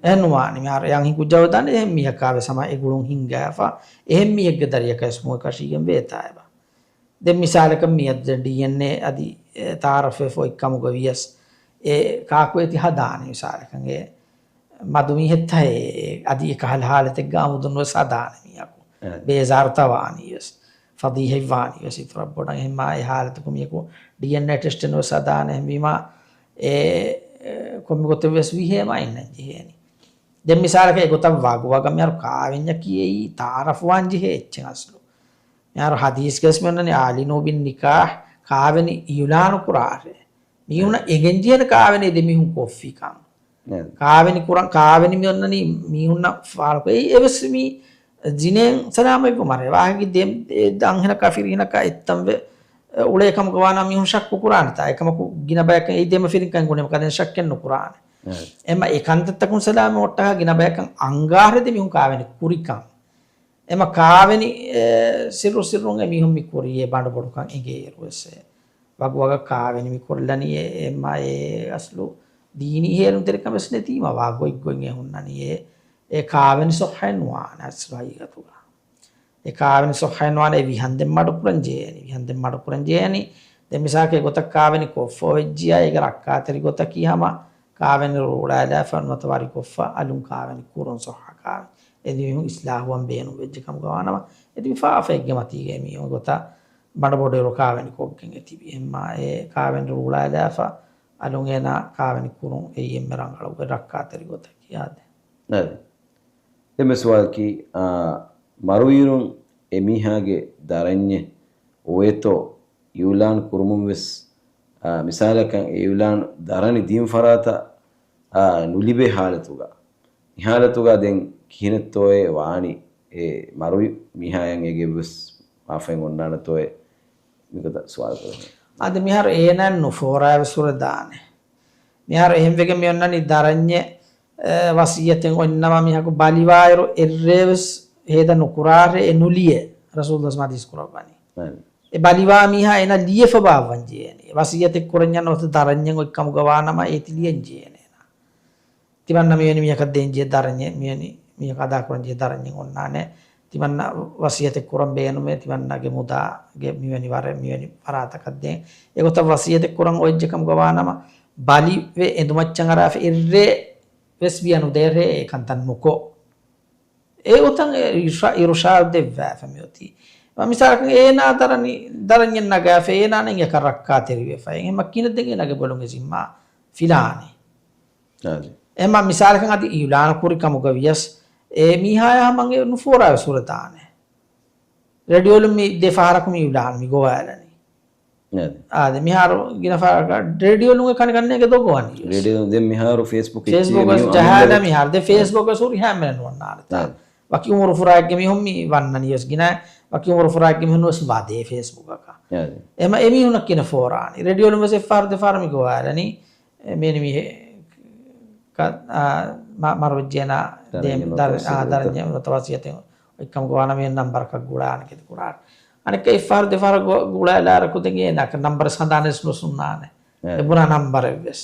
އެހެން ނުވާނެ. މިހާރު އެ އަންހެން ކުއްޖާ އޮވެދާނެ އެހެން މީހަކާ ވެސް ހަމަ އެ ގުޅުން ހިންގާފަ އެހެން މީހެއްގެ ދަރިއަކަށް ވެސް މުއެ ކަށީގެން ވޭތާ އެބަ. ދެން މިސާލަކަށް މިއަދު ދެން ޑީއެންއޭ އަދި، އެ، ތައާރަފްވެފަ އޮތް ކަމުގަ ވިޔަސް އެ ކާކު އޭތި ހަދާނީ މިސާލަކަށް އެ މަދުމީހެއްތަ އެ އަދި އެ ކަހަލަ ހާލަތެއްގަ އަމުދުން ވެސް ހަދާނެ މީހަކު. އެ. ބޭޒާރުތައް ވާނީ ވެސް. ފަޟީޙަތް ވާނީ ވެސް އިތުރަށް ބޮޑަށް. އެހެންމާ އެ ހާލަތަކު މީހަކު ޑީއެންއޭ ޓެސްޓެއް ވެސް ހަދާނެ. އެހެންވީމާ އެ، އެ، ކޮންމެ ގޮތެއް ވެސް ވިހޭމާ އިންނަން ޖެހޭނީ. ދެން މިސާލަކަށް އެގޮތަށް ވަގުވަގަށް މިހާރު ކާވެންޏަކީ އެއީ ތައާރަފް ވާން ޖެހޭ އެއްޗެއް އަސްލު. މިހާރު ހަދީސްގަސް މި އޮންނަނީ އާލިނޫ ބިން ނިކާހް ކާވެނި އިއުލާނު ކުރާށޭ. މީހުނަށް އެ. އެނގެން ޖެހޭނެ ކާވެނި ދެ މީހުން ކޮށްފިކަން. އެ. ކާވެނި ކުރަން، ކާވެނި މި އޮންނަނީ މީހުންނަށް ފާޅުކޮށް. އެއީ އެވެސް މީ ޒިނޭން ސަލާމަތްވުމަށޭ. ވާހަކަ ދެ، އެ އަންހެނަކާ ފިރިހެނަކާ އެއްތަންވެ، އެ، އުޅޭ ކަމުގަ ވާނަމަ މީހުން ޝައްކު ކުރާނެތާ. އެކަމަކު ގިނަ ބަޔަކަށް އެއީ ދެމަފިރިންކަން ގުނަމަކަށް ދެން ޝައްކެއް ނުކުރާނެ. އެ. އެމަ އެ ކަންތައްތަކުން ސަލާމަތް އޮއްޓަކާ ގިނަ ބަޔަކަށް އަންގާހަރެ ދެ މީހުން ކާވެނި ކުރިކަން. އެމަ ކާވެނި، އެ، ސިއްރު ސިއްރުން އެ މީހުން މި ކުރީ އެ ބަނޑު ބޮޑުކަން އެނގޭއިރު ވެސް އެ. ވަގު ވަގަށް ކާވެނި މި ކުރިލަނީ އެ، އެމަ އެ އަސްލު ދީނީ ހޭލުންތެރިކަން ވެސް ނެތީމަ ވާ ގޮތްގޮތް އެ ހުންނަނީ އެ، އެ ކާވެނި ސޮއްހައެއް ނުވާނެ އަސްލު ހަގީގަތުގަ. އެ ކާވެނި ސޮއްހައެއް ނުވާނެ އެ ވިހަންދެން މަޑުކުރަން ޖެހޭނީ، ވިހަންދެން މަޑުކުރަން ޖެހޭނީ. ދެން މިސާލަކަށް އެގޮތަށް ކާވެނި ކޮށްފަ އޮވެއްޖިޔާ އޭގެ ރައްކާތެރި ގޮތަކީ ހަމަ ކާވެނި ރޫޅާލާފަ ނުވަތަ ވަރިކޮށްފަ އަލުން ކާވެނި ކުރުން ސޮއްހަ ކާވެނި. އެދި މީހުން އިސްލާހުވަން ބޭނުން ވެއްޖެ ކަމުގަ ވާނަމަ، އެދި މި ފާފައެއްގެ މަތީގަ އެ މީހުން ގޮތަށް ބަނޑުބޮޑުއިރު ކާވެނި ކޮށްގެން އެ ތިބި. އެހެންމާ އެ ކާވެނި ރޫޅާލާފަ އަލުން އޭނާ ކާވެނި ކުރުން އެއީ އެންމެ ރަނގަޅު ރައްކާތެރި ގޮތަކީ އާދެ. އާދެ. ދެންމެ ސުވާލަކީ، އާ، މަރުވިއިރުން އެ މީހާގެ ދަރަންޏެއް އޮވޭތޯ އިއުލާން ކުރުމުން ވެސް، އާ، މިސާލަކަށް އެ އިއުލާން ދަރަނި ދިން ފަރާތަށް، އާ، ނުލިބޭ ހާލަތުގަ، މި ހާލަތުގަ ދެން ކިހިނެއްތޯއޭ ވާނީ އެ މަރުވި މީހާޔަށް އެނގޭ ވެސް މާފައިން އޮންނާނެތޯއޭ މިގޮތަށް ސުވާލު ކުރަނީ. އާދެ، މިހާރު އޭނާ ނުފޯރާ ވެސް ހުރެދާނެ. މިހާރު އެހެންވެގެން މި އޮންނަނީ ދަރަންޏެއް، އެ، ވަސިއްޔަތެއް އޮތްނަމަ މީހަކު ބަލިވާއިރު އެއްރޭ ވެސް ހޭދަ ނުކުރާށޭ އެ ނުލިޔޭ. ރަސޫލު ވެސް ހަދީސް ކުރައްވަނީ. އެ ބަލިވާ މީހާ އޭނާ ލިޔެފަ ބާއްވަން ޖެހޭނެ. ވަސިއްޔަތެއް ކުރަންޏާ ނުވަތަ ދަރަންޏެއް އޮތް ކަމުގަ ވާނަމަ އޭތި ލިޔަން ޖެހޭނެ އޭނާ. ތިމަންނަ މިވެނި މީހަކަށް ދޭން ޖެހޭ ދަރަންޏެއް، މިވެނި މީހަކަށް އަދާކުރަން ޖެހޭ ދަރަންޏެއް އޮންނާނެ. ތިމަންނަ ވަސިއްޔަތެއް ކުރަން ބޭނުމޭ، ތިމަންނަގެ މުދާގެ މިވެނި ވަރެއް މިވެނި ފަރާތަކަށް ދޭން. އެގޮތަށް ވަސިއްޔަތެއް ކުރަން އޮތް ޖެހޭ ކަމުގަ ވާނަމަ، ބަލިވެ އެނދުމައްޗަށް އަރާފަ އެއްރޭ ވެސް ބިޔަ ނުދޭށޭ އެ ކަންތައް ނުކޮށް. އެގޮތަށް އިރުޝާ-، އިރުޝާދު ދެއްވާފަ މިއޮތީ. މިސާލަކަށް އޭނާ ދަރަނި، ދަރަންޏެއް ނަގާފަ އޭނާ ނަން އެކަށް ރައްކާތެރިވެފަ. އެހެންމަ ކިހިނެއް ދެން އޭނާގެ ބޮލުން އެ ޒިންމާ ފިލާނީ. އާދެ. އެހެންމަ މިސާލަކަށް އަދި އިއުލާނު ކުރި ކަމުގަ ވިޔަސް، އެ މީހާޔާ ހަމަ އެ ނުފޯރާ ވެސް ހުރެދާނެ. ރޭޑިއޯލުން މި ދެ ފަހަރަކު މި އިއުލާނު މި ގޮވާލަނީ. އާދެ. އާދެ، މިހާރު ގިނަ ފަހަރަކަށް ރޭޑިއޯލުން އެ ކަނި ކަންނޭނގެ ދޮގު ވަނީ ވެސް. ރޭޑިއޯ ދެން މިހާރު ފޭސްބުކް އެއްޗެއް ފޭސްބުކް ވެސް މި ޖަހާލަ އަމިއްލަ މިހާރު. ދެ އާދެ. ފޭސްބުކް ވެސް ހުރިހާ އެންމެން ނުވަންނާނެތާ. އާދެ. ވަކި އުމުރު ފުރާއެއްގެ މީހުން މި ވަންނަނީ ވެސް ގިނަ، ވަކި އުމުރު ފުރާއެއްގެ މީހުން ވެސް ވަދޭ ފޭސްބުކަކަށް. އާދެ. އެމަ އެމީހުނަށް ކިހިނެއް ފޯރާނީ؟ ރޭޑިއޯލުން ވެސް އެއްފަހަރު ދެފަހަރު މި ގޮވާލަނީ. އެ، މިވެނި މީހެއް ކަ-، އާ، މަ-، މަރުވެއްޖެ އޭނާ ދޭ-، ދަރަންޏެއް ދަރ-، ނުވަތަ އާ، ވަސިއްޔަތެއް. ދަރަންޏެއް ނުވަތަ ވަސިއްޔަތެއް އޮތްކަމުގަ ވާނަމަ އެ ނަންބަރަކަށް ގުޅާނެ ކެތި ގުޅާނެ. އަނެއްކާ އެއްފަހަރު ދެފަހަރު ގު-، ގުޅާލާރަކު ދެން އޭނާ ނަންބަރެއް ހަނދާނެއް ވެސް ނުސުންނާނެ. އެ. އެ ބުނާ ނަންބަރެއް ވެސް.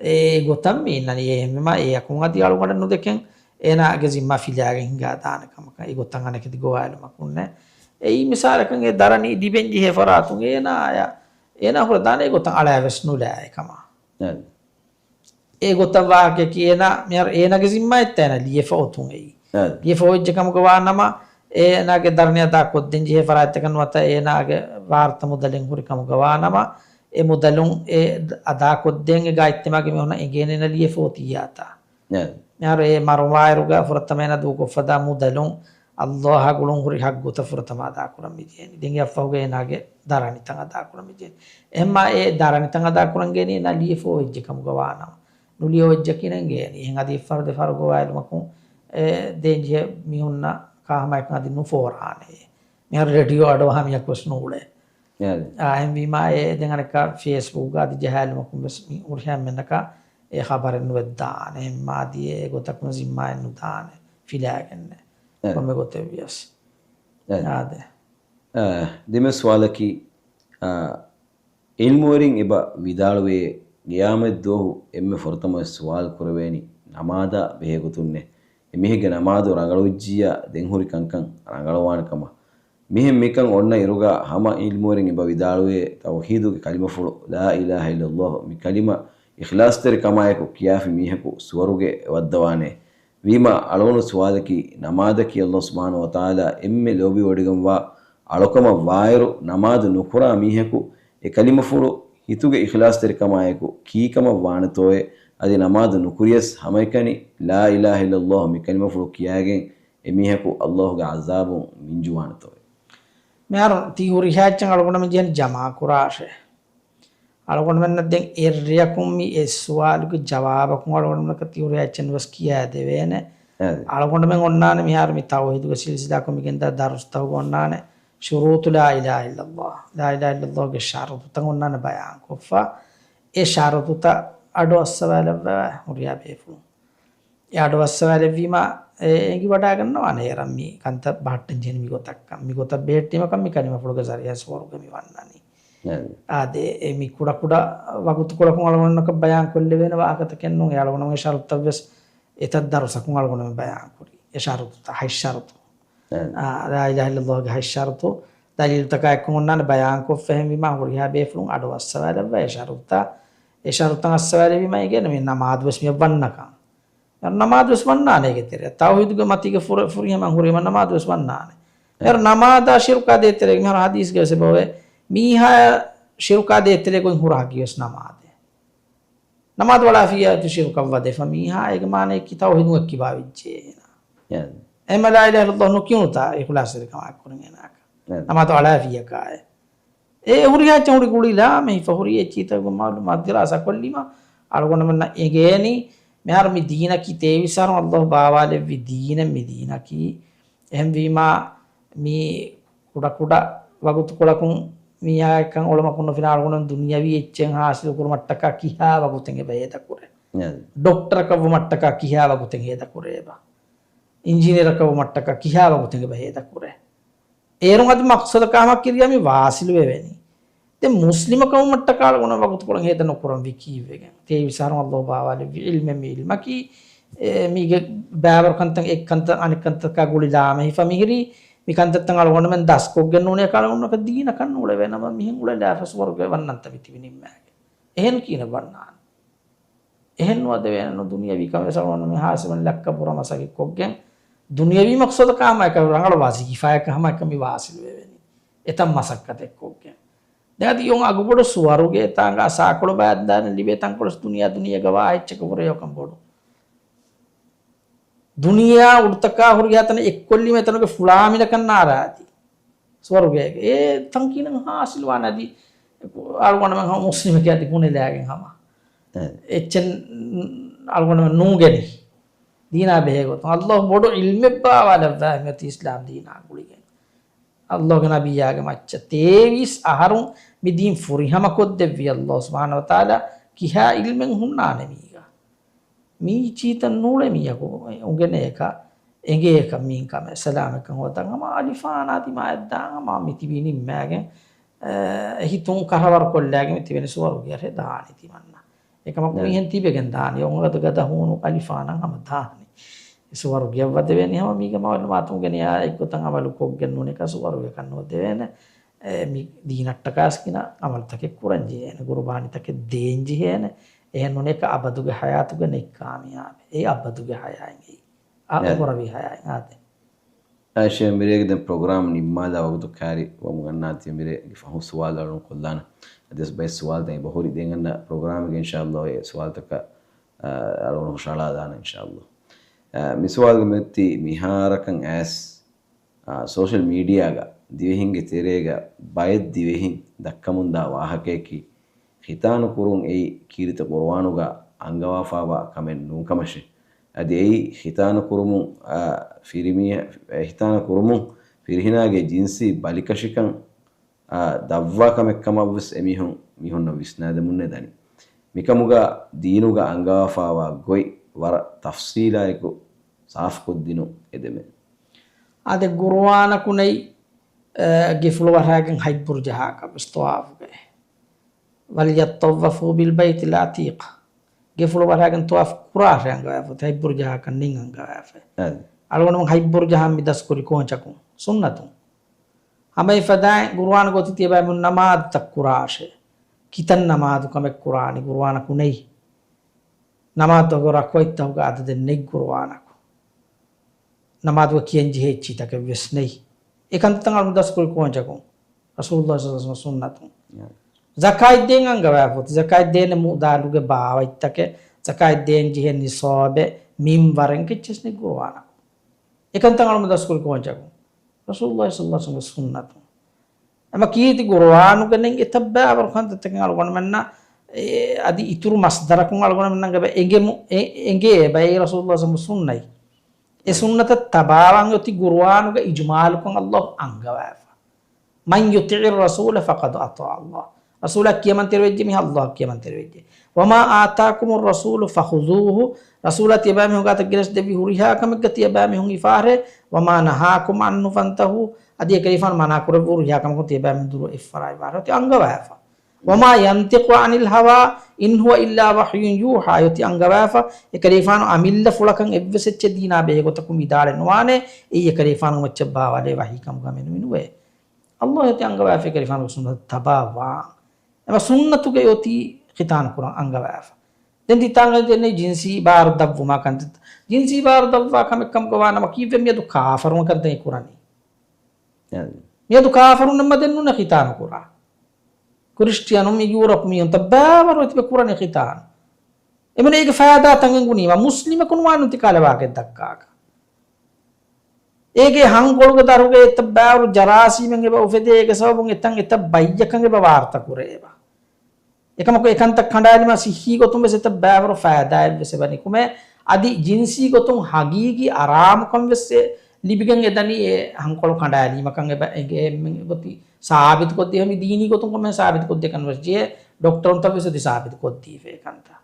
އެ ގޮތަށް މި އިންނަނީ އެހެންވީމަ އެ އަކުން އަދި އަޅުގަނޑަށް ނުދެކެން އޭނާގެ ޒިންމާ ފިލާގެން ހިނގާ ދާނެ ކަމަކަށް އެ ގޮތަށް އަނެކެތި ގޮވާލުމަކުންނެއް. އެއީ މިސާލަކަށް އެ ދަރަނި ލިބެން ޖެހޭ ފަރާތުން އޭނާ އަޔަ-، އޭނާ ހުރެދާނެ އެ ގޮތަށް އަޅާ ވެސް ނުލާ އެކަމާ. އެ. އެ ގޮތަށް ވާހަކައަކީ އޭނާ މިހާރު އޭނާގެ ޒިންމާއެއްތަ އޭނާ ލިޔެފަ އޮތުން އެއީ. އެ. ލިޔެފަ އޮތްޖެ ކަމުގަ ވާނަމަ އޭނާގެ ދަރަނި އަދާ ކޮށްދޭން ޖެހޭ ފަރާތްތަކަށް ނުވަތަ އޭނާގެ ވާރުތަ މުދަލެއް ހުރި ކަމުގަ ވާނަމަ އެ މުދަލުން އެ އަދާކޮށްދޭން އެ ގާތްތިމާގެ މީހުނަށް އެނގޭނެ އޭނާ ލިޔެފަ އޮތިއްޔާތާ. އެ. މިހާރު އެ މަރުވާއިރުގަ ފުރަތަމަ އޭނާ ދޫކޮށްފަދާ މުދަލުން ﷲ ގުޅުން ހުރި ޙައްޤުތައް ފުރަތަމަ އަދާކުރަން މިދިޔައިނީ. ދެން އެއަށްފަހުގައި އޭނާގެ ދަރަނިތައް އަދާކުރަން މިދިޔައިނީ. އެހެންމާ އެ ދަރަނިތައް އަދާކުރަން ގެނީ އޭނާ ލިޔެފަ އޮވެއްޖެ ކަމުގަ ވާނަމަ، ނުލިޔެ އޮވެއްޖެ ކިނެން ގެނީ. އެހެން އަދި އެއްފަހަރު ދެފަހަރު ގޮވާލުމަކުން އެ ދޭންޖެހޭ މީހުންނަށް ކާ ހަމައެކަން އަދި ނުފޯރާނެ. މިހާރު ރޭޑިއޯ އަޑުއަހާ މީހަކުވެސް ނޫޅޭ. އާ، އެހެންވީމާ އެ ދެން އަނެއްކާ ފޭސްބުކްގަ އަދި ޖަހާލުމަކުން ވެސް މި ހުރިހާ އެންމެންނަކަށް އެ ޚަބަރެއް ނުވެއްދާނެ. އެހެންމާ އަދި އެ ގޮތަކުން ޒިންމާއެއް ނުދާނެ ފިލާގެންނެއް. ކޮންމެ ގޮތެއް ވިޔަސް. އާދެ. އާ، ދެމެ ސުވާލަކީ، އާ، ޢިލްމުވެރިން އެބަ ވިދާޅުވޭ، ޤިޔާމަތް ދުވަހު އެންމެ ފުރަތަމަ ސުވާލު ކުރެވޭނީ ނަމާދާ ބެހޭ ގޮތުންނޭ. އެ މީހެއްގެ ނަމާދު ރަނގަޅުވެއްޖިއްޔާ ދެން ހުރި ކަންކަން ރަނގަޅުވާނެ ކަމަށް. މިހެން މިކަން އޮންނަ އިރުގަ ހަމަ ޢިލްމުވެރިން އެބަ ވިދާޅުވޭ، ތައުޙީދުގެ ކަލިމަފުޅު، لا إله إلا الله، މި ކަލިމަ އިޚްލާޞްތެރި ކަމާއެކު ކިޔާފި މީހަކު ސުވަރުގެ ވައްދަވާނެ. ވީމާ، އަޅުގަނޑު ސުވާލަކީ، ނަމާދަކީ ﷲ ސުބްޙާނަހޫ ވަތަޢާލާ އެންމެ ލޯބިވޮޑިގެންވާ އަޅުކަމަށް ވާއިރު، ނަމާދު ނުކުރާ މީހަކު އެ ކަލިމަފުޅު ހިތުގެ އިޚްލާޞްތެރިކަމާއެކު ކީކަމަށް ވާނެތޯއޭ؟ އަދި ނަމާދު ނުކުރިޔަސް ހަމައެކަނި لا إله إلا الله މި ކަލިމަފުޅު ކިޔާގެން އެ މީހަކު ﷲ ގެ ޢަޛާބުން މިންޖުވާނެތޯއޭ؟ މިހާރު ތި ހުރިހާ އެއްޗެއް އަޅުގަނޑުމެން ޖެހެނީ ޖަމާކުރާށޭ. އަޅުގަނޑުމެންނަށް ދެން އެއްރެއަކުން މި އެއް ސުވާލުގެ ޖަވާބަކުން އަޅުގަނޑުމެންނަކަށް ތި ހުރިހާ އެއްޗެއް ނުވެސް ކިޔާދެވޭނެ. އަދި. އަޅުގަނޑުމެން އޮންނާނެ މިހާރު މި ތައުޙީދުގެ ސިލްސިލާކޮށް މިގެންދާ ދަރުސްތަކުގަ އޮންނާނެ ޝުރޫޠު لا إله إلا الله، لا إله إلا الله ގެ ޝަރުޠުތައް އޮންނާނެ ބަޔާންކޮށްފަ. އެ ޝަރުޠުތައް އަޑު އައްސަވާލައްވާ ހުރިހާ ބޭފުޅުން. އެ އަޑު އައްސަވާލެއްވީމާ، އެ އެނގިވަޑާގަންނަވާނެ އޭރަށް މި ކަންތައް ބަހައްޓަން ޖެހެނީ މިގޮތަށްކަން. މިގޮތަށް ބެހެއްޓީމަކަށް މި ކަލިމަފުޅުގެ ޒަރީޢާ ސުވަރުގެ މި ވަންނަނީ. އަދި. އާދެ، އެ މި ކުޑަކުޑަ ވަގުތުކޮޅަކުން އަޅުގަނޑުމެންނަކަށް ބަޔާންކޮށްލެވޭނެ ވާހަކަތަކެއް ނޫން. އެ އަޅުގަނޑުމެންގެ ޝަރުޠުތައް ވެސް އެތައް ދަރުސަކުން އަޅުގަނޑުމެން ބަޔާންކުރީ. އެ ޝަރުޠުތައް، ހަތް ޝަރުޠު. އަދި. އާ، لا إله إلا الله ގެ ހަތް ޝަރުޠު ދަލީލުތަކާ އެއްކޮށް އޮންނާނެ ބަޔާންކޮށްފަ. އެހެންވީމާ ހުރިހާ ބޭފުޅުން އަޑު އައްސަވާލައްވާ އެ ޝަރުޠުތައް. އެ ޝަރުޠުތައް އައްސަވާލެވީމާ އެނގޭނެ މި ނަމާދު ވެސް މި ވަންނަކަން. ނަމާދު ވެސް ވަންނާނެ އޭގެ ތެރެއަށް. ތައުޙީދުގެ މަތީގަ ފުރ-، ފުރިހަމަ ހުރިހަމަ ނަމާދު ވެސް ވަންނާނެ. އެ. ނަމާދާ ޝިރުކާ ދޭތެރޭގަ މިހާރު ޙަދީޘްގަ ވެސް އެބައޮވޭ. މީހާ ޝިރުކާ ދޭތެރޭ ގޮތް ހުރާ ހައްގި ވެސް ނަމާދޭ. ނަމާދު ވަޅާފިއްޔާ ތި ޝިރުކަށް ވަދެފަ މީހާ އޭގެ މާނަޔަކީ ތައުޙީދު އެއްކިބާ ވެއްޖެ އޭނާ. އެ. އެމަ لا إله إلا الله ނުކިޔުނުތާ އިޚްލާޞްތެރިކަމާ ކުރިން އޭނާކަށް. އެ. ނަމާދު ވަޅާފިއްޔަކާއެ. އެ ހުރިހާ އެއްޗެއް ހުރި ގުޅިލާ މެހިފަ ހުރި އެއްޗިތަކުގެ މައުލޫމާތު ދިރާސާ ކޮށްލީމަ އަޅުގަނޑުމެންނަށް އެނގޭނީ މިހާރު މި ދީނަކީ ތޭވީސް އަހަރު ﷲ ބާވާލެއްވި ދީނެއް މި ދީނަކީ. އެހެންވީމާ މި ކުޑަކުޑަ ވަގުތުކޮޅަކުން މީހާއެއްކަން އޮޅުމަކުން ނުފިނާ އަޅުގަނޑު ދުނިޔަވީ އެއްޗެއް ހާސިލު ކުރުމަށްޓަކާ ކިހާ ވަގުތެއް އެބަ ހޭދަކުރޭ. އެ. ޑޮކްޓަރަކަށްވުމަށްޓަކާ ކިހާ ވަގުތެއް ހޭދަކުރޭ އެބަ. އިންޖިނިއަރަކަށްވުމަށްޓަކާ ކިހާ ވަގުތެއް އެބަ ހޭދަކުރޭ. އޭރުން އަދި މަޤްޞަދަކާ ހަމަ ކިރިޔާ މި ވާސިލުވެވެނީ. ދެން މުސްލިމަކަށްވުމަށްޓަކާ އަޅުގަނޑު ވަގުތުކޮޅެއް ހޭދަ ނުކުރަން ވީ ކީއްވެގެން؟ ތޭވީސް އަހަރު ﷲ ބާވާލެއްވި ޢިލްމެއް މި ޢިލްމަކީ، އެ، މީގެ ބައިވަރު ކަންތައް އެއްކަންތައް އަނެއްކަންތަކާ ގުޅިލާ މެހިފަ މިހިރީ، މި ކަންތައްތައް އަޅުގަނޑުމެން ދަސްކޮށްގެން ނޫނޭ އަޅުގަނޑުމެންނަކަށް ދީނަކަށް ނޫޅެވޭ ނަމަ މިހެން އުޅެލާފަ ސުވަރުގެ ވަންނަންތަ މި ތިބި ނިންމާގެން. އެހެން ކިހިނެއް ވަންނާނެ؟ އެހެން ނުވަދެވޭނެ ނު ދުނިޔަވީ ކަމެއް ވެސް އަޅުގަނޑު މި ހާސިލު ވަން ލައްކަ ބުރަ މަސައްކަތް ކޮށްގެން ދުނިޔަވީ މަޤްޞަދަކާ ހަމައެކަ ރަނގަޅު ވަޒީފާއަކަށް ހަމައެކަ މި ވާސިލު ވެވެނީ. އެތައް މަސައްކަތެއް ކޮށްގެން. ދެން އަދި އޮން އަގުބޮޑު ސުވަރުގެ ތާނގަ ސާކޮޅު ބައި ދާނެ ލިބޭ ތަންކޮޅެއް ދުނިޔާ ދުނިޔޭގަ ވާ އެއްޗަކަށް ވުރެ އެކަން ބޮޑު. ދުނިޔެއާ އުޑުތަކާ ހުރިހާ ތަނެއް އެއްކޮށްލީމަ އެތަނުގެ ފުޅާ މިނަކަށް ނާރާދީ. ސުވަރުގޭގެ އެ ތަންކީނަށް ހާސިލުވާނެ އަދި އަޅުގަނޑުމެން ހަމަ މުސްލިމެކޭ އަދި ބުނެލާގެން ހަމަ. އެ. އެއްޗެއް އަޅުގަނޑުމެން ނޫންގެނީ. ދީނާ ބެހޭ ގޮތުން. ﷲ ބޮޑު ޢިލްމެއް ބާވާލައްވާ އެހެންވެ ތި އިސްލާމް ދީނާ ގުޅިގެން. ﷲ ގެ ނަބިއްޔާގެ މައްޗަށް ތޭވީސް އަހަރުން މި ދީން ފުރިހަމަ ކޮށްދެއްވި ﷲ ސުބްޙާނަހޫ ވަތަޢާލާ ކިހާ ޢިލްމެއް ހުންނާނެ މީގަ؟ މީ ޗީތައް ނޫޅޭ މީހަކު އުނގެނޭކަ، އެނގޭކަ މީން ކަމެއް ސަލާމަތްކަން ހޯދަން ހަމަ އަލިފާނާ ދިމާއަށް ދާން ހަމަ މި ތިބީ ނިންމާގެން، އެ، ހިތުން ކަށަވަރު ކޮށްލާގެން މި ތިބެނީ ސުވަރުގެ އަށެއް ދާނީ ތިމަންނަ. އެކަމަކު މިހެން ތިބެގެން ދާނީ އޮނގަދު ގަދަ ހޫނު އަލިފާނަށް ހަމަ ދާނީ. ސުވަރުގެއަށް ވަދެވޭނީ ހަމަ މީގެ މައުލޫމާތު އުނގެނިޔާ އެއްގޮތަށް އަމަލު ކޮށްގެން ނޫނޭކަ ސުވަރުގެކަށް ނުވަދެވޭނެ. އެ، މި ދީނަށްޓަކާސް ގިނަ އަމަލުތަކެއް ކުރަން ޖެހޭނެ، ގުރުބާނީތަކެއް ދޭން ޖެހޭނެ. އެހެން ނޫނޭކަ އަބަދުގެ ޙަޔާތުގަ ނެތް ކާމިޔާބެއް. އެ އަބަދުގެ ޙަޔާތް އެއީ. އަ، އެ. އުރަވީ ޙަޔާތް އާދެ. އާއިޝާ މިރޭގެ ދެން ޕްރޮގްރާމް ނިންމާލާ ވަގުތު ކާރި ވަމުން އަންނާތީ މިރޭ ފަހުން ސުވާލު އަޅުން ކޮށްލާނަ. އަދިވެސް ބައެއް ސުވާލުތައް އެބަހުރި ދެން އަންނަ ޕްރޮގްރާމްގެ އިންޝާﷲ އެ ސުވާލުތަކަށް، އަ، އަޅުން ހުށަހަޅާލާނަ އިންޝާﷲ. އަ، މި ސުވާލުގެ މެއްތި މިހާރަކަށް އައިސް އާ، ސޯޝަލް މީޑިއާގަ ދިވެހިންގެ ތެރޭގަ ބައެއް ދިވެހިން ދައްކަމުންދާ ވާހަކަޔަކީ، ޚިތާނު ކުރުން އެއީ ކީރިތި ޤުރުއާނުގަ އަންގަވާފާވާ ކަމެއް ނޫން ކަމަށޭ. އަދި އެއީ ޚިތާނު ކުރުމުން، އާ، ފިރިމީ-، އެ ޚިތާނު ކުރުމުން ފިރިހެނާގެ ޖިންސީ ބަލިކަށިކަން، އާ، ދަށްވާ ކަމެއް ކަމަށްވެސް އެމީހުން މީހުންނަށް ވިސްނާދެމުންނޭ ދަނީ. މިކަމުގަ ދީނުގަ އަންގަވާފާވާ ގޮތް ވަރަށް ތަފްސީލާއެކު ސާފުކޮށްދިނުން އެދެމޭ. އާދެ، ގުރުއާނަކު ނެތް، އަ، ގެފުޅު ވަރާގެން ހަތް ބުރު ޖަހާކަށް ވެސް ޠަވާފުގައި. وَلْيَطَّوَّفُوا بِالْبَيْتِ الْعَتِيقِ. ގެފުޅު ވަރާގެން ޠަވާފު ކުރާށޭ އަންގަވާފަ. ހަތް ބުރު ޖަހާކަށް ނެތް އަންގަވާފަ. އަދި. އަޅުގަނޑުމެން ހަތް ބުރު ޖަހަން މި ދަސްކުރި ކޯންޗަކުން؟ ސުންނަތުން. ހަމަ އެފަދައިން ގުރުއާނުގަ އޮތީ ތިޔަބައިމީހުން ނަމާދުތައް ކުރާށޭ. ކިތައް ނަމާދު ކަމެއް ކުރާނީ ގުރުއާނަކު ނެތް. ނަމާދުގެ ރަކުޢަތްތަކުގެ އަދަދެއް ނެތް ގުރުއާނަކު. ނަމާދުގަ ކިޔަން ޖެހޭ އެއްޗިތަކެއް ވެސް ނެތް. އެ ކަންތައްތައް އަޅުގަނޑު ދަސްކުރި ކޯންޗަކުން؟ ރަސޫލުﷲ ޞައްލަﷲު ޢަލައިހި ވަސައްލަމަ ސުންނަތުން. ޒަކާތް ދޭން އަންގަވާފަ އޮތީ، ޒަކާތް ދޭނެ މުއުދާލުގެ ބާވަތްތަކެއް، ޒަކާތް ދޭން ޖެހޭ ނިޞާބެއް، މިންވަރެއް އެއްޗެއް ނެތް ގުރުއާނަކު. އެ ކަންތައް އަޅުގަނޑު ދަސްކުރި ކޯންޗަކުން؟ ރަސޫލުﷲ ޞައްލަﷲު ޢަލައިހި ވަސައްލަމަ ސުންނަތުން. އެމަ ކީރިތި ގުރުއާނުގަ ނެތް އެތައް ބައިވަރު ކަންތައްތަކެއް އަޅުގަނޑުމެންނަށް، އެ، އަދި އިތުރު މަޞްދަރަކުން އަޅުގަނޑުމެންނަށް އެބަ އެނގެމު-، އެ-، އެނގޭ އެބައި ރަސޫލުﷲ ޞައްލަﷲު ޢަލައިހި ވަސައްލަމަ ސުންނަތް. އެ ސުންނަތަށް ތަބާވާން އޮތީ ގުރުއާނުގަ އިޖުމާލުކޮށް ﷲ އަންގަވާފަ. مَنْ يُطِعِ الرَّسُولَ فَقَدْ أَطَاعَ اللَّهَ. ރަސޫލާ ކިޔަމަންތެރިވެއްޖެ މީހާ ﷲ އަށް ކިޔަމަންތެރިވެއްޖެ. وَمَا آتَاكُمُ الرَّسُولُ فَخُذُوهُ. ރަސޫލާ ތިޔަބައިމީހުން ގާތަށް ގެނެސްދެއްވި ހުރިހާ ކަމެއްގަ ތިޔަބައިމީހުން ހިފާށޭ. وَمَا نَهَاكُمْ عَنْهُ فَانْتَهُوا. އަދި އެކަލޭގެފާނު މަނާކުރެއްވި ހުރިހާ ކަމަކުން ތިޔަބައިމީހުން ދުރު އެއްފަރާތްވާށޭ. އޮތީ އަންގަވާފަ. وَمَا يَنْطِقُ عَنِ الْهَوَىٰ إِنْ هُوَ إِلَّا وَحْيٌ يُوحَىٰ. އޮތީ އަންގަވާފަ. އެކަލޭގެފާނު އަމިއްލަ ފުޅަކަށް އެއްވެސް އެއްޗެއް ދީނާ ބެހޭ ގޮތަކުން ވިދާޅެއް ނުވާނެ. އެއީ އެކަލޭގެފާނު މައްޗަށް ބާވާލޭ ވަޙީ ކަމުގަ މެނުވީ ނުވޭ. ﷲ އޮތީ އަންގަވާފަ އެކަލޭގެފާނުގެ ސުންނަތަށް ތަބާވާން. އެމަ ސުންނަތުގައި އޮތީ ޚިތާނު ކުރަން އަންގަވާފަ. ދެން ތިތާނގަ ދެންނެ ޖިންސީ ބާރު ދަށްވުމާ ކަންތައް. ޖިންސީ ބާރު ދަށްވާ ކަމެއް ކަމުގަ ވާނަމަ ކީއްވެ މިއަދު ކާފަރުން ކަންތައް ކުރަނީ؟ އެ. މިއަދު ކާފަރުންނަށް މަދެއްނޫން ޚިތާނު ކުރާ. ކްރިސްޓިއަނުން މި ޔޫރަޕް މީހުން ތައް ބާވަރު އެތިބެ ކުރަނީ ޚިތާނު. އެމަނު އޭގެ ފައިދާ ތަން އެނގުނީމަ މުސްލިމަކު ނުވާނު ތިކާލަ ވާގެ ދައްކާކަށް. އޭގެ ހަންކޮޅުގެ ދަށުގައި އެތައް ބާވަރު ޖަރާސީމެއް އެބަ އުފެދޭ އޭގެ ސަބަބުން އެތަން އެތައް ބައްޔަކަށް އެބަ ވާރުތަ ކުރޭ އެބަ. އެކަމަކު އެކަންތައް ކަނޑައެޅީމަ ސިއްހީ ގޮތުން ވެސް އެތައް ބާވަރު ފައިދާއެއް ވެސް އެބަ ނިކުމޭ. އަދި ޖިންސީ ގޮތުން ހަގީގީ އަރާމުކަން ވެސް އެ ލިބިގެން އެ ދަނީ އެ ހަންކޮޅު ކަނޑައެޅީމަކަށް އެބަ އެނގޭ އެންމެ ގޮތީ ސާބިތުކޮށްދީ މި ދީނީ ގޮތުން ކޮންމެ ސާބިތުކޮށްދޭކަން ވެސް ޖެހޭ ޑޮކްޓަރުންތައް ވެސް އަދި ސާބިތުކޮށްދީފަ އެކަންތައް.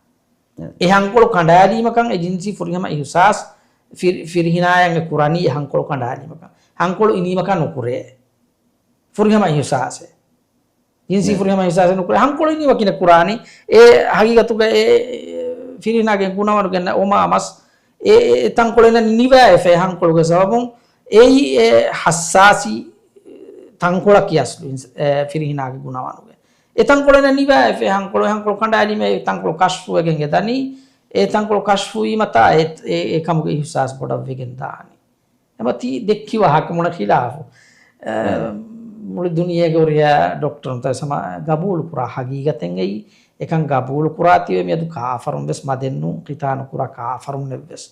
އެ ހަންކޮޅު ކަނޑައެޅީމަކަން އެ ޖިންސީ ފުރިހަމަ އިހުސާސް ފިރި-، ފިރިހެނާޔަށް އެ ކުރަނީ އެ ހަންކޮޅު ކަނޑައެޅީމަކަން. ހަންކޮޅު އިނީމަކާ ނުކުރޭ. ފުރިހަމަ އިހުސާސެއް. ޖިންސީ ނޭ. ފުރިހަމަ އިހުސާސެއް ނުކުރޭ. ހަންކޮޅު އިނީމަ ކިހިނެއް ކުރާނީ؟ އެ ހަގީގަތުގަ އެ ފިރިހެނާގެ ގުނަވަނުގެ އޮމާމަސް އެ، އެ ތަންކޮޅެއް ނިވާއެފަ އެ ހަންކޮޅުގެ ސަބަބުން އެއީ އެ ހައްސާސީ ތަންކޮޅަކީ އަސްލު އިންސ-، އެ ފިރިހެނާގެ ގުނަވަނުގެ. އެ ތަންކޮޅެއް ނިވާއެފަ އެ ހަންކޮޅު، އެ ހަންކޮޅު ކަނޑައެޅީމަ އެ ތަންކޮޅު ކަޝްފުވެގެން އެ ދަނީ. އެ ތަންކޮޅު ކަޝްފުވީމަތާ އެ، އެ، އެ ކަމުގެ އިހުސާސް ބޮޑަށްވެގެން ދާނީ. އެމަ ތީ ދެއްކި ވާހަކަ މުޅި ޚިލާފު. އެ، އެ. މުޅި ދުނިޔޭގެ ހުރިހާ ޑޮކްޓަރުންތައް ސަމާ ގަބޫލު ކުރާ ހަގީގަތެއް އެއީ. އެކަން ގަބޫލު ކުރާތީވެ މިއަދު ކާފަރުން ވެސް މަދެއްނޫން، ޚިތާނު ކުރާ ކާފަރުންނެއް ވެސް.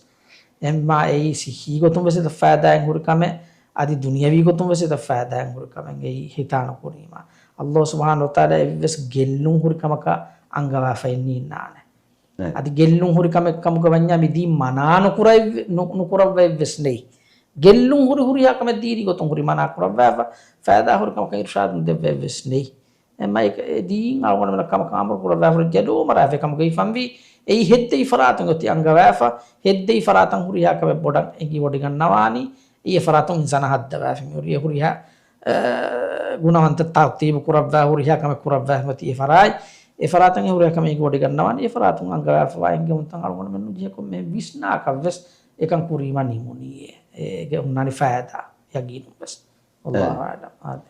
އެމާ އެއީ ސިއްހީ ގޮތުން ވެސް އެތައް ފައިދާއެއް ހުރި ކަމެއް، އަދި ދުނިޔަވީ ގޮތުން ވެސް އެތައް ފައިދާއެއް ހުރި ކަމެއް އެއީ ޚިތާނު ކުރީމާ. ﷲ ސުބްޙާނަހޫ ވަތަޢާލާ އެއްވެސް ގެއްލުން ހުރި ކަމަކަށް އަންގަވާފައެއް ނީންނާނެ. އެ. އަދި ގެއްލުން ހުރި ކަމެއް ކަމުގަ ވަންޏާ މި ދީން މަނާ ނުކުރައްވެ-، ނު-، ނުކުރައްވައެއްވެސް ނެތް. ގެއްލުން ހުރި ހުރިހާ ކަމެއް ދީނީ ގޮތުން ހުރި މަނާ ކުރައްވާފަ، ފައިދާ ހުރި ކަމަކަށް އިރުޝާދު ދެއްވައެއްވެސް ނެތް. އެ މައި-، އެ ދީން އަޅުގަނޑުމެންނަށް ކަމަކަށް އަމުރު ކުރައްވާފަ ޖެލުމަރާފަ ކަމުގައި ފަންވީ، އެއީ ހެއްދެވި ފަރާތުން އޮތީ އަންގަވާފަ، ހެއްދެވި ފަރާތަށް ހުރިހާ ކަމެއް ބޮޑަށް އެނގިވޮޑިގަންނަވާނީ، އެ ފަރާތުން އިންސާނާ ހައްދަވާފަ މި ހުރި ހުރިހާ އެ، ގުނަވަންތައް ތަރުތީބު ކުރައްވާ ހުރިހާ ކަމެއް ކުރައްވާފަ އޮތީ އެ ފަރާތް، އެ ފަރާތަށް އެ ހުރިހާ ކަމެއް އެނގިވޮޑިގަންނަވާނީ، އެ ފަރާތުން އަންގަވާފަވާ އެންގެވުންތައް އަޅުގަނޑުމެން ނުޖެހޭ ކޮންމެ ވިސްނާކަށްވެސް އެކަން ކުރީމަ ނިމުނީ އެ، އޭގެ ހުންނާނީ ފައިދާ ޔަގީނުންވެސް. ވައްލާހު އަޢުލަމް. އާދެ.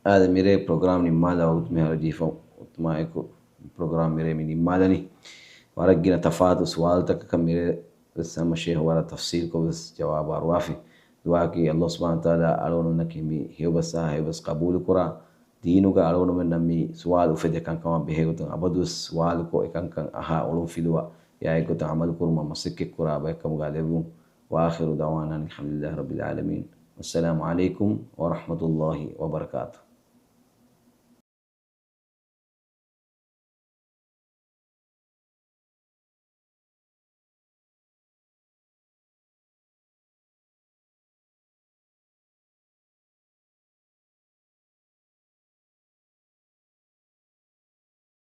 އާދެ، މިރޭ ޕްރޮގްރާމް ނިންމާލާ ވަގުތު މިހާރު ޖެހިފަ އޮތުމާއެކު ޕްރޮގްރާމް މިރޭ މި ނިންމާލަނީ. ވަރަށް ގިނަ ތަފާތު ސުވާލުތަކަކަށް މިރޭ ވެސް ހަމަ ޝޭހު ވަރަށް ތަފްސީލްކޮށް ވެސް ޖަވާބު އަރުވާފި. ދުޢާއަކީ ﷲ ސުބްޙާނަހޫ ވަތަޢާލާ އަޅުގަނޑުމެންނަކީ މި ހެޔޮބަސް އަހާ ހެޔޮބަސް ޤަބޫލުކުރާ، ދީނުގަ އަޅުގަނޑުމެންނަށް މި ސުވާލު އުފެދޭ ކަންކަމާ ބެހޭގޮތުން އަބަދުވެސް ސުވާލުކޮށް އެކަންކަން އަހާ އޮޅުންފިލުވާ، އެއާއެއްގޮތަށް ޢަމަލުކުރުމަށް މަސައްކަތްކުރާ ބައެއްކަމުގަ ލެއްވުން. وآخر دعوانا أن الحمد لله رب العالمين. والسلام عليكم ورحمة الله وبركاته.